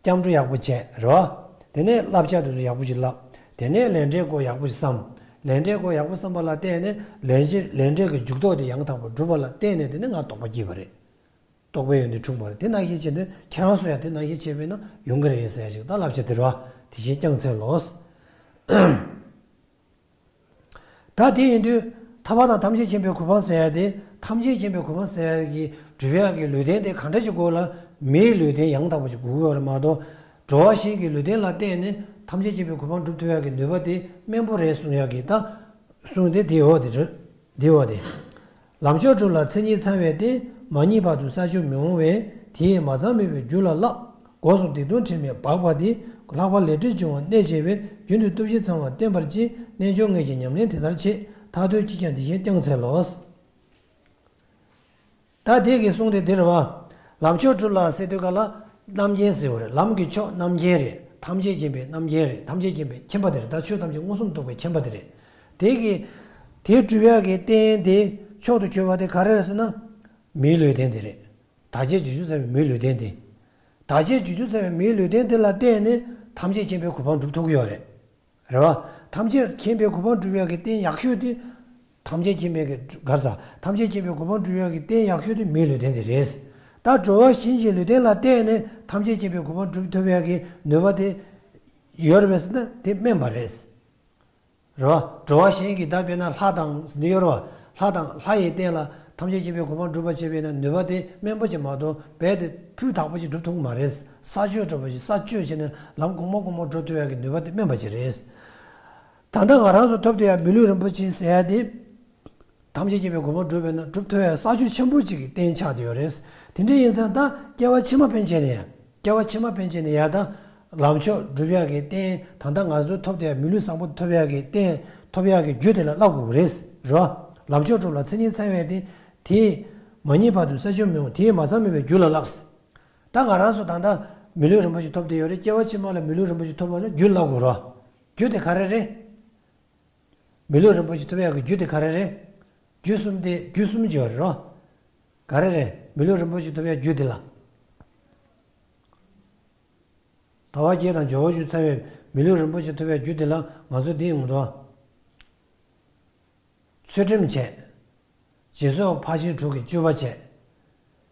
སྐྱབས་འགྲོ་ཡག་པོ་བྱས་རེད་བ། དེ་ནས་བསླབ་བྱ་དེ་ཚོ་ཡག་པོ་ཞིག་བསླབ། དེ་ནས་ལས་འབྲས་སྐོར་ཡག་པོ་ཞིག་བསམ། ལས་འབྲས་སྐོར་ཡག་པོ་བསམ་པ་ལ་བརྟེན་ནས་ལས་འབྲས་ལས་འབྲས་ཀྱི་འཇུག་ལྡོག་དེ་ཡང་དག་པར་གྲུབ་པ་ལ་བརྟེན་ནས་དེ་ནས་ང་རྟོགས་པ་སྐྱེས་པ་རེད། རྟོགས་པའི་ཡོན་ཏན་འཁྲུངས་པ་རེད། དེ་ནང་བཞིན་བྱས་ནས་ཁྱེད་རང་ཚོ་ཡང་དེ་ནང་བཞིན་བྱས་པས་ན་ཡོང་གི་རེད་ཟེར་ཡ་ཞིག་ད་བསླབ་བྱ་དེ་རེད་བ། དེ་བཞིན་བསྐྱངས་འཚལ་ལོ། ད་དེ་ཡིན་དུས་ཐར་པ་དང་ཐམས་ཅད་མཁྱེན་པའི་གོ་འཕང་ཟེར་ཡ་དེ། ཐམས་ཅད་མཁྱེན་པའི་གོ་འཕང་ཟེར་ཡ་གི་སྒྲུབ་ཡ་གི་ལུས་རྟེན་དེ་གང་འདྲ་ཞིག་དགོས་ལ། མིའི་ལུས་རྟེན་ཡང་དག་པ་ཞིག་དགོས་ཀྱི་ཡོད་རེད་མ་གཏོགས། འགྲོ་བ་གཞན་གྱི་ལུས་རྟེན་ལ་བརྟེན་ནས་ཐམས་ཅད་མཁྱེན་པའི་གོ་འཕང་སྒྲུབ་ཐུབ་ཡ་གི་ནུས་པ་དེ་དམན་པོ་རེད་གསུང་ཡ་གི་ད་གསུང་དེ་དེའོ་དེ་རེད། དེའོ་དེ། ལམ་མཆོག་སྒྲུབ་ལ་མཚན་ཉིད་ཚང་བས་ཏེ། མ་རྙེད་བར་དུ་ས་བཅུར་མི་འོང་བས། དེ་ཡི་མ་ཚང་མེད་པའི་རྒྱུ་ལ་བསླབ། སྒོ་གསུམ་སྡིག་ལྟུང་དྲི་མས་སྦགས་པ་དེ། ལྷག་པར་ལས་འབྲས་འབྱུང་བར་གནོད་བྱེད་པས། རྒྱུན་དུ་སྟོབས་བཞི་ཚང་བར་བསྟེན་པར་བྱེད། རྣལ་འབྱོར་ངེད་ཀྱིས་ཉམས་ལེན་དེ་ལྟར་བྱེད། མཐར་ཐུག་ཁྱེད་ཀྱང་དེ་བཞིན་བསྐྱངས་འཚལ་ལོ། ད་དེ་གི་གསུང་དེ་འདི་རེད་བ། ལམ་མཆོག་སྒྲུབ་ལ་ཟེར་དུས་ག་ལ་རྣམ་མཁྱེན་ཟེར་བ་རེད། ལམ་གྱི་མཆོག་རྣམ་མཁྱེན་རེད། ཐམས་ཅད་མཁྱེན་པའི་རྣམ་མཁྱེན་རེད། ཐམས་ཅད་མཁྱེན་པའི་མཁྱེན་པ་དེ་རེད། ད་ཆོས་ཐམས་ཅད་མངོན་སུམ་རྟོགས་པའི་མཁྱེན་པ་དེ་རེད། དེ་གི་དེ་སྒྲུབ་ཡག་གི་རྟེན་དེ་མཆོག་ཏུ་གྱུར་པ་དེ་ག་རེ་རེད་ཟེར་ན། མིའི་ལུས་རྟེན་དེ་རེད། བདག་བསྐྱེད་རྗེས་འཇུག་ཚང་བའི་མིའི་ལུས་རྟེན་དེ། བདག་བསྐྱེད་རྗེས་འཇུག་ཚང་བའི་མིའི་ལུས་རྟེན་དེ་ལ་བརྟེན་ནས་ཐམས་ཅད་མཁྱེན་པའི་གོ་འཕང་སྒྲུབ་ཐུབ་ཀྱི་ཡོད་རེད། རེད་བ། ཐམས་ཅད་མཁྱེན་པའི་གོ་འཕང་སྒྲུབ་ཡག་གི་རྟེན་ཡག་ཤོས་དེ། ཐམས་ཅད་མཁྱེན་པའི་གི་ག་རེ་ཟ། ཐམས་ཅད་མཁྱེན་པའི་གོ་འཕང་སྒྲུབ་ཡག་གི་རྟེན་ཡག་ཤོས་དེ་མིའི་ལུས་རྟེན་དེ་རེད། ད་འགྲོ་བ་གཞན་གྱི་ལུས་རྟེན་ལ་བརྟེན་ནས་ཐམས་ཅད་མཁྱེན་པའི་གོ་འཕང་སྒྲུབ་ཐུབ་ཡག་གི་ནུས་པ་དེ་ཡོད་རེད་པས་ཟེར་ན་དེ་དམན་པ་རེད། རེད་བ། འགྲོ་བ་གཞན་གྱི་ད་དཔེར་ན་ལྷ་དང་འདི་ཡོད་རེད་བ། ལྷ་དང་ལྷ་ཡི་རྟེན་ལ་ཐམས་ཅད་མཁྱེན་པའི་གོ་འཕང་སྒྲུབ་པ་བྱེད་པས་ན་ནུས་པ་དེ་དམན་པོ་ཅིག་མ་གཏོགས་རྦད་དེ་སྤུས་དག་པོ་ཅིག་སྒྲུབ་ཐུབ་ཀྱི་མ་རེད། ས་བཅུ་འགྲོ་བ་ཞིག་ས་བཅུ་བྱས་ནས་ལམ་གོང་མ་གོང་མ་འགྲོ་ཐུབ་ཡག་གི་ནུས་པ་དེ་དམན་པ་ཅིག་རེད། ད་ལྟ་ང་རང་ཚོ་ཐོབ་བསྡད་ཡག་མི་ལུས་རིན་པོ་ཆེ་ཟེར་ཡག་དེ། ཐམས་ཅད་མཁྱེན་པའི་གོ་འཕང་སྒྲུབ་པས་ན་སྒྲུབ་ཐུབ་ཡག་ས་བཅུ་ཆེན་པོ་གཅིག་གི་རྟེན་ཆགས་བསྡད་ཡོད་རེད། དེ་འདྲ་ཡིན་ཙང་ད་སྐྱེ་བ་ཕྱི་མ་ཕན་ཆད་ནས་ཡང་སྐྱེ་བ་ཕྱི་མ་ཕན་ཆད་ནས་ཡང་ད་ལམ་མཆོག་སྒྲུབ་ཡག་གི་རྟེན་ད་ལྟ་ང་ཚོ་ཐོབ་བསྡད་ཡག་མི་ལུས་བཟང་པོ་ཐོབ་ཡག་གི་རྟེན་ཐོབ་ཡག་གི་རྒྱུ་དེ་ལ་བསླབ་དགོས་ཀྱི་རེད། རེད་བ། ལམ་མཆོག་སྒྲུབ་ལ་མཚན་ཉིད་ཚང་བས་ཏེ། དེས་མ་རྙེད་བར་དུ་ས་བཅུར་མི་འོང་། དེས་མ་ཚང་མེད་པའི་རྒྱུ་ལ་བསླབ། ད་ང་རང་ཚོ་ད་ལྟ་མི་ལུས་རིན་པོ་ཆེ་ཐོབ་བསྡད་ཡོད་རེད། སྐྱེ་བ་ཕྱི་མ་ལ་མི་ལུས་རིན་པོ་ཆེ་ཐོབ་པ་ལ་རྒྱུ་བསླབ་དགོས་རེད་བ། རྒྱུ་དེ་ག་རེ་རེད། མི་ལུས་རིན་པོ་ཆེ་ཐོབ་ཡག་གི་རྒྱུ་དེ་ག་རེ་རེད། རྒྱུ་གསུམ་དེ་རྒྱུ་གསུམ་ཅིག་ཡོད་རེད་རོ། ག་རེ་རེད། མི་ལུས་རིན་པོ་ཆེ་ཐོབ་ཡག་རྒྱུ་དེ་ལ། ཟླ་བ་བརྒྱད་དང་ཇོ་བོ་རྗེས་ཚང་བའི་མི་ལུས་རིན་པོ་ཆེ་ཐོབ་ཡག་རྒྱུ་དེ་ལ་ང་ཚོ་འདི་ཡོང་དོ། ཚུལ་ཁྲིམས་བྱས། སྦྱིན་སོགས་ཕར་ཕྱིན་དྲུག་གི་སྤྱོད་པ་བྱས།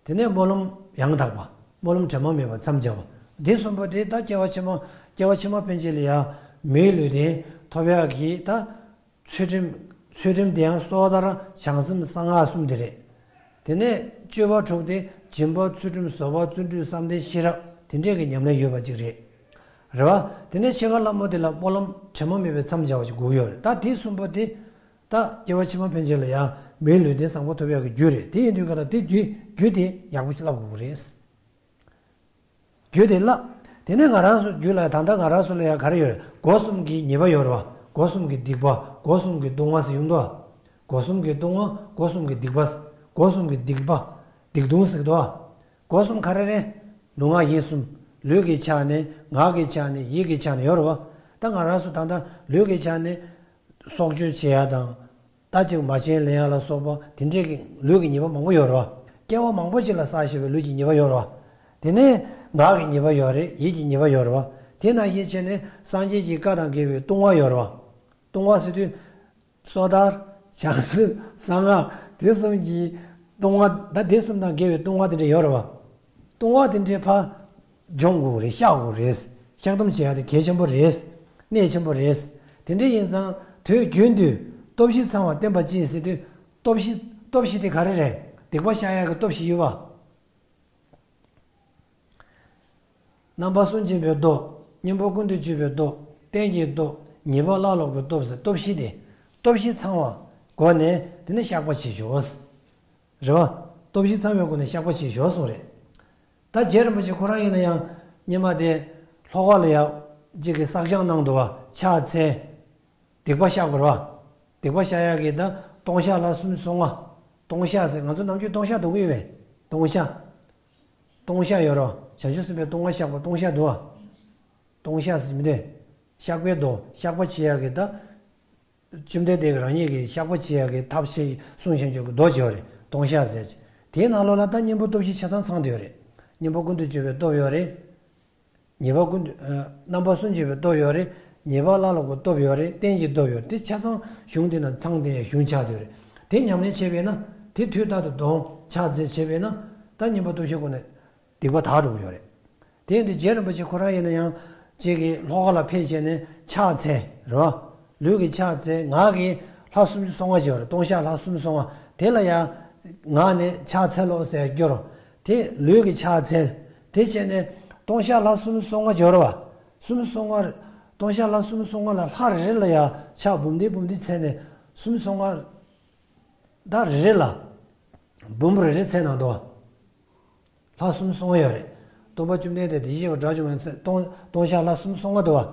དེ་ནས་སྨོན་ལམ་ཡང་དག་པ། སྨོན་ལམ་དྲི་མ་མེད་པ་མཚམས་སྦྱར་བ། འདི་གསུམ་པོ་དེ་ད་སྐྱེ་བ་ཕྱི་མ་སྐྱེ་བ་ཕྱི་མ་ཕན་ཆད་ལ་ཡང་མིའི་ལུས་རྟེན་ཐོབ་ཡག་གི་ད། ཚུལ་ཁྲིམས། ཚུལ་ཁྲིམས་དེ་ཡང་སོ་ཐར་བྱང་སེམས་གསང་སྔགས་གསུམ་དེ་རེད། དེ་ནས་སྤྱོད་པ་དྲུག་དེ་སྦྱིན་པ་ཚུལ་ཁྲིམས་བཟོད་པ་བརྩོན་འགྲུས་བསམ་གཏན་ཤེས་རབ་དེ་འདྲས་ཀྱི་ཉམས་ལེན་ཡོད་པ་ཅིག་རེད། རེད་བ། དེ་ནས་འཆི་ཁ་སླ་མོ་དེ་ལ་སྨོན་ལམ་དྲི་མ་མེད་པའི་མཚམས་སྦྱར་བ་ཞིག་དགོས་ཀྱི་ཡོད་རེད། ད་དེ་གསུམ་པོ་དེ། ད་སྐྱེ་བ་ཕྱི་མ་ཕན་ཆད་ལ་ཡང་མིའི་ལུས་རྟེན་བཟང་པོ་ཐོབ་ཡག་གི་རྒྱུ་རེད། དེ་ཡིན་དུས་ག་ལ་དེ་རྒྱུ་རྒྱུ་དེ་ཡག་པོ་ཞིག་བསླབ་དགོས་ཀྱི་རེད། རྒྱུ་དེ་བསླབ། དེ་ནས་ང་རང་ཚོ་རྒྱུད་ལ་ད་ལྟ་ང་རང་ཚོ་ལ་ཡང་ག་རེ་ཡོད་རེད། སྒོ་གསུམ་གྱི་ཉེས་པ་ཡོད་རེད་བ། སྒོ་གསུམ་གྱི་སྡིག་པ། སྒོ་གསུམ་གྱི་ལྟུང་བ་ཟེར་ཡོང་དོ། སྒོ་གསུམ་གྱི་ལྟུང་བ། སྒོ་གསུམ་གྱི་སྡིག་པ། སྒོ་གསུམ་གྱི་སྡིག་པ། སྡིག་ལྟུང་ཟེར་དོ། སྒོ་གསུམ་ག་རེ་རེད། ལུས་ངག་ཡིད་གསུམ། ལུས་ཀྱི་ཆ་ནས་ངག་གི་ཆ་ནས་ཡིད་ཀྱི་ཆ་ནས་ཡོད་རེད་བ། ད་ང་རང་ཚོ་ད་ལྟ་ལུས་ཀྱི་ཆ་ནས་སྲོག་གཅོད་བྱེད་ཡ་དང་། ད་ཅིག་མ་བྱན་ལེན་ཡ་ལ་སོགས་པ་དེ་འདྲས་ཀྱི་ལུས་ཀྱི་ཉེས་པ་མང་པོ་ཡོད་རེད་བ། སྐྱེ་བ་མང་པོ་ཅིག་ལ་བསགས་བཞག་པའི་ལུས་ཀྱི་ཉེས་པ་ཡོད་རེད་བ། དེ་ནས་ངག་གི་ཉེས་པ་ཡོད་རེད། ཡིད་ཀྱི་ཉེས་པ་ཡོད་རེད་བ། དེ་ནང་བཞིན་བྱས་ནས་སངས་རྒྱས་ཀྱི་བཀའ་དང་འགལ་བའི་ལྟུང་བ་ཡོད་རེད་བ། ལྟུང་བ་ཟེར་དུས། སོ་ཐར། བྱང་སེམས། གསང་སྔགས། དེ་གསུམ་གྱི་ལྟུང་བ། ད་དེ་གསུམ་དང་འགལ་བའི་ལྟུང་བ་དེ་འདྲ་ཡོད་རེད་བ། ལྟུང་བ་དེ་འདྲའི་ཕར་སྦྱོང་དགོས་རེད། བཤགས་དགོས་རེད། བཤགས་སྡོམ་བྱེད་ཡ་དེ་གལ་ཆེན་པོ་རེད། གནད་ཆེན་པོ་རེད། དེ་འདྲ་ཡིན་ཙང་དུས་རྒྱུན་དུ་སྟོབས་བཞི་ཚང་བར་བསྟེན་པ་ཅིག་ཟེར་དུས། སྟོབས་བཞི། སྟོབས་བཞི་དེ་ག་རེ་རེད། སྡིག་པ་བཤགས་ཡ་གི་སྟོབས་བཞི་ཡོད་བ། རྣམ་པ་གསུམ་འབྱེད་པའི་སྟོབས། གཉེན་པོ་ཀུན་ཏུ་སྤྱོད་པའི་སྟོབས། རྟེན་གྱི་སྟོབས། ཉེས་པ་བླང་ལོག་པའི་སྟོབས་ཟེར་སྟོབས་བཞི་དེ། སྟོབས་བཞི་ཚང་བ་སྒོ་ནས་དེ་ནས་བཤགས་པ་བྱེད་ཤོག། རེད་བ། སྟོབས་བཞི་ཚང་བའི་སྒོ་ནས་བཤགས་པ་བྱེད་ཤོག་གསུངས་རེད། ད་རྗེ་རིན་པོ་ཆེ་ཁོ་རང་ཡིན་ན་ཡང་སྔོན་མ་དེ་ལྷོ་ཁ་ལ་ཡང་གཅིག་གིས་བསགས་སྦྱང་གནང་འདུག་བ། ཕྱག་འཚལ། སྡིག་པ་བཤགས་པ་རེད་བ། སྡིག་པ་བཤགས་ཡག་གི་ད་ལྟུང་བཤགས་ལ་སུམ་ཅུ་སོ་ལྔ། ལྟུང་བཤགས་ཟེར་ང་ཚོ་ནམ་རྒྱུན་ལྟུང་བཤགས་འདུག་གི་ཡོད་པས། ལྟུང་བཤགས། ལྟུང་བཤགས་ཡོད་རེད་བ། བྱང་ཆུབ་སེམས་དཔའི་ལྟུང་བ་བཤགས་པ་ལྟུང་བཤགས་འདུག་བ། ལྟུང་བཤགས་ཟེར་མི་འདུག་བཤགས་པའི་མདོ། བཤགས་པ་བྱེད་ཡག་གི་ད། བཅོམ་ལྡན་འདས་ཀྱིས་རང་ཉིད་ཀྱི་བཤགས་པ་བྱེད་ཡག་གི་ཐབས་ཤེས་གསུངས་བཞག་ཆོག་གི་མདོ་བྱེད་པ་རེད། ལྟུང་བཤགས་ཟེར་ཅིག་དེའི་ནང་ལོགས་ལ་ད་གཉེན་པོ་སྟོབས་བཞི་ཆ་ཚང་ཚང་བསྡད་ཡོད་རེད། གཉེན་པོ་ཀུན་ཏུ་སྤྱོད་པའི་སྟོབས་ཡོད་རེད། ཉེས་པ་ཀུན་ཏུ་ཨ་རྣམ་པ་སུན་འབྱིན་པའི་སྟོབས་ཡོད་རེད། ཉེས་པ་བླ་ལ་གོ་སྟོབས་ཡོད་རེད། རྟེན་གྱི་སྟོབས་ཡོད་རེད། དེ་ཆ་ཚང་གཞུང་དེ་ན་ཚང་དེ་གཞུང་ཆགས་བསྡད་ཡོད་རེད། དེ་ཉམས་ལེན་བྱས་པས་ན་དེ་དུས་རྟག་ཏུ་གདོན་ཕྱག་འཚལ་བྱས་པས་ན་ད་གཉེན་པོ་སྟོབས་བཞིའི་སྒོ་ནས་སྡིག་པ་དག་འགྲོ་གི་ཡོད་རེད། དེ་ཡིན་དུས་རྗེ་རིན་པོ་ཆེ་ཁོ་རང་ཡིན་ན་ཡང་གཅིག་གི་ལྷོ་ཁ་ལ་ཕེབས་བྱས་ནས་ཕྱག་འཚལ་རེད་བ། ལུས་ཀྱི་ཕྱག་འཚལ། ངག་གི་ལྷ་སུམ་ཅུ་སོ་ལྔ་ཅིག་ཡོད་རེད། ལྟུང་བཤགས་ལྷ་སུམ་ཅུ་སོ་ལྔ་དེ་ལ་ཡང་ངག་ནས་ཕྱག་འཚལ་ལོ་ཟེར་སྐྱོར། དེ་ལུས་ཀྱི་ཕྱག་འཚལ། དེ་བྱས་ནས་ལྟུང་བཤགས་ལྷ་སུམ་ཅུ་སོ་ལྔ་ཅིག་ཡོད་རེད་བ། སུམ་ཅུ་སོ་ལྔ། ལྟུང་བཤགས་ལྷ་སུམ་ཅུ་སོ་ལྔ་ལ་ལྷ་རེ་རེ་ལ་ཡང་ཕྱག་འབུམ་སྡེ་འབུམ་སྡེ་འཚལ་ནས་སུམ་ཅུ་སོ་ལྔ། ད་རེ་རེ་ལ་འབུམ་རེ་རེ་འཚལ་གནང་འདུག་བ། ལྷ་སུམ་ཅུ་སོ་ལྔ་ཡོད་རེད། སྟོན་པ་བཅོམ་ལྡན་འདས་དེ་བཞིན་གཤེགས་པ་དགྲ་བཅོམ་པའི་ཚེ་ལྟུང་ལྟུང་བཤགས་ལྷ་སུམ་ཅུ་སོ་ལྔ་འདུག་བ།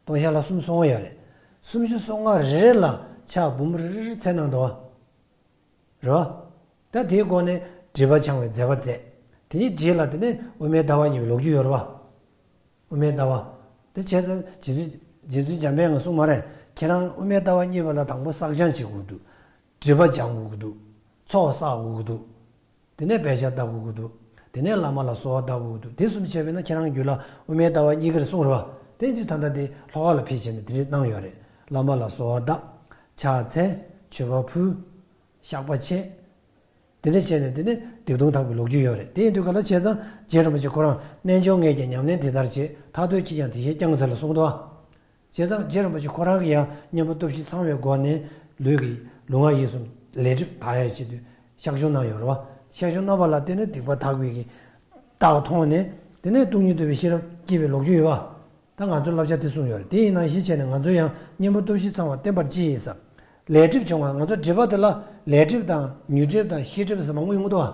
ལྟུང་བཤགས་ལྷ་སུམ་ཅུ་སོ་ལྔ་ཡོད་རེད། སུམ་ཅུ་སོ་ལྔ་རེ་རེ་ལ་ཕྱག་འབུམ་རེ་རེ་འཚལ་གནང་འདུག་བ། རེད་བ། ད་དེའི་སྒོ་ནས་སྒྲིབ་པ་སྦྱང་བའི་མཛད་པ་མཛད། དེའི་རྗེས་ལ་དེ་ནས་དབུ་མའི་ཟླ་བ་གཉིས་པའི་ལོ་རྒྱུས་ཡོད་རེད་བ། དབུ་མའི་ཟླ་བ། དེ་བྱས་ཙང་རྗེ་བཙུན་རྗེ་བཙུན་འཇམ་དཔལ་དབྱངས་གསུངས་མ་རེད། ཁྱེད་རང་དབུ་མའི་ཟླ་བ་གཉིས་པ་ལ་དང་པོ་བསགས་སྦྱང་བྱེད་དགོས་འདུག་སྒྲིབ་པ་སྦྱང་དགོས་ཀྱི་འདུག་ཚོགས་བསགས་དགོས་ཀྱི་འདུག་དེ་ནས་འབད་བརྩོན་བརྟག་དགོས་ཀྱི་འདུག་དེ་ནས་བླ་མ་ལ་གསོལ་བ་བཏབ་དགོས་ཀྱི་འདུག་དེ་གསུམ་བྱས་པས་ན་ཁྱེད་རང་རྒྱུད་ལ་དབུ་མའི་ཟླ་བ་གཉིས་ཀ་རེད་གསུངས་རེད་བ། དེ་དུས་ད་ལྟ་དེ་ལྷོ་ཁ་ལ་ཕེབས་བྱས་ནས་དེ་འདྲས་གནང་ཡོད་རེད། བླ་མ་ལ་གསོལ་བ་བཏབ། ཕྱག་འཚལ། མཆོད་པ་ཕུལ། བཤགས་པ་བྱས། དེ་འདྲས་བྱས་ནས་དེ་ནས་སྡིག་ལྟུང་དག་པའི་ལོ་རྒྱུས་ཡོད་རེད། དེ་ཡིན་དུས་ག་ལ་བྱས་ཙང་རྗེ་རིན་པོ་ཆེ་ཁོ་རང་རྣལ་འབྱོར་ངས་ཀྱང་ཉམས་ལེན་དེ་ལྟར་བྱས། ཐར་འདོད་ཁྱེད་ཀྱང་དེ་བཞིན་བསྐྱང་འཚལ་ལོ་གསུངས་འདུག་བ། བྱས་ཙང་རྗེ་རིན་པོ་ཆེ་ཁོ་རང་གིས་ཡང་གཉེན་པོ་སྟོབས་བཞི་ཚང་བའི་སྒོ་ནས་ལུས་ཀྱི་ལུས་ངག་ཡིད་གསུམ་ལས་སྒྲིབ་དག་ཡ་ཆེད་དུ་ཤག་ཆུང་གནང་ཡོད་རེད་བ། ཤག་ཆུང་གནང་བ་ལ་བརྟེན་ནས་སྡིག་པ་དག་པའི་གི་རྟགས་མཐོང་ནས་དེ་ནས་སྟོང་ཉིད་རྟོགས་པའི་ཤེས་རབ་སྐྱེས་པའི་ལོ་རྒྱུས་ཡོད་བ། ད་ང་ཚོའི་བསླབ་བྱ་དེ་གསུངས་ཡོད་རེད། དེ་ཡིན་ནང་བཞིན་བྱས་ནས་ང་ཚོ་ཡང་གཉེན་པོ་སྟོབས་བཞི་ཚང་བ་བསྟེན་པར་ཅི་ཡིན་ཟེར། ལས་སྒྲིབ་སྦྱོང་བ། ང་ཚོ་སྒྲིབ་པ་དེ་ལ་ལས་སྒྲིབ་དང་ཉོན་སྒྲིབ་དང་ཤེས་སྒྲིབ་ཟེར་མང་པོ་ཡོང་གི་འདུག་བ།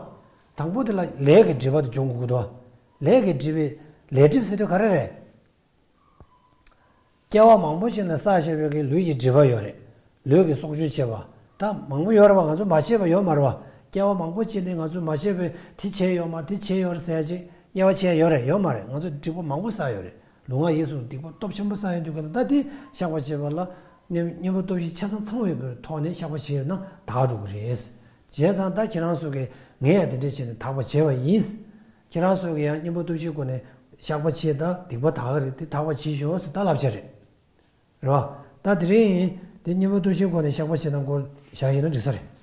དང་པོ་དེ་ལ་ལས་ཀྱི་སྒྲིབ་པ་དེ་སྦྱོང་དགོས་ཀྱི་འདུག་བ། ལས་ཀྱི་སྒྲིབ་པའི་ལས་སྒྲིབ་ཟེར་དུས་ག་རེ་རེད། སྐྱེ་བ་མང་པོ་ཞིག་ནས་བསགས་བཞག་པའི་གི་ལུས་ཀྱི་སྒྲིབ་པ་ཡོད་རེད། ལུས་ཀྱི་སྲོག་གཅོད་བྱས་པ། ད་མང་པོ་ཡོད་རེད་བ། ང་ཚོ་མ་བྱས་པ་ཡོད་མ་རེད་བ། སྐྱེ་བ་མང་པོ་ཅིག་ནས་ང་ཚོས་མ་བྱས་པའི་དེ་བྱས་ཡོད་མ་རེད། དེ་བྱས་ཡོད་རེད་ཟེར་ཡ་ཅིག་དབྱེ་བ་ཕྱེ་ཡ་ཡོད་རེད། ཡོད་མ་རེད། ང་ཚོ་སྒྲིབ་པ་མང་པོ་བསགས་ཡོད་རེད། ལུས་ངག་ཡིད་གསུམ་སྡིག་པ་སྟོབས་ཆེན་པོ་བསགས་ཡོང་དུས་ག་ལ་ད་དེ་བཤགས་པ་བྱེད་པ་ལ་གཉེན་གཉེན་པོ་སྟོབས་བཞི་ཆ་ཚང་ཚང་བའི་གི་ཐོག་ནས་བཤགས་པ་བྱས་ན་དག་འགྲོ་གི་རེད། བྱས་ཙང་ད་ཁྱེད་རང་ཚོ་གིས་ངས་ཡང་དེ་འདྲས་བྱས་ནས་དག་པ་བྱས་པ་ཡིན། ཁྱེད་རང་ཚོ་གིས་ཡང་གཉེན་པོ་སྟོབས་བཞིའི་སྒོ་ནས་བཤགས་པ་བྱེད་དང་སྡིག་པ་དག་གི་རེད། དེ་དག་པ་བྱེད་ཤོག་ཟེར་ད་བསླབ་བྱ་རེད། རེད་བ། ད་དེ་རིང་དེ་གཉེན་པོ་སྟོབས་བཞིའི་སྒོ་ནས་བཤགས་པ་བྱེད་སྟངས་སྐོར་བཞག་ཡིན་ན་འགྲིག་ས་རེད།